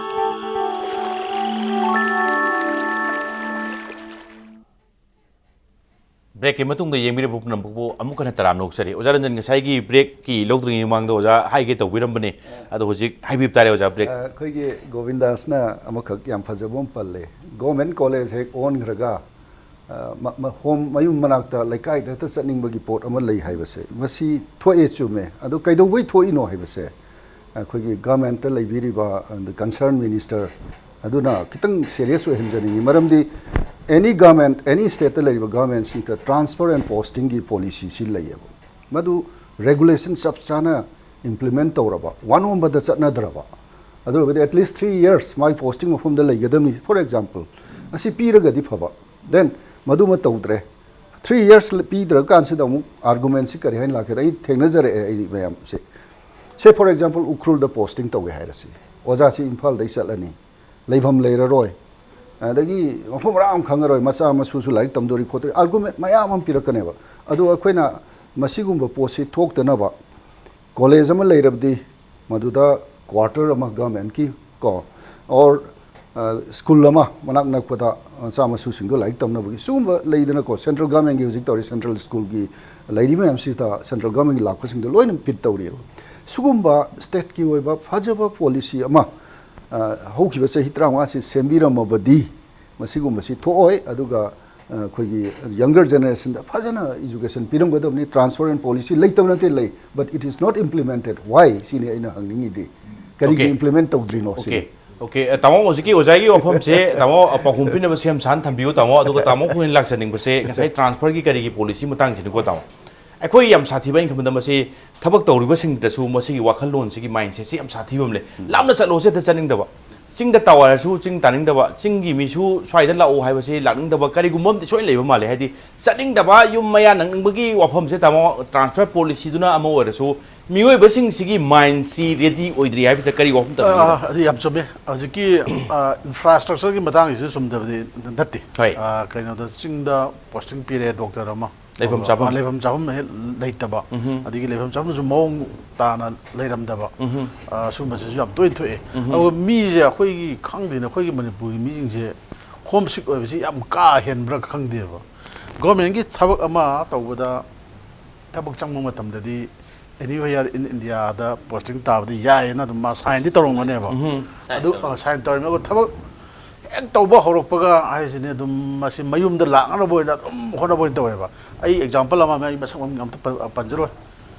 ꯕ꯭ꯔꯦꯛꯀꯤ ꯃꯇꯨꯡꯗ ꯌꯦꯡꯕꯤꯔꯕ ꯄꯨꯝꯅꯃꯛꯄꯨ ꯑꯃꯨꯛ ꯍꯟꯅ ꯇꯔꯥꯝꯅ ꯑꯣꯛꯆꯔꯤ꯫ ꯑꯣꯖꯥ ꯔꯟꯖꯟ, ꯉꯁꯥꯏꯒꯤ ꯕ꯭ꯔꯦꯛꯀꯤ ꯂꯧꯗ꯭ꯔꯤꯉꯩ ꯃꯃꯥꯡꯗ ꯑꯣꯖꯥ ꯍꯥꯏꯒꯦ ꯇꯧꯕꯤꯔꯝꯕꯅꯦ, ꯑꯗꯣ ꯍꯧꯖꯤꯛ ꯍꯥꯏꯕꯤꯕ ꯇꯥꯔꯦ ꯑꯣꯖꯥ, ꯕ꯭ꯔꯦꯛ꯫ ꯑꯩꯈꯣꯏꯒꯤ ꯒꯣꯕꯤꯟꯗꯥꯁꯅ ꯑꯃꯈꯛ ꯌꯥꯝ ꯐꯖꯕ ꯑꯃ ꯄꯜꯂꯦ꯫ ꯒꯣꯔꯃꯦꯟ ꯀꯣꯂꯦꯖ ꯍꯦꯛ ꯑꯣꯟꯈ꯭ꯔꯒ, ꯑ, ꯃ-, ꯃ-, ꯍꯣꯝ, ꯃꯌꯨꯝ ꯃꯅꯥꯛꯇ, ꯂꯩꯀꯥꯏꯗ ꯍꯦꯛꯇ ꯆꯠꯅꯤꯡꯕꯒꯤ ꯄꯣꯠ ꯑꯃ ꯂꯩ ꯍꯥꯏꯕꯁꯦ, ꯃꯁꯤ ꯊꯣꯛꯑꯦ, ꯆꯨꯝꯃꯦ꯫ ꯑꯗꯣ ꯀꯩꯗꯧꯕꯩ ꯊꯣꯛꯏꯅꯣ ꯍꯥꯏꯕꯁꯦ, ꯑꯩꯈꯣꯏꯒꯤ ꯒꯚꯔꯟꯃꯦꯟꯠꯇ ꯂꯩꯕꯤꯔꯤꯕ, ꯑ, the concerned minister ꯑꯗꯨꯅ ꯈꯤꯇꯪ ꯁꯦꯔꯤꯌꯁ ꯑꯣꯏꯍꯟꯖꯅꯤꯡꯉꯤ꯫ ꯃꯔꯝꯗꯤ any government, any stateꯇ ꯂꯩꯔꯤꯕ ꯒꯚꯔꯟꯃꯦꯟꯠꯁꯤꯡꯗ transfer and postingꯒꯤ ꯄꯣꯂꯤꯁꯤꯁꯤ ꯂꯩꯌꯦꯕ꯫ ꯃꯗꯨ ꯔꯦꯒꯨꯂꯦꯁꯟ ꯆꯞ ꯆꯥꯅ ꯏꯝꯄ꯭ꯂꯤꯃꯦꯟꯠ ꯇꯧꯔꯕ, ꯋꯥꯅꯣꯝꯕꯗ ꯆꯠꯅꯗ꯭ꯔꯕ, ꯑꯗꯨ ꯑꯣꯏꯔꯒꯗꯤ at least three years ꯃꯥꯒꯤ ꯄꯣꯁꯇꯤꯡ ꯃꯐꯝꯗ ꯂꯩꯒꯗꯕꯅꯤ, for example, ꯑꯁꯤ ꯄꯤꯔꯒꯗꯤ ꯐꯕ꯫ Then ꯃꯗꯨꯃ ꯇꯧꯗ꯭ꯔꯦ꯫ Three years ꯄꯤꯗ꯭ꯔꯀꯥꯟꯁꯤꯗ ꯑꯃꯨꯛ ꯑꯥꯔꯒꯨꯃꯦꯟꯠꯁꯤ ꯀꯔꯤ ꯍꯥꯏꯅ ꯂꯥꯛꯀꯦꯗ, ꯑꯩ ꯊꯦꯡꯅꯖꯔꯛꯑꯦ ꯑꯩ ꯃꯌꯥꯝꯁꯦ꯫ Say, for example, ꯎꯈ꯭ꯔꯨꯜꯗ ꯄꯣꯁꯇꯤꯡ ꯇꯧꯒꯦ ꯍꯥꯏꯔꯁꯤ, ꯑꯣꯖꯥꯁꯤ ꯏꯝꯐꯥꯜꯗꯩ ꯆꯠꯂꯅꯤ, ꯂꯩꯐꯝ ꯂꯩꯔꯔꯣꯏ, ꯑꯗꯒꯤ ꯃꯐꯝ ꯃꯔꯥꯡ ꯑꯃ ꯈꯪꯉꯔꯣꯏ, ꯃꯆꯥ ꯃꯁꯨꯁꯨ ꯂꯥꯏꯔꯤꯛ ꯇꯝꯗꯣꯔꯤ ꯈꯣꯠꯇꯣꯔꯤ, ꯑꯥꯔꯒꯨꯃꯦꯟ ꯃꯌꯥꯝ ꯑꯃ ꯄꯤꯔꯛꯀꯅꯦꯕ꯫ ꯑꯗꯣ ꯑꯩꯈꯣꯏꯅ ꯃꯁꯤꯒꯨꯝꯕ ꯄꯣꯠꯁꯤ ꯊꯣꯛꯇꯅꯕ ꯀꯣꯂꯦꯖ ꯑꯃ ꯂꯩꯔꯕꯗꯤ ꯃꯗꯨꯗ ꯀ꯭ꯋꯥꯔꯇꯔ ꯑꯃ ꯒꯚꯔꯟꯃꯦꯟꯠꯀꯤ ꯀꯣ, ꯑꯣꯔ ꯁ꯭ꯀꯨꯜ ꯑꯃ ꯃꯅꯥꯛ ꯅꯛꯄꯗ ꯃꯆꯥ ꯃꯁꯨꯁꯤꯡꯗꯣ ꯂꯥꯏꯔꯤꯛ ꯇꯝꯅꯕꯒꯤ ꯁꯤꯒꯨꯝꯕ ꯂꯩꯗꯅꯀꯣ, ꯁꯦꯟꯇ꯭ꯔꯦꯜ ꯒꯚꯔꯟꯃꯦꯟꯠꯀꯤ ꯍꯧꯖꯤꯛ ꯇꯧꯔꯤ ꯁꯦꯟꯇ꯭ꯔꯦꯜ ꯁ꯭ꯀꯨꯜꯒꯤ ꯂꯩꯔꯤ ꯃꯌꯥꯝꯁꯤꯗ ꯁꯦꯟꯇ꯭ꯔꯦꯜ ꯒꯚꯔꯟꯃꯦꯟꯠꯀꯤ ꯂꯥꯛꯄꯁꯤꯡꯗꯣ ꯂꯣꯏꯅ ꯐꯤꯠ ꯇꯧꯔꯤꯑꯕ꯫ ꯁꯤꯒꯨꯝꯕ ꯁ꯭ꯇꯦꯠꯀꯤ ꯑꯣꯏꯕ ꯐꯖꯕ ꯄꯣꯂꯤꯁꯤ ꯑꯃ ꯑ, ꯍꯧꯈꯤꯕ ꯆꯍꯤ ꯇꯔꯥꯃꯉꯥꯁꯤ ꯁꯦꯝꯕꯤꯔꯝꯃꯕꯗꯤ ꯃꯁꯤꯒꯨꯝꯕꯁꯤ ꯊꯣꯛꯑꯣꯏ꯫ ꯑꯗꯨꯒ ꯑ, ꯑꯩꯈꯣꯏꯒꯤ ꯌꯪꯒꯔ ꯖꯦꯅꯦꯔꯦꯁꯟꯗ ꯐꯖꯅ ꯏꯖꯨꯀꯦꯁꯟ ꯄꯤꯔꯝꯒꯗꯕꯅꯤ꯫ ꯇ꯭ꯔꯥꯟꯁꯐꯔ ꯑꯦꯟ ꯄꯣꯂꯤꯁꯤ ꯂꯩꯇꯕ ꯅꯠꯇꯦ, ꯂꯩ, but it is not implemented, why? ꯁꯤꯅꯤ ꯑꯩꯅ ꯍꯪꯅꯤꯡꯉꯤꯗꯤ, ꯀꯔꯤꯒꯤ Okay. ꯏꯝꯄ꯭ꯂꯤꯃꯦꯟ ꯇꯧꯗ꯭ꯔꯤꯅꯣ ꯁꯤꯅꯤ꯫ Okay. ꯑ, ꯇꯥꯃꯣ, ꯍꯧꯖꯤꯛꯀꯤ ꯑꯣꯖꯥꯒꯤ ꯋꯥꯐꯝꯁꯦ, ꯇꯥꯃꯣ, ꯑ, ꯄꯥꯎꯈꯨꯝ ꯄꯤꯅꯕ ꯁꯦꯝ ꯁꯥꯅ ꯊꯝꯕꯤꯌꯨ, ꯇꯥꯃꯣ꯫ ꯑꯗꯨꯒ ꯇꯥꯃꯣ, ꯑꯩꯈꯣꯏꯅ ꯂꯥꯛꯆꯅꯤꯡꯕꯁꯦ ꯉꯁꯥꯏ ꯇ꯭ꯔꯥꯟꯁꯐꯔꯒꯤ ꯀꯔꯤꯒꯤ ꯄꯣꯂꯤꯁꯤ ꯃꯇꯥꯡꯁꯤꯅꯤꯀꯣ, ꯇꯥꯃꯣ꯫ ꯑꯩꯈꯣꯏ ꯌꯥꯝ ꯁꯥꯊꯤꯕ ꯑꯩꯅ ꯈꯟꯕꯗ ꯃꯁꯤ ꯊꯕꯛ ꯇꯧꯔꯤꯕꯁꯤꯡꯗꯁꯨ ꯃꯁꯤꯒꯤ ꯋꯥꯈꯜꯂꯣꯟꯁꯤꯒꯤ ꯃꯥꯏꯟꯁꯦꯠꯁꯤ ꯌꯥꯝ ꯁꯥꯊꯤꯕ ꯑꯃ ꯂꯩ꯫ ꯂꯥꯞꯅ ꯆꯠꯂꯣꯁꯦ ꯍꯦꯛꯇ ꯆꯠꯅꯤꯡꯗꯕ, ꯆꯤꯡꯗ ꯇꯥꯎ ꯍꯥꯏꯔꯁꯨ ꯆꯤꯡ ꯇꯥꯅꯤꯡꯗꯕ, ꯆꯤꯡꯒꯤ ꯃꯤꯁꯨ ꯁ꯭ꯋꯥꯏꯗ ꯂꯥꯛꯑꯣ ꯍꯥꯏꯕꯁꯤ ꯂꯥꯛꯅꯤꯡꯗꯕ, ꯀꯔꯤꯒꯨꯝꯕ ꯑꯃꯗꯤ ꯁꯣꯏꯅ ꯂꯩꯕ ꯃꯥꯜꯂꯦ꯫ ꯍꯥꯏꯗꯤ ꯆꯠꯅꯤꯡꯗꯕ, ꯌꯨꯝ ꯃꯌꯥ ꯅꯛꯅꯤꯡꯕꯒꯤ ꯋꯥꯐꯝꯁꯦ, ꯇꯥꯃꯣ, ꯇ꯭ꯔꯥꯟꯁꯐꯔ ꯄꯣꯂꯤꯁꯤꯗꯨꯅ ꯑꯃ ꯑꯣꯏꯔꯁꯨ ꯃꯤꯑꯣꯏꯕꯁꯤꯡꯁꯤꯒꯤ ꯃꯥꯏꯟꯁꯤ ꯔꯦꯗꯤ ꯑꯣꯏꯗ꯭ꯔꯤ ꯍꯥꯏꯕꯁꯤꯗ ꯀꯔꯤ ꯋꯥꯐꯝ ꯊꯝꯕꯤꯒꯦ? ꯑꯥ, ꯑꯗꯨ ꯌꯥꯝ ꯆꯨꯝꯃꯦ꯫ ꯍꯧꯖꯤꯛꯀꯤ, ꯑꯥ, ꯏꯟꯐ꯭ꯔꯥꯁ꯭ꯇ꯭ꯔꯛꯆꯔꯒꯤ ꯃꯇꯥꯡꯒꯤꯁꯨ ꯆꯨꯝꯗꯕꯗꯤ ꯅꯠꯇꯦ꯫ ꯍꯣꯏ꯫ ꯑꯥ, ꯀꯩꯅꯣꯗ ꯆꯤꯡꯗ ꯄꯣꯁꯇꯤꯡ ꯄꯤꯔꯦ ꯗꯣꯛꯇꯔ ꯑꯃ, ꯂꯩꯐꯝ ꯆꯥꯐꯝ꯫ ꯑꯥ, ꯂꯩꯐꯝ ꯆꯥꯐꯝ ꯍꯦꯛ ꯂꯩꯇꯕ, ꯎꯝꯍꯨꯝ꯫ ꯑꯗꯒꯤ ꯂꯩꯐꯝ ꯆꯥꯐꯝꯁꯨ ꯃꯑꯣꯡ ꯇꯥꯅ ꯂꯩꯔꯝꯗꯕ, ꯎꯝꯍꯨꯝ꯫ ꯑꯥ, ꯁꯨꯝꯕꯁꯤꯁꯨ ꯌꯥꯝ ꯇꯣꯏꯅ ꯊꯣꯛꯑꯦ꯫ ꯎꯝꯍꯨꯝ꯫ ꯑꯗꯨꯒ ꯃꯤꯁꯦ ꯑꯩꯈꯣꯏꯒꯤ ꯈꯪꯗꯦꯅꯦ, ꯑꯩꯈꯣꯏꯒꯤ ꯃꯅꯤꯄꯨꯔꯒꯤ ꯃꯤꯁꯤꯡꯁꯦ ꯍꯣꯝ ꯁꯤꯛ ꯑꯣꯏꯕꯁꯤ ꯌꯥꯝ ꯀꯥ ꯍꯦꯟꯕ꯭ꯔꯥ ꯈꯪꯗꯦꯕ꯫ ꯒꯣꯔꯃꯦꯟꯒꯤ ꯊꯕꯛ ꯑꯃ ꯇꯧꯕꯗ ꯊꯕꯛ ꯆꯪꯕ ꯃꯇꯝꯗꯗꯤ anywhere in India the posting ꯇꯥꯕꯗꯤ ꯌꯥꯏꯌꯦꯅ ꯑꯗꯨꯝ ꯃꯥ ꯁꯥꯏꯟꯗꯤ ꯇꯧꯔꯝꯒꯅꯦꯕ꯫ ꯎꯝꯍꯨꯝ꯫ ꯁꯥꯏꯟ ꯑꯗꯨ, ꯇꯧꯔꯝꯒꯅꯤ꯫ ꯑ, ꯁꯥꯏꯟ ꯇꯧꯔꯝꯃꯦ꯫ ꯑꯗꯨꯒ ꯊꯕꯛ ꯍꯦꯛ ꯇꯧꯕ ꯍꯧꯔꯛꯄꯒ ꯍꯥꯏꯁꯤꯅꯦ, ꯑꯗꯨꯝ ꯃꯁꯤ ꯃꯌꯨꯝꯗ ꯂꯥꯛꯅꯕ ꯑꯣꯏꯅ ꯑꯗꯨꯝ ꯍꯣꯠꯅꯕ ꯑꯣꯏꯅ ꯇꯧꯋꯦꯕ꯫ ꯑꯩ ꯑꯦꯛꯖꯥꯝꯄꯜ ꯑꯃ, ꯑꯩ ꯃꯁꯛ ꯃꯃꯤꯡ ꯑꯝꯇ ꯄ-, ꯄꯟꯖꯔꯣꯏ꯫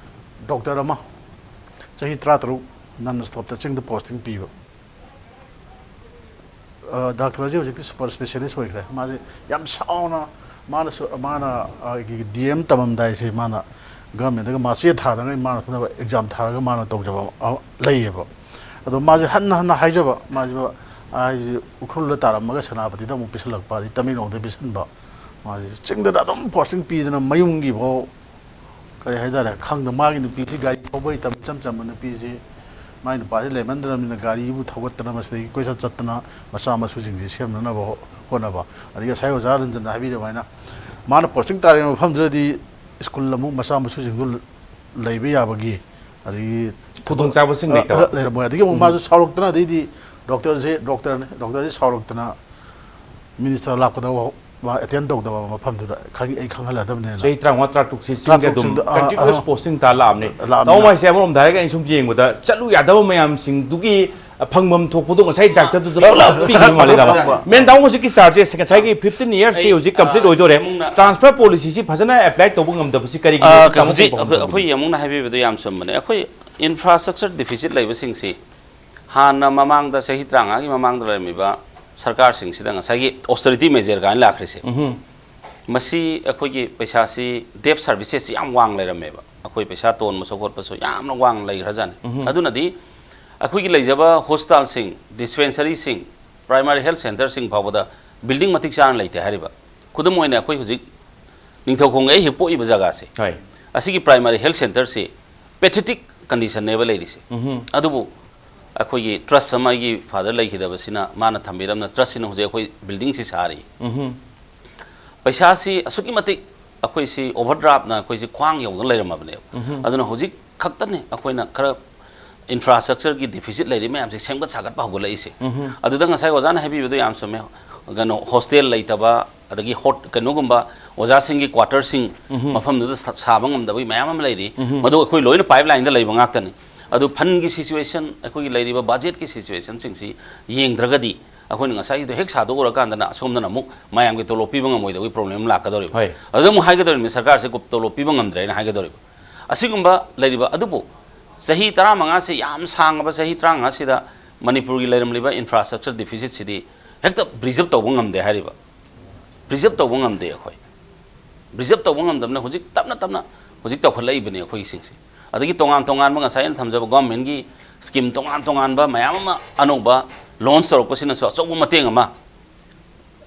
ꯗꯣꯛꯇꯔ ꯑꯃ ꯆꯍꯤ ꯇꯔꯥꯇꯔꯨꯛ ꯅꯟ ꯁ꯭ꯇꯣꯞꯇ ꯆꯤꯡꯗ ꯄꯣꯁꯇꯤꯡ ꯄꯤꯕ꯫ ꯑ, ꯗꯥꯛꯇꯔꯁꯦ ꯍꯧꯖꯤꯛꯇꯤ ꯁꯨꯄꯔ ꯏꯁꯄꯦꯁꯤꯌꯦꯂꯤꯁ ꯑꯣꯏꯈ꯭ꯔꯦ꯫ ꯃꯥꯁꯦ ꯌꯥꯝ ꯁꯥꯎꯅ, ꯃꯥꯅꯁꯨ, ꯃꯥꯅ, ꯑ, ꯑꯩꯒꯤ ꯗꯤ ꯑꯦꯝ ꯇꯝꯃꯝꯗꯥꯏꯁꯦ ꯃꯥꯅ ꯒꯚꯔꯟꯃꯦꯟꯠꯇꯒ ꯃꯥ ꯆꯦ ꯊꯥꯗꯅ ꯃꯥꯅ ꯈꯨꯠꯅꯕ ꯑꯦꯛꯖꯥꯝ ꯊꯥꯔꯒ ꯃꯥꯅ ꯇꯧꯖꯕ ꯑꯃ ꯂꯩꯌꯦꯕ꯫ ꯑꯗꯣ ꯃꯥꯁꯦ ꯍꯟꯅ ꯍꯟꯅ ꯍꯥꯏꯖꯕ, ꯃꯥꯁꯦ, ꯑ, ꯍꯥꯏꯁꯦ ꯎꯈ꯭ꯔꯨꯜꯗ ꯇꯥꯔꯝꯃꯒ ꯁꯦꯅꯥꯄꯇꯤꯗ ꯑꯃꯨꯛ ꯄꯤꯁꯜꯂꯛꯄ, ꯑꯗꯩ ꯇꯃꯦꯡꯂꯣꯡꯗ ꯄꯤꯁꯟꯕ, ꯃꯥꯁꯦ ꯆꯤꯡꯗꯅ ꯑꯗꯨꯝ ꯄꯣꯁꯇꯤꯡ ꯄꯤꯗꯅ ꯃꯌꯨꯝꯒꯤꯐꯥꯎ ꯀꯔꯤ ꯍꯥꯏꯇꯥꯔꯦ, ꯈꯪꯗ ꯃꯥꯒꯤ ꯅꯨꯄꯤꯁꯤ ꯒꯥꯔꯤ ꯊꯧꯕ ꯍꯩꯇꯕ ꯏꯆꯝ ꯆꯝꯕ ꯅꯨꯄꯤꯁꯤ ꯃꯥꯏ ꯅꯨꯄꯥꯁꯤ ꯂꯩꯃꯟꯗ꯭ꯔꯕꯅꯤꯅ ꯒꯥꯔꯤꯕꯨ ꯊꯧꯒꯠꯇꯅ ꯃꯁꯤꯗꯒꯤ ꯀꯣꯏꯆꯠ ꯆꯠꯇꯅ ꯃꯆꯥ ꯃꯁꯨꯁꯤꯡꯁꯤ ꯁꯦꯝꯅꯅꯕ ꯍꯣ-, ꯍꯣꯠꯅꯕ꯫ ꯑꯗꯒꯤ ꯉꯁꯥꯏ ꯑꯣꯖꯥ ꯔꯟꯖꯟꯅ ꯍꯥꯏꯕꯤꯔꯤꯕ ꯍꯥꯏꯅ ꯃꯥꯅ ꯄꯣꯁꯇꯤꯡ ꯇꯥꯔꯤꯕ ꯃꯐꯝꯗꯨꯗꯗꯤ ꯁ꯭ꯀꯨꯜ ꯑꯃꯨꯛ ꯃꯆꯥ ꯃꯁꯨꯁꯤꯡꯗꯨ ꯂꯩꯕ ꯌꯥꯕꯒꯤ ꯑꯗꯒꯤ ꯈꯨꯗꯣꯡꯆꯥꯕꯁꯤꯡ ꯑ, ꯂꯩꯇꯕ꯫ ꯂꯩꯔꯝꯃꯣꯏ꯫ ꯑꯗꯒꯤ ꯑꯃꯨꯛ ꯃꯥꯁꯨ ꯁꯥꯎꯔꯛꯇꯅ ꯑꯗꯩꯗꯤ ꯗꯣꯛꯇꯔꯁꯦ, ꯗꯣꯛꯇꯔꯅꯦ, ꯗꯣꯛꯇꯔꯁꯦ ꯁꯥꯎꯔꯛꯇꯅ ꯃꯤꯅꯤꯁꯇꯔ ꯂꯥꯛꯄꯗ ꯃꯥ ꯑꯦꯇꯦꯟ ꯇꯧꯗꯕ ꯃꯐꯝꯗꯨꯗ ꯈꯪ-, ꯑꯩ ꯈꯪꯍꯜꯂꯗꯕꯅꯦꯅ꯫ ꯆꯍꯤ ꯇꯔꯥꯃꯉꯥ, ꯇꯔꯥ ꯇꯔꯨꯛꯁꯤ ꯆꯤꯡꯗ ꯑꯗꯨꯝ ꯇꯔꯥ ꯇꯔꯨꯛꯁꯤꯡꯗ, ꯑꯥ, continuous ꯑꯥ, posting ꯇꯥ ꯂꯥꯛꯑꯕꯅꯦ꯫ ꯂꯥꯛꯑꯕꯅꯤꯅ꯫ ꯇꯥꯃꯣ ꯃꯥꯏꯁꯦ ꯑꯃꯔꯣꯝꯗ ꯍꯥꯏꯔꯒ ꯑꯩꯅ ꯁꯨꯝ ꯌꯦꯡꯕꯗ ꯆꯠꯂꯨ ꯌꯥꯗꯕ ꯃꯌꯥꯝꯁꯤꯡꯗꯨꯒꯤ ꯐꯪꯐꯝ ꯊꯣꯛꯄꯗꯣ ꯉꯁꯥꯏ ꯗꯥꯛꯇꯔꯗꯨꯗ ꯄꯨꯂꯞ ꯄꯤꯈꯤꯕ ꯃꯥꯜꯂꯦ ꯇꯥꯃꯣ꯫ ꯃꯦꯟ ꯇꯥꯃꯣ ꯍꯧꯖꯤꯛꯀꯤ ꯆꯥꯔꯖꯁꯦ ꯉꯁꯥꯏꯒꯤ fifteen yearsꯁꯤ ꯑꯩ, ꯍꯧꯖꯤꯛ complete ꯑꯣꯏꯗꯣꯔꯦ꯫ ꯑꯃꯨꯛꯅ Transfer policyꯁꯤ ꯐꯖꯅ apply ꯇꯧꯕ ꯉꯝꯗꯕꯁꯤ ꯀꯔꯤꯒꯤꯅꯣ? ꯑ, ꯇꯥꯃꯣ ꯍꯧꯖꯤꯛ ꯀꯔꯤ ꯑꯩꯈꯣꯏ, ꯑꯩꯈꯣꯏꯒꯤ ꯑꯃꯨꯛꯅ ꯍꯥꯏꯕꯤꯕꯗꯣ ꯌꯥꯝ ꯆꯨꯝꯕꯅꯦ꯫ ꯑꯩꯈꯣꯏ infrastructure deficit ꯂꯩꯕꯁꯤꯡꯁꯤ ꯍꯥꯟꯅ ꯃꯃꯥꯡꯗ ꯆꯍꯤ ꯇꯔꯥꯃꯉꯥꯒꯤ ꯃꯃꯥꯡꯗ ꯂꯩꯔꯝꯃꯤꯕ ꯁꯔꯀꯥꯔꯁꯤꯡꯁꯤꯗ ꯉꯁꯥꯏꯒꯤ austerity measure ꯀꯥꯏꯅ ꯂꯥꯛꯈ꯭ꯔꯤꯁꯦ, ꯃꯁꯤ ꯑꯩꯈꯣꯏꯒꯤ ꯄꯩꯁꯥꯁꯤ debt servicesꯁꯤ ꯌꯥꯝ ꯋꯥꯡ ꯂꯩꯔꯝꯃꯦꯕ꯫ ꯑꯩꯈꯣꯏ ꯄꯩꯁꯥ ꯇꯣꯟꯕꯁꯨ ꯈꯣꯠꯄꯁꯨ ꯌꯥꯝꯅ ꯋꯥꯡꯅ ꯂꯩꯈ꯭ꯔꯖꯥꯠꯅꯤ꯫ ꯑꯗꯨꯅꯗꯤ ꯑꯩꯈꯣꯏꯒꯤ ꯂꯩꯖꯕ hospitalꯁꯤꯡ, dispensaryꯁꯤꯡ, primary health centreꯁꯤꯡ ꯐꯥꯎꯕꯗ building ꯃꯇꯤꯛ ꯆꯥꯅ ꯂꯩꯇꯦ ꯍꯥꯏꯔꯤꯕ꯫ ꯈꯨꯗꯝ ꯑꯣꯏꯅ ꯑꯩꯈꯣꯏ ꯍꯧꯖꯤꯛ ꯅꯤꯡꯊꯧꯈꯣꯡꯒꯤ ꯑꯩ ꯍꯦꯛ ꯄꯣꯛꯏꯕ ꯖꯒꯥꯁꯦ, ꯍꯣꯏ꯫ ꯑꯁꯤꯒꯤ primary health centreꯁꯤ pathetic conditionꯅꯦꯕ ꯂꯩꯔꯤꯁꯦ꯫ ꯑꯗꯨꯕꯨ ꯑꯩꯈꯣꯏꯒꯤ trust ꯑꯃ, ꯑꯩꯒꯤ father ꯂꯩꯈꯤꯗꯕꯁꯤꯅ ꯃꯥꯅ ꯊꯝꯕꯤꯔꯝꯅ trustꯁꯤꯅ ꯍꯧꯖꯤꯛ ꯑꯩꯈꯣꯏ buildingꯁꯤ ꯁꯥꯔꯤ꯫ ꯄꯩꯁꯥꯁꯤ ꯑꯁꯨꯛꯀꯤ ꯃꯇꯤꯛ ꯑꯩꯈꯣꯏꯁꯤ overdraftꯅ ꯑꯩꯈꯣꯏꯁꯤ ꯈ꯭ꯋꯥꯡ ꯌꯧꯅ ꯂꯩꯔꯝꯃꯕꯅꯦꯕ꯫ ꯑꯗꯨꯅ ꯍꯧꯖꯤꯛ ꯈꯛꯇꯅꯦ ꯑꯩꯈꯣꯏꯅ ꯈꯔ infrastructureꯒꯤ deficit ꯂꯩꯔꯤ ꯃꯌꯥꯝꯁꯦ ꯁꯦꯝꯒꯠ ꯁꯥꯒꯠꯄ ꯍꯧꯒꯠꯂꯛꯏꯁꯦ꯫ ꯑꯗꯨꯗ ꯉꯁꯥꯏ ꯑꯣꯖꯥꯅ ꯍꯥꯏꯕꯤꯕꯗꯣ ꯌꯥꯝ ꯆꯨꯝꯃꯦ꯫ ꯀꯩꯅꯣ, hostel ꯂꯩꯇꯕ, ꯑꯗꯒꯤ ꯍꯣꯠ-, ꯀꯩꯅꯣꯒꯨꯝꯕ ꯑꯣꯖꯥꯁꯤꯡꯒꯤ quarterꯁꯤꯡ ꯃꯐꯝꯗꯨꯗ ꯁꯥ-, ꯁꯥꯕ ꯉꯝꯗꯕꯒꯤ ꯃꯌꯥꯝ ꯑꯃ ꯂꯩꯔꯤ꯫ ꯃꯗꯨ ꯑꯩꯈꯣꯏ ꯂꯣꯏꯅ pipelineꯗ ꯂꯩꯕ ꯉꯥꯛꯇꯅꯤ꯫ ꯑꯗꯨ fundꯒꯤ situation, ꯑꯩꯈꯣꯏꯒꯤ ꯂꯩꯔꯤꯕ budgetꯀꯤ situationꯁꯤꯡꯁꯤ ꯌꯦꯡꯗ꯭ꯔꯒꯗꯤ ꯑꯩꯈꯣꯏꯅ ꯉꯁꯥꯏꯒꯤꯗꯣ ꯍꯦꯛ ꯁꯥꯗꯣꯛꯎꯔꯀꯥꯟꯗꯅ ꯑꯁꯣꯝꯗꯅ ꯑꯃꯨꯛ ꯃꯌꯥꯝꯒꯤ ꯇꯣꯂꯣꯞ ꯄꯤꯕ ꯉꯝꯃꯣꯏꯗꯕꯒꯤ problem ꯑꯃ ꯂꯥꯛꯀꯗꯧꯔꯤꯕ꯫ ꯍꯣꯏ꯫ ꯑꯗꯨꯗ ꯑꯃꯨꯛ ꯍꯥꯏꯒꯗꯧꯔꯤꯕꯅꯤ, ꯁꯔꯀꯥꯔꯁꯦ ꯀꯨꯞ-, ꯇꯣꯂꯣꯞ ꯄꯤꯕ ꯉꯝꯗ꯭ꯔꯦꯅ ꯍꯥꯏꯒꯗꯧꯔꯤꯕ꯫ ꯑꯁꯤꯒꯨꯝꯕ ꯂꯩꯔꯤꯕ ꯑꯗꯨꯕꯨ ꯆꯍꯤ ꯇꯔꯥꯃꯉꯥꯁꯦ ꯌꯥꯝ ꯁꯥꯡꯉꯕ ꯆꯍꯤ ꯇꯔꯥꯃꯉꯥꯁꯤꯗ ꯃꯅꯤꯄꯨꯔꯒꯤ ꯂꯩꯔꯝꯂꯤꯕ infrastructure deficitꯁꯤꯗꯤ ꯍꯦꯛꯇ preserve ꯇꯧꯕ ꯉꯝꯗꯦ ꯍꯥꯏꯔꯤꯕ꯫ Preserve ꯇꯧꯕ ꯉꯝꯗꯦ ꯑꯩꯈꯣꯏ꯫ Preserve ꯇꯧꯕ ꯉꯝꯗꯕꯅ ꯍꯧꯖꯤꯛ ꯇꯞꯅ ꯇꯞꯅ ꯍꯧꯖꯤꯛ ꯇꯧꯈꯠꯂꯛꯏꯕꯅꯤ ꯑꯩꯈꯣꯏꯒꯤꯁꯤꯡꯁꯦ꯫ ꯑꯗꯒꯤ ꯇꯣꯉꯥꯟ ꯇꯣꯉꯥꯟꯕ ꯉꯁꯥꯏ ꯑꯩꯅ ꯊꯝꯖꯕ governmentꯀꯤ scheme ꯇꯣꯉꯥꯟ ꯇꯣꯉꯥꯟꯕ ꯃꯌꯥꯝ ꯑꯃ ꯑꯅꯧꯕ launch ꯇꯧꯔꯛꯄꯁꯤꯅꯁꯨ ꯑꯆꯧꯕ ꯃꯇꯦꯡ ꯑꯃ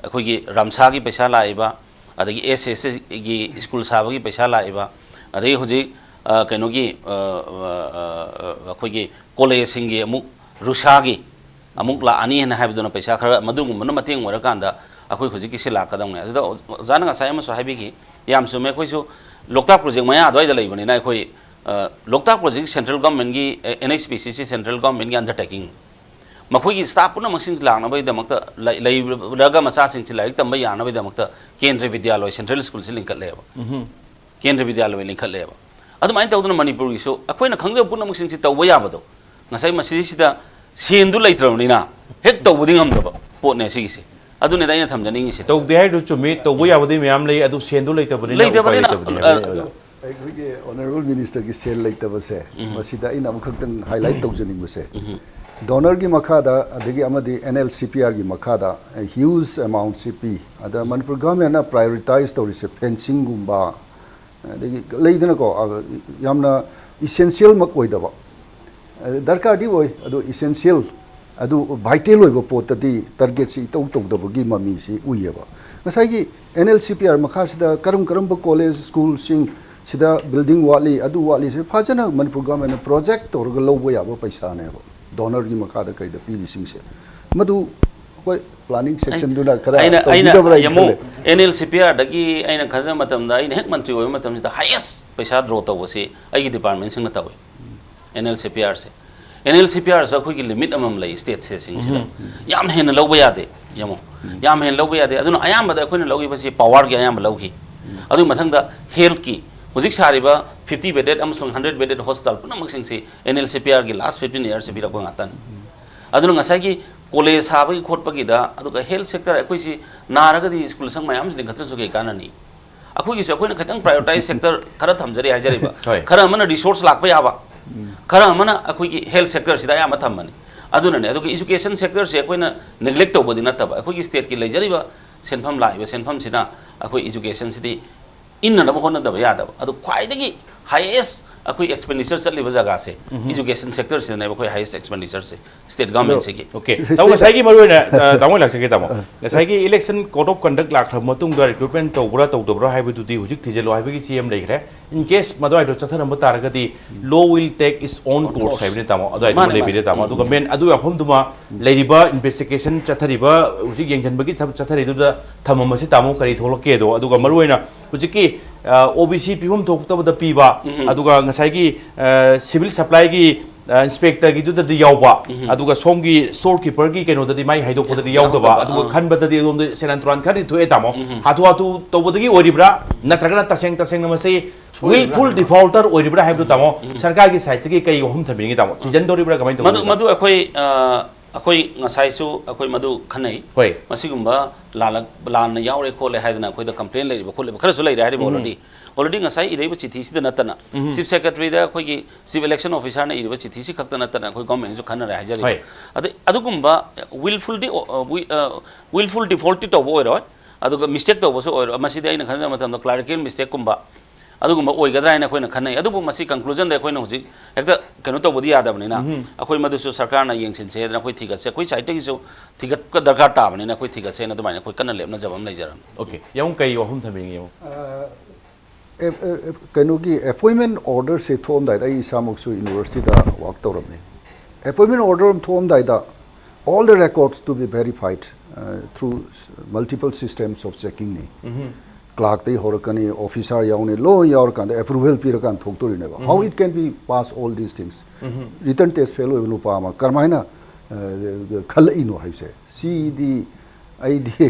ꯑꯩꯈꯣꯏꯒꯤ ꯔꯝꯁꯥꯒꯤ ꯄꯩꯁꯥ ꯂꯥꯛꯏꯕ, ꯑꯗꯒꯤ ꯑꯦꯁ ꯑꯦꯁ ꯒꯤ ꯁ꯭ꯀꯨꯜ ꯁꯥꯕꯒꯤ ꯄꯩꯁꯥ ꯂꯥꯛꯏꯕ, ꯑꯗꯒꯤ ꯍꯧꯖꯤꯛ ꯑ, ꯀꯩꯅꯣꯒꯤ, ꯑ, ꯑ, ꯑ, ꯑ, ꯑꯩꯈꯣꯏꯒꯤ ꯀꯣꯂꯦꯖꯁꯤꯡꯒꯤ ꯑꯃꯨꯛ ꯔꯨꯁꯥꯒꯤ ꯑꯃꯨꯛ ꯂꯥꯛꯑꯅꯤ ꯍꯥꯏꯅ ꯍꯥꯏꯕꯗꯨꯅ ꯄꯩꯁꯥ ꯈꯔ ꯃꯗꯨꯒꯨꯝꯕꯅ ꯃꯇꯦꯡ ꯑꯣꯏꯔꯀꯥꯟꯗ ꯑꯩꯈꯣꯏ ꯍꯧꯖꯤꯛꯀꯤꯁꯤ ꯂꯥꯛꯀꯗꯧꯅꯦ꯫ ꯑꯗꯨꯗ ꯑꯣꯖꯥꯅ ꯉꯁꯥꯏ ꯑꯃꯁꯨ ꯍꯥꯏꯕꯤꯈꯤ, ꯌꯥꯝ ꯆꯨꯝꯃꯦ꯫ ꯑꯩꯈꯣꯏꯁꯨ ꯂꯣꯛꯇꯥꯛ ꯄ꯭ꯔꯣꯖꯦꯛ ꯃꯌꯥ ꯑꯗꯨꯋꯥꯏꯗ ꯂꯩꯕꯅꯤꯅ ꯑꯩꯈꯣꯏ, ꯑ, ꯂꯣꯛꯇꯥꯛ ꯄ꯭ꯔꯣꯖꯦꯛ ꯁꯦꯟꯇ꯭ꯔꯦꯜ ꯒꯚꯔꯟꯃꯦꯟꯠꯀꯤ, uh, N H P C ꯁꯤ ꯁꯦꯟꯇ꯭ꯔꯦꯜ ꯒꯚꯔꯟꯃꯦꯟꯠꯀꯤ ꯑꯟꯗꯔꯇꯦꯀꯤꯡ꯫ ꯃꯈꯣꯏꯒꯤ ꯁ꯭ꯇꯥꯐ ꯄꯨꯝꯅꯃꯛꯁꯤꯡ ꯂꯥꯛꯅꯕꯒꯤꯗꯃꯛꯇ, ꯂꯩ-, ꯂꯩꯔꯒ ꯃꯆꯥꯁꯤꯡꯁꯤ ꯂꯥꯏꯔꯤꯛ ꯇꯝꯕ ꯌꯥꯅꯕꯒꯤꯗꯃꯛꯇ ꯀꯦꯟꯗ꯭ꯔ ꯕꯤꯗ꯭ꯌꯥꯂꯣꯏ, ꯁꯦꯟꯇ꯭ꯔꯦꯜ ꯁ꯭ꯀꯨꯜꯁꯤ ꯂꯤꯡꯈꯠꯂꯦꯕ꯫ ꯀꯦꯟꯗ꯭ꯔ ꯕꯤꯗ꯭ꯌꯥꯂꯣꯏ ꯂꯤꯡꯈꯠꯂꯦꯕ꯫ ꯑꯗꯨꯃꯥꯏꯅ ꯇꯧꯗꯅ ꯃꯅꯤꯄꯨꯔꯒꯤꯁꯨ ꯑꯩꯈꯣꯏꯅ ꯈꯪꯖꯕ ꯄꯨꯝꯅꯃꯛꯁꯤꯡꯁꯤ ꯇꯧꯕ ꯌꯥꯕꯗꯣ, ꯉꯁꯥꯏ ꯃꯁꯤꯗꯩꯁꯤꯗ ꯁꯦꯟꯗꯨ ꯂꯩꯇ꯭ꯔꯕꯅꯤꯅ ꯍꯦꯛ ꯇꯧꯕꯗꯤ ꯉꯝꯗꯕ ꯄꯣꯠꯅꯦ ꯁꯤꯒꯤꯁꯦ꯫ ꯑꯗꯨꯅꯤꯗ ꯑꯩꯅ ꯊꯝꯖꯅꯤꯡꯉꯤꯁꯦ꯫ ꯇꯧꯗꯦ ꯍꯥꯏꯗꯨ ꯆꯨꯝꯃꯤ, ꯇꯧꯕ ꯌꯥꯕꯗꯤ ꯃꯌꯥꯝ ꯂꯩ, ꯑꯗꯨ ꯁꯦꯟꯗꯨ ꯂꯩꯇꯕꯅꯤꯅ ꯎꯄꯥꯏ ꯂꯩꯇꯕꯅꯤꯅ, ꯂꯩꯇꯕꯅꯤ ꯑ, ꯍꯥꯏꯕꯅꯤ꯫ ꯑꯩꯈꯣꯏꯒꯤ ꯑꯣꯅꯔꯦꯕꯜ ꯃꯤꯅꯤꯁꯇꯔꯒꯤ ꯁꯦꯜ ꯂꯩꯇꯕꯁꯦ, ꯎꯝ꯫ ꯃꯁꯤꯗ ꯑꯩꯅ ꯑꯃꯈꯛꯇꯪ ꯍꯥꯏꯂꯥꯏꯠ ꯇꯧꯖꯅꯤꯡꯕꯁꯦ, ꯎꯝ꯫ ꯗꯣꯅꯔꯒꯤ ꯃꯈꯥꯗ ꯑꯗꯒꯤ ꯑꯃꯗꯤ ꯑꯦꯟ ꯑꯦꯜ ꯁꯤ ꯄꯤ ꯑꯥꯔꯒꯤ ꯃꯈꯥꯗ ꯍ꯭ꯌꯨꯖ ꯑꯦꯃꯥꯎꯟꯠꯁꯤ ꯄꯤ꯫ ꯑꯗ ꯃꯅꯤꯄꯨꯔ ꯒꯚꯔꯟꯃꯦꯟꯠꯅ ꯄ꯭ꯔꯥꯏꯑꯣꯔꯤꯇꯥꯏꯖ ꯇꯧꯔꯤꯁꯦ ꯐꯦꯟꯁꯤꯡꯒꯨꯝꯕ, ꯑꯗꯒꯤ ꯂꯩꯗꯅꯀꯣ, ꯑ, ꯌꯥꯝꯅ ꯏꯁꯦꯟꯁꯤꯌꯦꯜꯃꯛ ꯑꯣꯏꯗꯕ, ꯑ, ꯗꯔꯀꯥꯔꯗꯤ ꯑꯣꯏ, ꯑꯗꯣ ꯏꯁꯦꯟꯁꯤꯌꯦꯜ, ꯑꯗꯨ ꯚꯥꯏꯇꯦꯜ ꯑꯣꯏꯕ ꯄꯣꯠꯇꯗꯤ ꯇꯥꯔꯒꯦꯠꯁꯤ ꯏꯇꯧ ꯇꯧꯗꯕꯒꯤ ꯃꯃꯤꯁꯤ ꯎꯏꯌꯦꯕ꯫ ꯉꯁꯥꯏꯒꯤ and L C P R ꯃꯈꯥꯁꯤꯗ ꯀꯔꯝ ꯀꯔꯝꯕ ꯀꯣꯂꯦꯖ, ꯁ꯭ꯀꯨꯜꯁꯤꯡ ꯁꯤꯗ ꯕꯤꯜꯗꯤꯡ ꯋꯥꯠꯂꯤ, ꯑꯗꯨ ꯋꯥꯠꯂꯤꯁꯦ ꯐꯖꯅ ꯃꯅꯤꯄꯨꯔ ꯒꯚꯔꯟꯃꯦꯟꯠꯅ ꯄ꯭ꯔꯣꯖꯦꯛ ꯇꯧꯔꯒ ꯂꯧꯕ ꯌꯥꯕ ꯄꯩꯁꯥꯅꯦꯕ, ꯗꯣꯅꯔꯒꯤ ꯃꯈꯥꯗ ꯀꯩꯗ ꯄꯤꯔꯤꯁꯤꯡꯁꯦ꯫ ꯃꯗꯨ ꯑꯩꯈꯣꯏ ꯄ꯭ꯂꯥꯅꯤꯡ ꯑꯩ-, ꯁꯦꯛꯁꯟꯗꯨꯅ ꯈꯔ ꯑꯩꯅ, ꯑꯩꯅ ꯇꯧꯕꯤꯗꯕ꯭ꯔꯥ ꯍꯥꯏꯅ ꯌꯦꯡꯉꯨ, ꯈꯜꯂꯦ꯫ ꯑꯦꯟ ꯑꯦꯜ ꯁꯤ ꯄꯤ ꯑꯥꯔꯗꯒꯤ ꯑꯩꯅ ꯈꯟꯖꯕ ꯃꯇꯝꯗ, ꯑꯩꯅ ꯍꯦꯛ ꯃꯟꯇ꯭ꯔꯤ ꯑꯣꯏꯕ ꯃꯇꯝꯁꯤꯗ ꯍꯥꯏꯌꯦꯁ ꯄꯩꯁꯥ ꯗ꯭ꯔꯣ ꯇꯧꯕꯁꯤ ꯑꯩꯒꯤ ꯗꯤꯄꯥꯔꯠꯃꯦꯟꯁꯤꯡꯅ ꯇꯧꯏ꯫ And L C P ꯑꯥꯔꯁꯦ, and L C ꯄꯤ ꯑꯥꯔꯁꯨ ꯑꯩꯈꯣꯏꯒꯤ ꯂꯤꯃꯤꯠ ꯑꯃꯃꯝ ꯂꯩ ꯁ꯭ꯇꯦꯠꯁꯦꯁꯤꯡꯁꯤꯗ꯫ ꯎꯝ, ꯎꯝ꯫ ꯌꯥꯝ ꯍꯦꯟꯅ ꯂꯧꯕ ꯌꯥꯗꯦ꯫ ꯌꯦꯡꯉꯣ, ꯎꯝ꯫ ꯌꯥꯝ ꯍꯦꯟꯅ ꯂꯧꯕ ꯌꯥꯗꯦ꯫ ꯑꯗꯨꯅ ꯑꯌꯥꯝꯕꯗ ꯑꯩꯈꯣꯏꯅ ꯂꯧꯈꯤꯕꯁꯤ ꯄꯥꯋꯔꯒꯤ ꯑꯌꯥꯝꯕ ꯂꯧꯈꯤ꯫ ꯎꯝ꯫ ꯑꯗꯨꯒꯤ ꯃꯊꯪꯗ ꯍꯦꯜꯠꯀꯤ, ꯍꯧꯖꯤꯛ ꯁꯥꯔꯤꯕ ꯐꯤꯐꯇꯤ ꯕꯦꯗꯦꯗ ꯑꯃꯁꯨꯡ ꯍꯟꯗ꯭ꯔꯦꯗ ꯕꯦꯗꯦꯗ ꯍꯣꯁꯄꯤꯇꯥꯜ ꯄꯨꯝꯅꯃꯛꯁꯤꯡꯁꯤ ꯑꯦꯟ ꯑꯦꯜ ꯁꯤ ꯄꯤ ꯑꯥꯔꯒꯤ ꯂꯥꯁ ꯐꯤꯐꯇꯤꯟ ꯏꯌꯥꯔꯁꯤ ꯄꯤꯔꯛꯄ ꯉꯥꯛꯇꯅꯤ꯫ ꯎꯝ꯫ ꯑꯗꯨꯅ ꯉꯁꯥꯏꯒꯤ ꯀꯣꯂꯦꯖ ꯁꯥꯕꯒꯤ ꯈꯣꯠꯄꯒꯤꯗ, ꯑꯗꯨꯒ ꯍꯦꯜꯠ ꯁꯦꯛꯇꯔ, ꯑꯩꯈꯣꯏꯁꯤ ꯅꯥꯔꯒꯗꯤ ꯁ꯭ꯀꯨꯜ ꯁꯪ ꯃꯌꯥꯝꯁꯤ ꯂꯤꯡꯈꯠꯇ꯭ꯔꯁꯨ ꯀꯩ ꯀꯥꯟꯅꯅꯤ? ꯑꯩꯈꯣꯏꯒꯤꯁꯨ ꯑꯩꯈꯣꯏꯅ ꯈꯤꯇꯪ ꯄ꯭ꯔꯥꯏꯑꯣꯔꯤꯇꯥꯏꯖ ꯁꯦꯛꯇꯔ ꯈꯔ ꯊꯝꯖꯔꯤ ꯍꯥꯏꯖꯔꯤꯕ꯫ ꯍꯣꯏ꯫ ꯈꯔ ꯑꯃꯅ ꯔꯤꯁꯣꯔꯁ ꯂꯥꯛꯄ ꯌꯥꯕ, ꯎꯝ꯫ ꯈꯔ ꯑꯃꯅ ꯑꯩꯈꯣꯏꯒꯤ ꯍꯦꯜꯠ ꯁꯦꯛꯇꯔꯁꯤꯗ ꯑꯌꯥꯝꯕ ꯊꯝꯕꯅꯤ꯫ ꯑꯗꯨꯅꯅꯦ, ꯑꯗꯨꯒ ꯏꯖꯨꯀꯦꯁꯟ ꯁꯦꯛꯇꯔꯁꯦ ꯑꯩꯈꯣꯏꯅ ꯅꯦꯒ꯭ꯂꯦꯛ ꯇꯧꯕꯗꯤ ꯅꯠꯇꯕ, ꯑꯩꯈꯣꯏꯒꯤ ꯁ꯭ꯇꯦꯠꯀꯤ ꯂꯩꯖꯔꯤꯕ ꯁꯦꯟꯐꯝ, ꯂꯥꯛꯏꯕ ꯁꯦꯟꯐꯝꯁꯤꯅ ꯑꯩꯈꯣꯏ ꯏꯖꯨꯀꯦꯁꯟꯁꯤꯗꯤ ꯏꯟꯅꯅꯕ ꯍꯣꯠꯅꯗꯕ ꯌꯥꯗꯕ꯫ ꯑꯗꯨ ꯈ꯭ꯋꯥꯏꯗꯒꯤ ꯍꯥꯏꯌꯦꯁ ꯑꯩꯈꯣꯏ ꯑꯦꯛꯁꯄꯦꯟꯗꯤꯆꯔ ꯆꯠꯂꯤꯕ ꯖꯒꯥꯁꯦ ꯏꯖꯨꯀꯦꯁꯟ ꯁꯦꯛꯇꯔꯁꯤꯗꯅꯦꯕ ꯑꯩꯈꯣꯏ ꯍꯥꯏꯌꯦꯁ ꯑꯦꯛꯁꯄꯦꯟꯗꯤꯆꯔꯁꯦ ꯁ꯭ꯇꯦꯠ ꯒꯚꯔꯟꯃꯦꯟꯁꯤꯒꯤ꯫ ꯑꯣꯀꯦ, ꯇꯥꯃꯣ, ꯉꯁꯥꯏꯒꯤ ꯃꯔꯨ ꯑꯣꯏꯅ ꯑ, ꯇꯥꯃꯣ ꯂꯥꯛꯆꯒꯦ ꯇꯥꯃꯣ꯫ ꯉꯁꯥꯏꯒꯤ ꯏꯂꯦꯛꯁꯟ ꯀꯣꯗ ꯑꯣꯐ ꯀꯟꯗꯛ ꯂꯥꯛꯈ꯭ꯔꯕ ꯃꯇꯨꯡꯗ ꯔꯤꯀ꯭ꯔꯨꯠꯃꯦꯟ ꯇꯧꯕ꯭ꯔꯥ ꯇꯧꯗꯕ꯭ꯔꯥ ꯍꯥꯏꯕꯗꯨꯗꯤ ꯍꯧꯖꯤꯛ ꯊꯤꯖꯤꯜꯂꯣ ꯍꯥꯏꯕꯒꯤ ꯆꯦ ꯑꯃ ꯂꯩꯈ꯭ꯔꯦ꯫ ꯏꯟ ꯀꯦꯁ ꯃꯗꯨꯋꯥꯏꯗꯣ ꯆꯠꯊꯔꯝꯕ ꯇꯥꯔꯒꯗꯤ law will take its own course ꯍꯥꯏꯕꯅꯤ ꯇꯥꯃꯣ꯫ ꯑꯗꯨꯋꯥꯏꯗꯨꯃ ꯃꯥꯅꯦ, ꯂꯩꯕꯤꯔꯦ ꯃꯥꯅꯦ꯫ ꯇꯥꯃꯣ꯫ ꯑꯗꯨꯒ ꯃꯦꯟ ꯑꯗꯨꯒꯤ ꯋꯥꯐꯝꯗꯨꯃ ꯂꯩꯔꯤꯕ ꯏꯟꯚꯦꯁꯇꯤꯒꯦꯁꯟ ꯆꯠꯊꯔꯤꯕ ꯍꯧꯖꯤꯛ ꯌꯦꯡꯁꯤꯟꯕꯒꯤ ꯊꯕꯛ ꯆꯠꯊꯔꯤꯗꯨꯗ ꯊꯝꯃꯝꯕꯁꯤ ꯇꯥꯃꯣ ꯀꯔꯤ ꯊꯣꯛꯂꯛꯀꯦꯗꯣ꯫ ꯑꯗꯨꯒ ꯃꯔꯨ ꯑꯣꯏꯅ ꯍꯧꯖꯤꯛꯀꯤ ꯑꯣ ꯕꯤ ꯁꯤ ꯄꯤꯐꯝ ꯊꯣꯛꯇꯕꯗ ꯄꯤꯕ, ꯑꯗꯨꯒ ꯉꯁꯥꯏꯒꯤ ꯁꯤꯚꯤꯜ ꯁꯄ꯭ꯂꯥꯏꯒꯤ ꯏꯟꯁꯄꯦꯛꯇꯔꯒꯤꯗꯨꯗꯗꯤ ꯌꯥꯎꯕ, ꯑꯗꯨꯒ ꯁꯣꯝꯒꯤ ꯁ꯭ꯇꯣꯔ ꯀꯤꯄꯔꯒꯤ ꯀꯩꯅꯣꯗꯗꯤ ꯃꯥꯏ ꯍꯥꯏꯗꯣꯛꯄꯗꯗꯤ ꯌꯥꯎꯗꯕ, ꯌꯥꯎꯗꯕ, ꯑꯗꯨꯒ ꯑꯥ꯫ ꯈꯟꯕꯗꯗꯤ ꯑꯗꯣꯝꯗ ꯁꯦꯔꯥꯟ ꯇꯨꯔꯥꯟ ꯈꯔꯗꯤ ꯊꯣꯛꯑꯦ ꯇꯥꯃꯣ꯫ ꯍꯥꯊꯨ ꯍꯥꯊꯨ ꯇꯧꯕꯗꯒꯤ ꯑꯣꯏꯔꯤꯕ꯭ꯔꯥ, ꯅꯠꯇ꯭ꯔꯒꯅ ꯇꯁꯦꯡ ꯇꯁꯦꯡꯅ ꯃꯁꯤ ꯋꯤꯜꯐꯨꯜ ꯗꯤꯐꯣꯜꯇꯔ ꯑꯣꯏꯔꯤꯕ꯭ꯔꯥ ꯍꯥꯏꯕꯗꯨ ꯇꯥꯃꯣ, ꯁꯔꯀꯥꯔꯒꯤ ꯁꯥꯏꯠꯇꯒꯤ ꯀꯩ ꯋꯥꯐꯝ ꯊꯝꯕꯤꯅꯤꯡꯉꯤ ꯇꯥꯃꯣ? ꯊꯤꯖꯤꯟꯗꯧꯔꯤꯕ꯭ꯔꯥ, ꯀꯃꯥꯏꯅ ꯃꯗꯨ ꯇꯧꯗꯣꯏꯅꯣ? ꯃꯗꯨ ꯑꯩꯈꯣꯏ ꯑ, ꯑꯩꯈꯣꯏ ꯉꯁꯥꯏꯁꯨ ꯑꯩꯈꯣꯏ ꯃꯗꯨ ꯈꯟꯅꯩ꯫ ꯍꯣꯏ꯫ ꯃꯁꯤꯒꯨꯝꯕ ꯂꯥꯜꯂꯛ ꯂꯥꯟꯅ ꯌꯥꯎꯔꯦ ꯈꯣꯠꯂꯦ ꯍꯥꯏꯗꯅ ꯑꯩꯈꯣꯏꯗ ꯀꯝꯄ꯭ꯂꯦꯟ ꯂꯩꯔꯤꯕ ꯈꯣꯠꯂꯤꯕ ꯈꯔꯁꯨ ꯂꯩꯔꯦ ꯍꯥꯏꯔꯤꯕ ꯑꯣꯜꯔꯦꯗꯤ꯫ ꯑꯣꯜꯔꯦꯗꯤ ꯉꯁꯥꯏ ꯏꯔꯛꯏꯕ ꯆꯤꯊꯤꯁꯤꯗ ꯅꯠꯇꯅ ꯆꯤꯐ ꯁꯦꯀ꯭ꯔꯦꯇꯔꯤꯗ ꯑꯩꯈꯣꯏꯒꯤ ꯆꯤꯐ ꯏꯂꯦꯛꯁꯟ ꯑꯣꯐꯤꯁꯔꯅ ꯏꯔꯤꯕ ꯆꯤꯊꯤꯁꯤ ꯈꯛꯇ ꯅꯠꯇꯅ ꯑꯩꯈꯣꯏ ꯒꯣꯔꯃꯦꯟꯁꯨ ꯈꯟꯅꯔꯦ ꯍꯥꯏꯖꯔꯤꯕ꯫ ꯍꯣꯏ꯫ ꯑꯗꯩ ꯑꯗꯨꯒꯨꯝꯕ ꯋꯤꯜꯐꯨꯜꯗꯤ ꯋꯤꯜꯐꯨꯜ ꯗꯤꯐꯣꯜꯠꯇꯤ ꯇꯧꯕ ꯑꯣꯏꯔꯣꯏ꯫ ꯑꯗꯨꯒ ꯃꯤꯁꯇꯦꯛ ꯇꯧꯕꯁꯨ ꯑꯣꯏꯔꯣꯏ꯫ ꯃꯁꯤꯗꯤ ꯑꯩꯅ ꯈꯟꯖꯕ ꯃꯇꯝꯗ ꯀ꯭ꯂꯥꯔꯤꯀꯦꯜ ꯃꯤꯁꯇꯦꯛꯀꯨꯝꯕ ꯑꯗꯨꯒꯨꯝꯕ ꯑꯣꯏꯒꯗ꯭ꯔꯥ ꯍꯥꯏꯅ ꯑꯩꯈꯣꯏꯅ ꯈꯟꯅꯩ꯫ ꯑꯗꯨꯕꯨ ꯃꯁꯤ ꯀꯟꯀ꯭ꯂꯨꯖꯟꯗ ꯑꯩꯈꯣꯏꯅ ꯍꯧꯖꯤꯛ ꯍꯦꯛꯇ ꯀꯩꯅꯣ ꯇꯧꯕꯗꯤ ꯌꯥꯗꯕꯅꯤꯅ ꯑꯩꯈꯣꯏ ꯃꯗꯨꯁꯨ ꯁꯔꯀꯥꯔꯅ ꯌꯦꯡꯁꯤꯟꯁꯦ ꯍꯥꯏꯗꯅ ꯑꯩꯈꯣꯏ ꯊꯤꯒꯠꯁꯦ, ꯑꯩꯈꯣꯏ ꯁꯥꯏꯠꯇꯒꯤꯁꯨ ꯊꯤꯒꯠꯄ ꯗꯔꯀꯥꯔ ꯇꯥꯕꯅꯤꯅ ꯑꯩꯈꯣꯏ ꯊꯤꯒꯠꯁꯦꯅ ꯑꯗꯨꯃꯥꯏꯅ ꯑꯩꯈꯣꯏ ꯀꯟꯅ ꯂꯦꯞꯅꯖꯕ ꯑꯃ ꯂꯩꯖꯔꯝꯃꯤ꯫ ꯑꯣꯀꯦ, ꯌꯥꯝ ꯀꯩ ꯋꯥꯐꯝ ꯊꯝꯕꯤꯅꯤꯡꯉꯤ ꯌꯦꯡꯉꯣ꯫ ꯑ, ꯑꯦ, ꯑꯦ, ꯑꯦ, ꯀꯩꯅꯣꯒꯤ ꯑꯦꯄꯣꯏꯟꯃꯦꯟ ꯑꯣꯔꯗꯔꯁꯦ ꯊꯣꯛꯑꯝꯗꯥꯏꯗ ꯑꯩ ꯏꯁꯥꯃꯛꯁꯨ ꯌꯨꯅꯤꯚꯔꯁꯤꯇꯤꯗ ꯋꯥꯛ ꯇꯧꯔꯝꯃꯦ꯫ ꯑꯦꯄꯣꯏꯟꯃꯦꯟ ꯑꯣꯔꯗꯔ ꯑꯃ ꯊꯣꯛꯑꯝꯗꯥꯏꯗ all the records to be verified through multiple systems of checking ꯅꯤ꯫ ꯀ꯭ꯂꯥꯔꯛꯇꯒꯤ ꯍꯧꯔꯛꯀꯅꯤ, ꯑꯣꯐꯤꯁꯥꯔ ꯌꯥꯎꯅꯤ, ꯂꯣꯏ ꯌꯥꯎꯔꯀꯥꯟꯗ ꯑꯦꯄ꯭ꯔꯨꯚꯦꯜ ꯄꯤꯔꯀꯥꯟꯗ ꯊꯣꯛꯇꯣꯔꯤꯅꯦꯕ꯫ How it can be pass all these things? Written test fail ꯑꯣꯏꯕ ꯅꯨꯄꯥ ꯑꯃ ꯀꯔꯝꯍꯥꯏꯅ ꯑ, ꯈꯜꯂꯛꯏꯅꯣ ꯍꯥꯏꯕꯁꯦ ꯁꯤꯗꯤ ꯑꯩꯗꯤ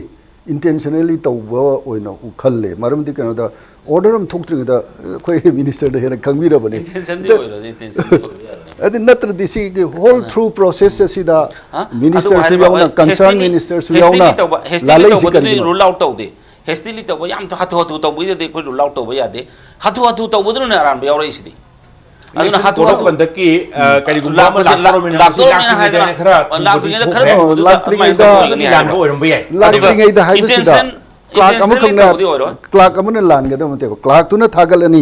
ꯏꯟꯇꯦꯟꯁꯅꯦꯜꯂꯤ ꯇꯧꯕ ꯑꯣꯏꯅ ꯎ- ꯈꯜꯂꯦ꯫ ꯃꯔꯝꯗꯤ ꯀꯩꯅꯣꯗ ꯑꯣꯔꯗꯔ ꯑꯃ ꯊꯣꯛꯇ꯭ꯔꯤꯉꯩꯗ ꯑꯩꯈꯣꯏ ꯃꯤꯅꯤꯁꯇꯔꯗ ꯍꯦꯟꯅ ꯈꯪꯕꯤꯔꯕꯅꯤ꯫ ꯏꯟꯇꯦꯟꯁꯟꯗꯤ ꯑꯣꯏꯔꯣꯏ, ꯏꯟꯇꯦꯟꯁꯟꯗꯤ ꯑꯣꯏꯕ ꯌꯥꯔꯣꯏ꯫ ꯑꯗꯨ ꯅꯠꯇ꯭ꯔꯗꯤ ꯁꯤꯒꯤ ꯍꯣꯜ ꯊ꯭ꯔꯨ ꯄ꯭ꯔꯣꯁꯦꯁꯁꯦ ꯁꯤꯗ ꯍꯥ? ꯃꯤꯅꯤꯁꯇꯔꯁꯨ ꯑꯗꯨꯕꯨ ꯍꯥꯏꯔꯤꯕ ꯌꯥꯎꯅ, ꯑꯩꯈꯣꯏ ꯀꯟꯁꯔꯟ ꯍꯦꯁꯇꯤꯂꯤ- ꯃꯤꯅꯤꯁꯇꯔꯁꯨ ꯍꯦꯁꯇꯤꯂꯤ ꯌꯥꯎꯅ ꯇꯧꯕ- ꯍꯦꯁꯇꯤꯂꯤ ꯂꯥꯜꯂꯛꯏꯁꯤ ꯇꯧꯕꯗꯨꯗꯤ ꯀꯔꯤꯒꯤꯅꯣ? ꯔꯨꯜ ꯑꯥꯎꯠ ꯇꯧꯗꯦ꯫ ꯍꯦꯁꯇꯤꯂꯤ ꯇꯧꯕ ꯌꯥꯝ ꯍꯥꯊꯨ ꯍꯥꯊꯨ ꯇꯧꯕꯒꯤꯗꯗꯤ ꯑꯩꯈꯣꯏ ꯔꯨꯜ ꯑꯥꯎꯠ ꯇꯧꯕ ꯌꯥꯗꯦ꯫ ꯍꯥꯊꯨ ꯍꯊꯨ ꯇꯧꯕꯗꯨꯅꯅꯦ ꯑꯔꯥꯟꯕ ꯌꯥꯎꯔꯛꯏꯁꯤꯗꯤ꯫ ꯑꯗꯨꯅ ꯍꯥꯊꯨ ꯍꯥꯊꯨ ꯍꯟꯗꯛꯀꯤ ꯑ, ꯀꯔꯤꯒꯨꯝꯕ ꯑꯃ ꯂꯥꯛꯄꯁꯦ- ꯂꯥꯛꯇꯧꯔꯕꯅꯤꯅ ꯃꯁꯤ ꯂꯥꯛꯇꯧꯔꯕꯅꯤꯅ ꯂꯥꯛꯇ꯭ꯔꯤꯉꯩꯗ ꯍꯥꯏꯗꯅ ꯑꯩꯅ ꯈꯔ ꯊꯨꯕꯗꯤ ꯂꯥꯛꯇ꯭ꯔꯤꯉꯩꯗ ꯈꯔ ꯊꯣꯛꯈ꯭ꯔꯦ꯫ ꯊꯨꯕꯗꯨꯗ ꯂꯥꯛꯇ꯭ꯔꯤꯉꯩꯗ ꯑꯗꯨꯃꯥꯏꯅ ꯇꯧꯕ ꯑꯣꯏꯒꯅꯤ ꯍꯥꯏꯕ꯫ ꯂꯥꯟꯕ ꯑꯣꯏꯔꯝꯕ ꯌꯥꯏ꯫ ꯂꯥꯛꯇ꯭ꯔꯤꯉꯩꯗ ꯍꯥꯏꯕꯁꯤꯗ intention- ꯀ꯭ꯂꯥꯔꯛ intentionally ꯑꯃꯈꯛꯅ ꯇꯧꯕꯗꯤ ꯑꯣꯏꯔꯣꯏ꯫ ꯀ꯭ꯂꯥꯔꯛ ꯑꯃꯅ ꯂꯥꯟꯒꯗꯕ ꯅꯠꯇꯦꯕ, ꯀ꯭ꯂꯥꯔꯛꯇꯨꯅ ꯊꯥꯒꯠꯂꯅꯤ꯫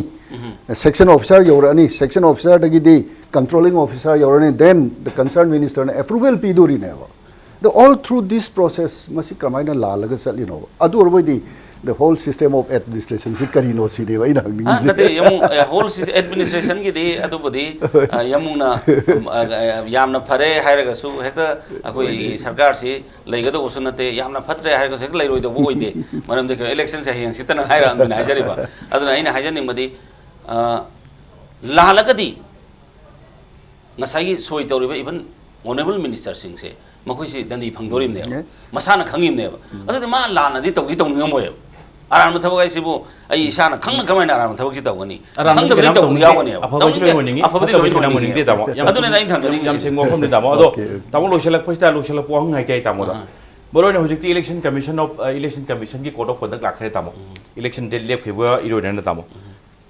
Section officer ꯌꯧꯔꯛꯑꯅꯤ, section officerꯗꯒꯤꯗꯤ controlling officer ꯌꯧꯔꯅꯤ, then the concerned ministerꯅ approval ꯄꯤꯗꯣꯔꯤꯅꯦꯕ꯫ ꯑꯗꯣ all through this process ꯃꯁꯤ ꯀꯃꯥꯏꯅ ꯂꯥꯜꯂꯒ ꯆꯠꯂꯤꯅꯣꯕ? ꯑꯗꯨ ꯑꯣꯏꯔꯕꯣꯏꯗꯤ the whole system of administrationꯁꯤ ꯀꯔꯤꯅꯣ ꯁꯤꯅꯦꯕ ꯑꯩꯅ ꯍꯪꯅꯤꯡꯉꯤꯁꯦ꯫ ꯅꯠꯇꯦ, ꯌꯥꯝꯃꯨꯡ ꯍꯣꯜ ꯑꯦꯗꯃꯤꯅꯤꯁꯇ꯭ꯔꯦꯁꯟꯒꯤꯗꯤ ꯑꯗꯨꯕꯨꯗꯤ ꯌꯥꯝꯃꯨꯡꯅ ꯌꯥꯝꯅ ꯐꯔꯦ ꯍꯥꯏꯔꯒꯁꯨ ꯍꯦꯛꯇ ꯑꯩꯈꯣꯏꯒꯤ ꯁꯔꯀꯥꯔꯁꯤ ꯂꯩꯒꯗꯧꯕꯁꯨ ꯅꯠꯇꯦ, ꯌꯥꯝꯅ ꯐꯠꯇ꯭ꯔꯦ ꯍꯥꯏꯔꯒꯁꯨ ꯍꯦꯛꯇ ꯂꯩꯔꯣꯏꯗꯧꯕ ꯑꯣꯏꯗꯦ꯫ ꯃꯔꯝꯗꯤ ꯀꯩꯅꯣ, ꯏꯂꯦꯛꯁꯟꯁꯦ ꯍꯌꯦꯡ ꯍꯪꯆꯤꯠꯇꯅ ꯍꯥꯏꯔꯛꯑꯕꯅꯤꯅ ꯍꯥꯏꯖꯔꯤꯕ꯫ ꯑꯗꯨꯅ ꯑꯩꯅ ꯍꯥꯏꯖꯅꯤꯡꯕꯗꯤ, ꯂꯥꯜꯂꯒꯗꯤ ꯉꯁꯥꯏꯒꯤ ꯁꯣꯏ ꯇꯧꯔꯤꯕ even honourable ministerꯁꯤꯡꯁꯦ ꯃꯈꯣꯏꯁꯤ ꯗꯟꯗꯤ ꯐꯪꯗꯣꯔꯤꯕꯅꯦꯕ꯫ ꯃꯁꯥꯅ ꯈꯪꯉꯤꯕꯅꯦꯕ꯫ ꯑꯗꯨꯗꯤ ꯃꯥ ꯂꯥꯟꯅꯗꯤ ꯇꯧꯗꯤ ꯇꯧꯅꯤꯡꯉꯝꯃꯣꯏꯕ꯫ ꯑꯔꯥꯟꯕ ꯊꯕꯛ ꯍꯥꯏꯁꯤꯕꯨ ꯑꯩ ꯏꯁꯥꯅ ꯈꯪꯅ ꯀꯃꯥꯏꯅ ꯑꯔꯥꯟꯕ ꯊꯕꯛꯁꯤ ꯇꯧꯒꯅꯤ? ꯈꯪꯗꯕꯗꯤ ꯇꯧꯕ ꯌꯥꯎꯒꯅꯦꯕ꯫ ꯑꯐꯕꯗꯤ ꯂꯣꯏ ꯑꯣꯏꯅꯤꯡꯉꯤ, ꯐꯠꯇꯕꯁꯨ ꯂꯣꯏ ꯑꯣꯏꯅꯤꯡꯉꯤ꯫ ꯑꯗꯨꯅꯦ ꯑꯩꯅ ꯊꯝꯖꯅꯤꯡꯉꯤꯁꯦ꯫ ꯌꯥꯝ ꯁꯦꯡꯕ ꯋꯥꯐꯝꯅꯤ ꯇꯥꯃꯣ꯫ ꯑꯗꯣ ꯇꯥꯃꯣ, ꯂꯣꯏꯁꯤꯜꯂꯛꯄꯁꯤꯗ ꯂꯣꯏꯁꯤꯜꯂꯛꯄ ꯋꯥꯍꯪ ꯍꯥꯏꯒꯦ ꯇꯥꯃꯣꯗ꯫ ꯃꯔꯨ ꯑꯣꯏꯅ ꯍꯧꯖꯤꯛꯇꯤ election commission of, election commissionꯒꯤ code of conduct ꯂꯥꯛꯈ꯭ꯔꯦ ꯇꯥꯃꯣ꯫ Election date ꯂꯦꯞꯈꯤꯕ ꯏꯔꯣꯏꯅꯅ ꯇꯥꯃꯣ꯫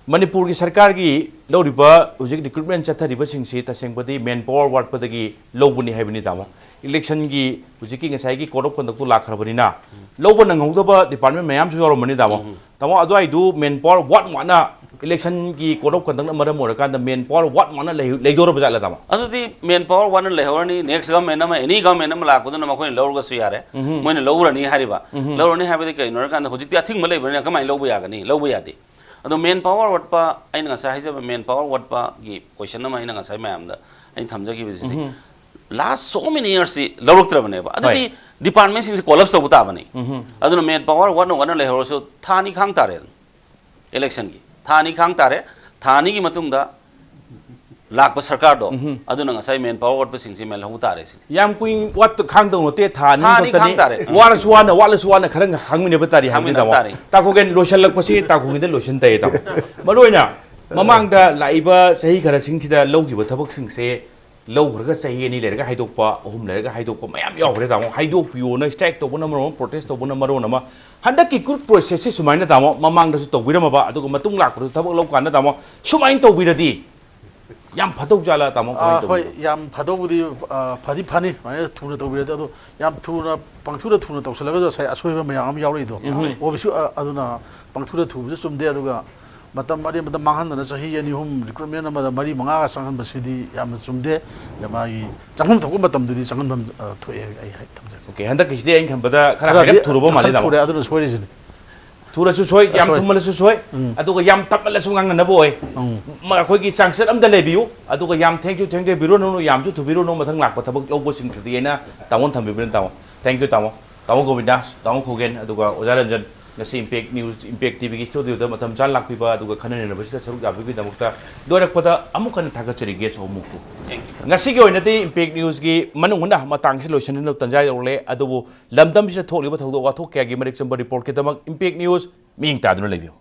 ꯃꯅꯤꯄꯨꯔꯒꯤ ꯁꯔꯀꯥꯔꯒꯤ ꯂꯧꯔꯤꯕ ꯍꯧꯖꯤꯛ recruitment ꯆꯠꯊꯔꯤꯕꯁꯤꯡꯁꯤ ꯇꯁꯦꯡꯕꯗꯤ manpower ꯋꯥꯠꯄꯗꯒꯤ ꯂꯧꯕꯅꯤ ꯍꯥꯏꯕꯅꯤ ꯇꯥꯃꯣ꯫ Electionꯒꯤ ꯍꯧꯖꯤꯛꯀꯤ ꯉꯁꯥꯏꯒꯤ code of conductꯇꯨ ꯂꯥꯛꯈ꯭ꯔꯕꯅꯤꯅ ꯂꯧꯕ ꯅꯪꯍꯧꯗꯕ department ꯃꯌꯥꯝꯁꯨ ꯌꯥꯎꯔꯝꯕꯅꯤ ꯇꯥꯃꯣ꯫ ꯇꯥꯃꯣ, ꯑꯗꯨꯋꯥꯏꯗꯨ manpower ꯋꯥꯠ ꯋꯥꯠꯅ electionꯒꯤ code of conductꯅ ꯃꯔꯝ ꯑꯣꯏꯔꯀꯥꯟꯗ manpower ꯋꯥꯠ ꯋꯥꯠꯅ ꯂꯩ-, ꯂꯩꯗꯧꯔꯕ ꯖꯥꯠꯂ ꯇꯥꯃꯣ? ꯑꯗꯨꯗꯤ manpower ꯋꯥꯠꯅ ꯂꯩꯍꯧꯔꯅꯤ꯫ Next government ꯑꯃ, any government ꯑꯃ ꯂꯥꯛꯄꯗꯨꯅ ꯃꯈꯣꯏꯅ ꯂꯧꯔꯒꯁꯨ ꯌꯥꯔꯦ꯫ ꯃꯣꯏꯅ ꯂꯧꯔꯅꯤ ꯍꯥꯏꯔꯤꯕ꯫ ꯂꯧꯔꯅꯤ ꯍꯥꯏꯕꯗꯤ ꯀꯩꯅꯣ ꯍꯥꯏꯔꯀꯥꯟꯗ ꯍꯧꯖꯤꯛꯇꯤ ꯑꯊꯤꯡꯕ ꯂꯩꯕꯅꯤꯅ ꯀꯃꯥꯏꯅ ꯂꯧꯕ ꯌꯥꯒꯅꯤ? ꯂꯧꯕ ꯌꯥꯗꯦ꯫ ꯑꯗꯣ manpower ꯋꯥꯠꯄ, ꯑꯩꯅ ꯉꯁꯥꯏ ꯍꯥꯏꯖꯕ manpower ꯋꯥꯠꯄꯒꯤ question ꯑꯃ ꯑꯩꯅ ꯉꯁꯥꯏ ꯃꯌꯥꯝꯗ ꯑꯩꯅ ꯊꯝꯖꯈꯤꯕꯁꯤꯗꯤ, last so many yearsꯁꯤ ꯂꯧꯔꯛꯇ꯭ꯔꯕꯅꯦꯕ꯫ ꯑꯗꯨꯗꯤ departmentꯁꯤꯡꯁꯤ collapse ꯇꯧꯕ ꯇꯥꯕꯅꯤ꯫ ꯑꯗꯨꯅ manpower ꯋꯥꯠꯅ ꯋꯥꯠꯅ ꯂꯩꯍꯧꯔꯁꯨ ꯊꯥ ꯑꯅꯤ ꯈꯥꯡ ꯇꯥꯔꯦ꯫ Electionꯒꯤ ꯊꯥ ꯑꯅꯤ ꯈꯥꯡ ꯇꯥꯔꯦ꯫ ꯊꯥ ꯑꯅꯤꯒꯤ ꯃꯇꯨꯡꯗ ꯂꯥꯛꯄ ꯁꯔꯀꯥꯔꯗꯣ, ꯑꯗꯨꯅ ꯉꯁꯥꯏ manpower ꯋꯥꯠꯄꯁꯤꯡꯁꯤ ꯃꯦꯜꯍꯧ ꯇꯥꯔꯦ ꯁꯤꯅꯤ꯫ ꯌꯥꯝ ꯀꯨꯏ ꯋꯥꯠ ꯈꯥꯡꯗꯧ ꯅꯠꯇꯦ, ꯊꯥ ꯑꯅꯤ ꯊꯥ ꯑꯅꯤ ꯈꯛꯇꯅꯤ꯫ ꯈꯥꯡ ꯇꯥꯔꯦ꯫ ꯎꯝ꯫ ꯋꯥꯔꯁꯨ ꯋꯥꯅ, ꯋꯥꯠꯂꯁꯨ ꯋꯥꯅ ꯈꯔ ꯈꯥꯡꯃꯤꯟꯅꯕ ꯇꯥꯔꯤ ꯍꯥꯏꯕꯅꯤ ꯈꯥꯡꯃꯤꯟꯅꯕ ꯇꯥꯃꯣ꯫ ꯇꯥꯔꯤ꯫ ꯇꯥꯈꯣꯒꯦꯟ ꯂꯣꯏꯁꯤꯜꯂꯛꯄꯁꯤ ꯇꯥꯈꯣꯒꯦꯟꯗ ꯂꯣꯏꯁꯤꯟ ꯇꯥꯏꯌꯦ ꯇꯥꯃꯣ꯫ ꯃꯔꯨ ꯑꯣꯏꯅ ꯃꯃꯥꯡꯗ ꯂꯥꯛꯏꯕ ꯆꯍꯤ ꯈꯔꯁꯤꯡꯁꯤꯗ ꯂꯧꯈꯤꯕ ꯊꯕꯛꯁꯤꯡꯁꯦ ꯂꯧꯈ꯭ꯔꯒ ꯆꯍꯤ ꯑꯅꯤ ꯂꯩꯔꯒ ꯍꯥꯏꯗꯣꯛꯄ, ꯑꯍꯨꯝ ꯂꯩꯔꯒ ꯍꯥꯏꯗꯣꯛꯄ ꯃꯌꯥꯝ ꯌꯥꯎꯈ꯭ꯔꯦ ꯇꯥꯃꯣ꯫ ꯍꯥꯏꯗꯣꯛꯄꯤꯌꯣꯅ strike ꯇꯧꯕꯅ ꯃꯔꯣꯟ ꯑꯃ, protest ꯇꯧꯕꯅ ꯃꯔꯣꯟ ꯑꯃ꯫ ꯍꯟꯗꯛꯀꯤ ꯀ꯭ꯔꯨꯠ processꯁꯤ ꯁꯨꯃꯥꯏꯅ ꯇꯥꯃꯣ, ꯃꯃꯥꯡꯗꯁꯨ ꯇꯧꯕꯤꯔꯝꯃꯕ, ꯑꯗꯨꯒ ꯃꯇꯨꯡ ꯂꯥꯛꯄꯗꯁꯨ ꯊꯕꯛ ꯂꯧꯀꯥꯟꯗ ꯇꯥꯃꯣ ꯁꯨꯃꯥꯏꯅ ꯇꯧꯕꯤꯔꯗꯤ ꯌꯥꯝ ꯐꯗꯧ ꯖꯥꯠꯂ ꯇꯥꯃꯣ? ꯑꯥ, ꯀꯃꯥꯏꯅ ꯍꯣꯏ, ꯇꯧꯕꯤꯅꯣ? ꯌꯥꯝ ꯐꯗꯧꯕꯨꯗꯤ, ꯑꯥ, ꯐꯗꯤ ꯐꯅꯤ, ꯁꯨꯃꯥꯏꯅ ꯊꯨꯅ ꯇꯧꯕꯤꯔꯗꯤ꯫ ꯑꯗꯣ ꯌꯥꯝ ꯊꯨꯅ, ꯄꯪꯊꯨꯗ ꯊꯨꯅ ꯇꯧꯁꯤꯜꯂꯒꯁꯨ ꯉꯁꯥꯏ ꯑꯁꯣꯏꯕ ꯃꯌꯥꯝ ꯑꯃ ꯌꯥꯎꯔꯛꯏꯗꯣ꯫ ꯎꯝ꯫ ꯑꯣ ꯕꯤ ꯁꯤ, ꯑꯥ, ꯑꯗꯨꯅ ꯄꯪꯊꯨꯗ ꯊꯨꯕꯁꯨ ꯆꯨꯝꯗꯦ꯫ ꯑꯗꯨꯒ ꯃꯇꯝ ꯑꯔꯦꯝꯕꯗ ꯃꯥꯡꯍꯟꯗꯅ ꯆꯍꯤ ꯑꯅꯤ ꯑꯍꯨꯝ ꯔꯤꯀ꯭ꯔꯨꯠꯃꯦꯟ ꯑꯃꯗ ꯃꯔꯤ ꯃꯉꯥꯒ ꯆꯪꯍꯟꯕꯁꯤꯗꯤ ꯌꯥꯝꯅ ꯆꯨꯝꯗꯦ꯫ ꯃꯥꯒꯤ ꯆꯪꯐꯝ ꯊꯣꯛꯄ ꯃꯇꯝꯗꯗꯤ ꯆꯪꯍꯟꯐꯝ ꯑ, ꯊꯣꯛꯑꯦ ꯑꯩ ꯍꯥꯏ ꯊꯝꯖꯒꯦ꯫ ꯑꯣꯀꯦ, ꯍꯟꯗꯛꯀꯤꯁꯤꯗꯤ ꯑꯩꯅ ꯈꯟꯕꯗ ꯈꯔ ꯍꯥꯏꯔꯞ ꯊꯨꯔꯕ ꯃꯥꯜꯂꯦ, ꯇꯥꯃꯣ꯫ ꯊꯨꯔꯦ, ꯑꯗꯨꯅ ꯁꯣꯏꯔꯤꯁꯤꯅꯤ꯫ ꯊꯨꯔꯁꯨ ꯁꯣꯏ, ꯌꯥꯝ ꯁꯣꯏ꯫ ꯊꯨꯝꯃꯜꯂꯁꯨ ꯁꯣꯏ꯫ ꯎꯝ꯫ ꯑꯗꯨꯒ ꯌꯥꯝ ꯇꯞꯃꯜꯂꯁꯨ ꯉꯥꯡꯅꯅꯕ ꯑꯣꯏ꯫ ꯎꯝ꯫ ꯃ-, ꯑꯩꯈꯣꯏꯒꯤ ꯆꯥꯡꯆꯠ ꯑꯝꯗ ꯂꯩꯕꯤꯌꯨ꯫ ꯑꯗꯨꯒ ꯌꯥꯝ ꯊꯦꯡꯁꯨ ꯊꯦꯡꯊꯕꯤꯔꯨꯅꯨ, ꯌꯥꯝꯁꯨ ꯊꯨꯕꯤꯔꯨꯅꯨ, ꯃꯊꯪ ꯂꯥꯛꯄ ꯊꯕꯛ ꯂꯧꯕꯁꯤꯡꯁꯤꯗꯤ ꯑꯩꯅ ꯇꯥꯃꯣꯅ ꯊꯝꯕꯤꯕꯅ ꯇꯥꯃꯣ꯫ Thank you, ꯇꯥꯃꯣ꯫ ꯇꯥꯃꯣ ꯒꯣꯕꯤꯟꯗꯥꯁ, ꯇꯥꯃꯣ ꯈꯣꯒꯦꯟ, ꯑꯗꯨꯒ ꯑꯣꯖꯥ ꯔꯟꯖꯟ, ꯉꯁꯤ ꯏꯝꯄꯦꯛ ꯅ꯭ꯌꯨꯁ, ꯏꯝꯄꯦꯛ ꯇꯤꯚꯤꯒꯤ ꯁ꯭ꯇꯨꯗꯤꯑꯣꯗ ꯃꯇꯝ ꯆꯥꯅ ꯂꯥꯛꯄꯤꯕ ꯑꯗꯨꯒ ꯈꯟꯅ ꯅꯩꯅꯕꯁꯤꯗ ꯁꯔꯨꯛ ꯌꯥꯕꯤꯕꯒꯤꯗꯃꯛꯇ ꯂꯣꯏꯔꯛꯄꯗ ꯑꯃꯨꯛ ꯍꯟꯅ ꯊꯥꯒꯠꯆꯔꯤ ꯒꯦꯁ ꯑꯍꯨꯝꯃꯛꯄꯨ꯫ ꯉꯁꯤꯒꯤ ꯑꯣꯏꯅꯗꯤ ꯏꯝꯄꯦꯛ ꯅ꯭ꯌꯨꯁꯀꯤ ꯃꯅꯨꯡ ꯍꯨꯠꯅ ꯃꯇꯥꯡꯁꯤ ꯂꯣꯏꯁꯤꯟꯅꯕ ꯇꯥꯟꯖꯥ ꯌꯧꯔꯛꯂꯦ꯫ ꯑꯗꯨꯕꯨ ꯂꯝꯗꯝꯁꯤꯗ ꯊꯣꯛꯂꯤꯕ ꯊꯧꯗꯣꯛ ꯋꯥꯊꯣꯛ ꯀꯌꯥꯒꯤ ꯃꯔꯤꯛ ꯆꯨꯝꯕ ꯔꯤꯄꯣꯔꯠꯀꯤꯗꯃꯛ ꯏꯝꯄꯦꯛ ꯅ꯭ꯌꯨꯁ ꯃꯤꯠꯌꯦꯡ ꯇꯥꯗꯨꯅ ꯂꯩꯕꯤꯌꯨ꯫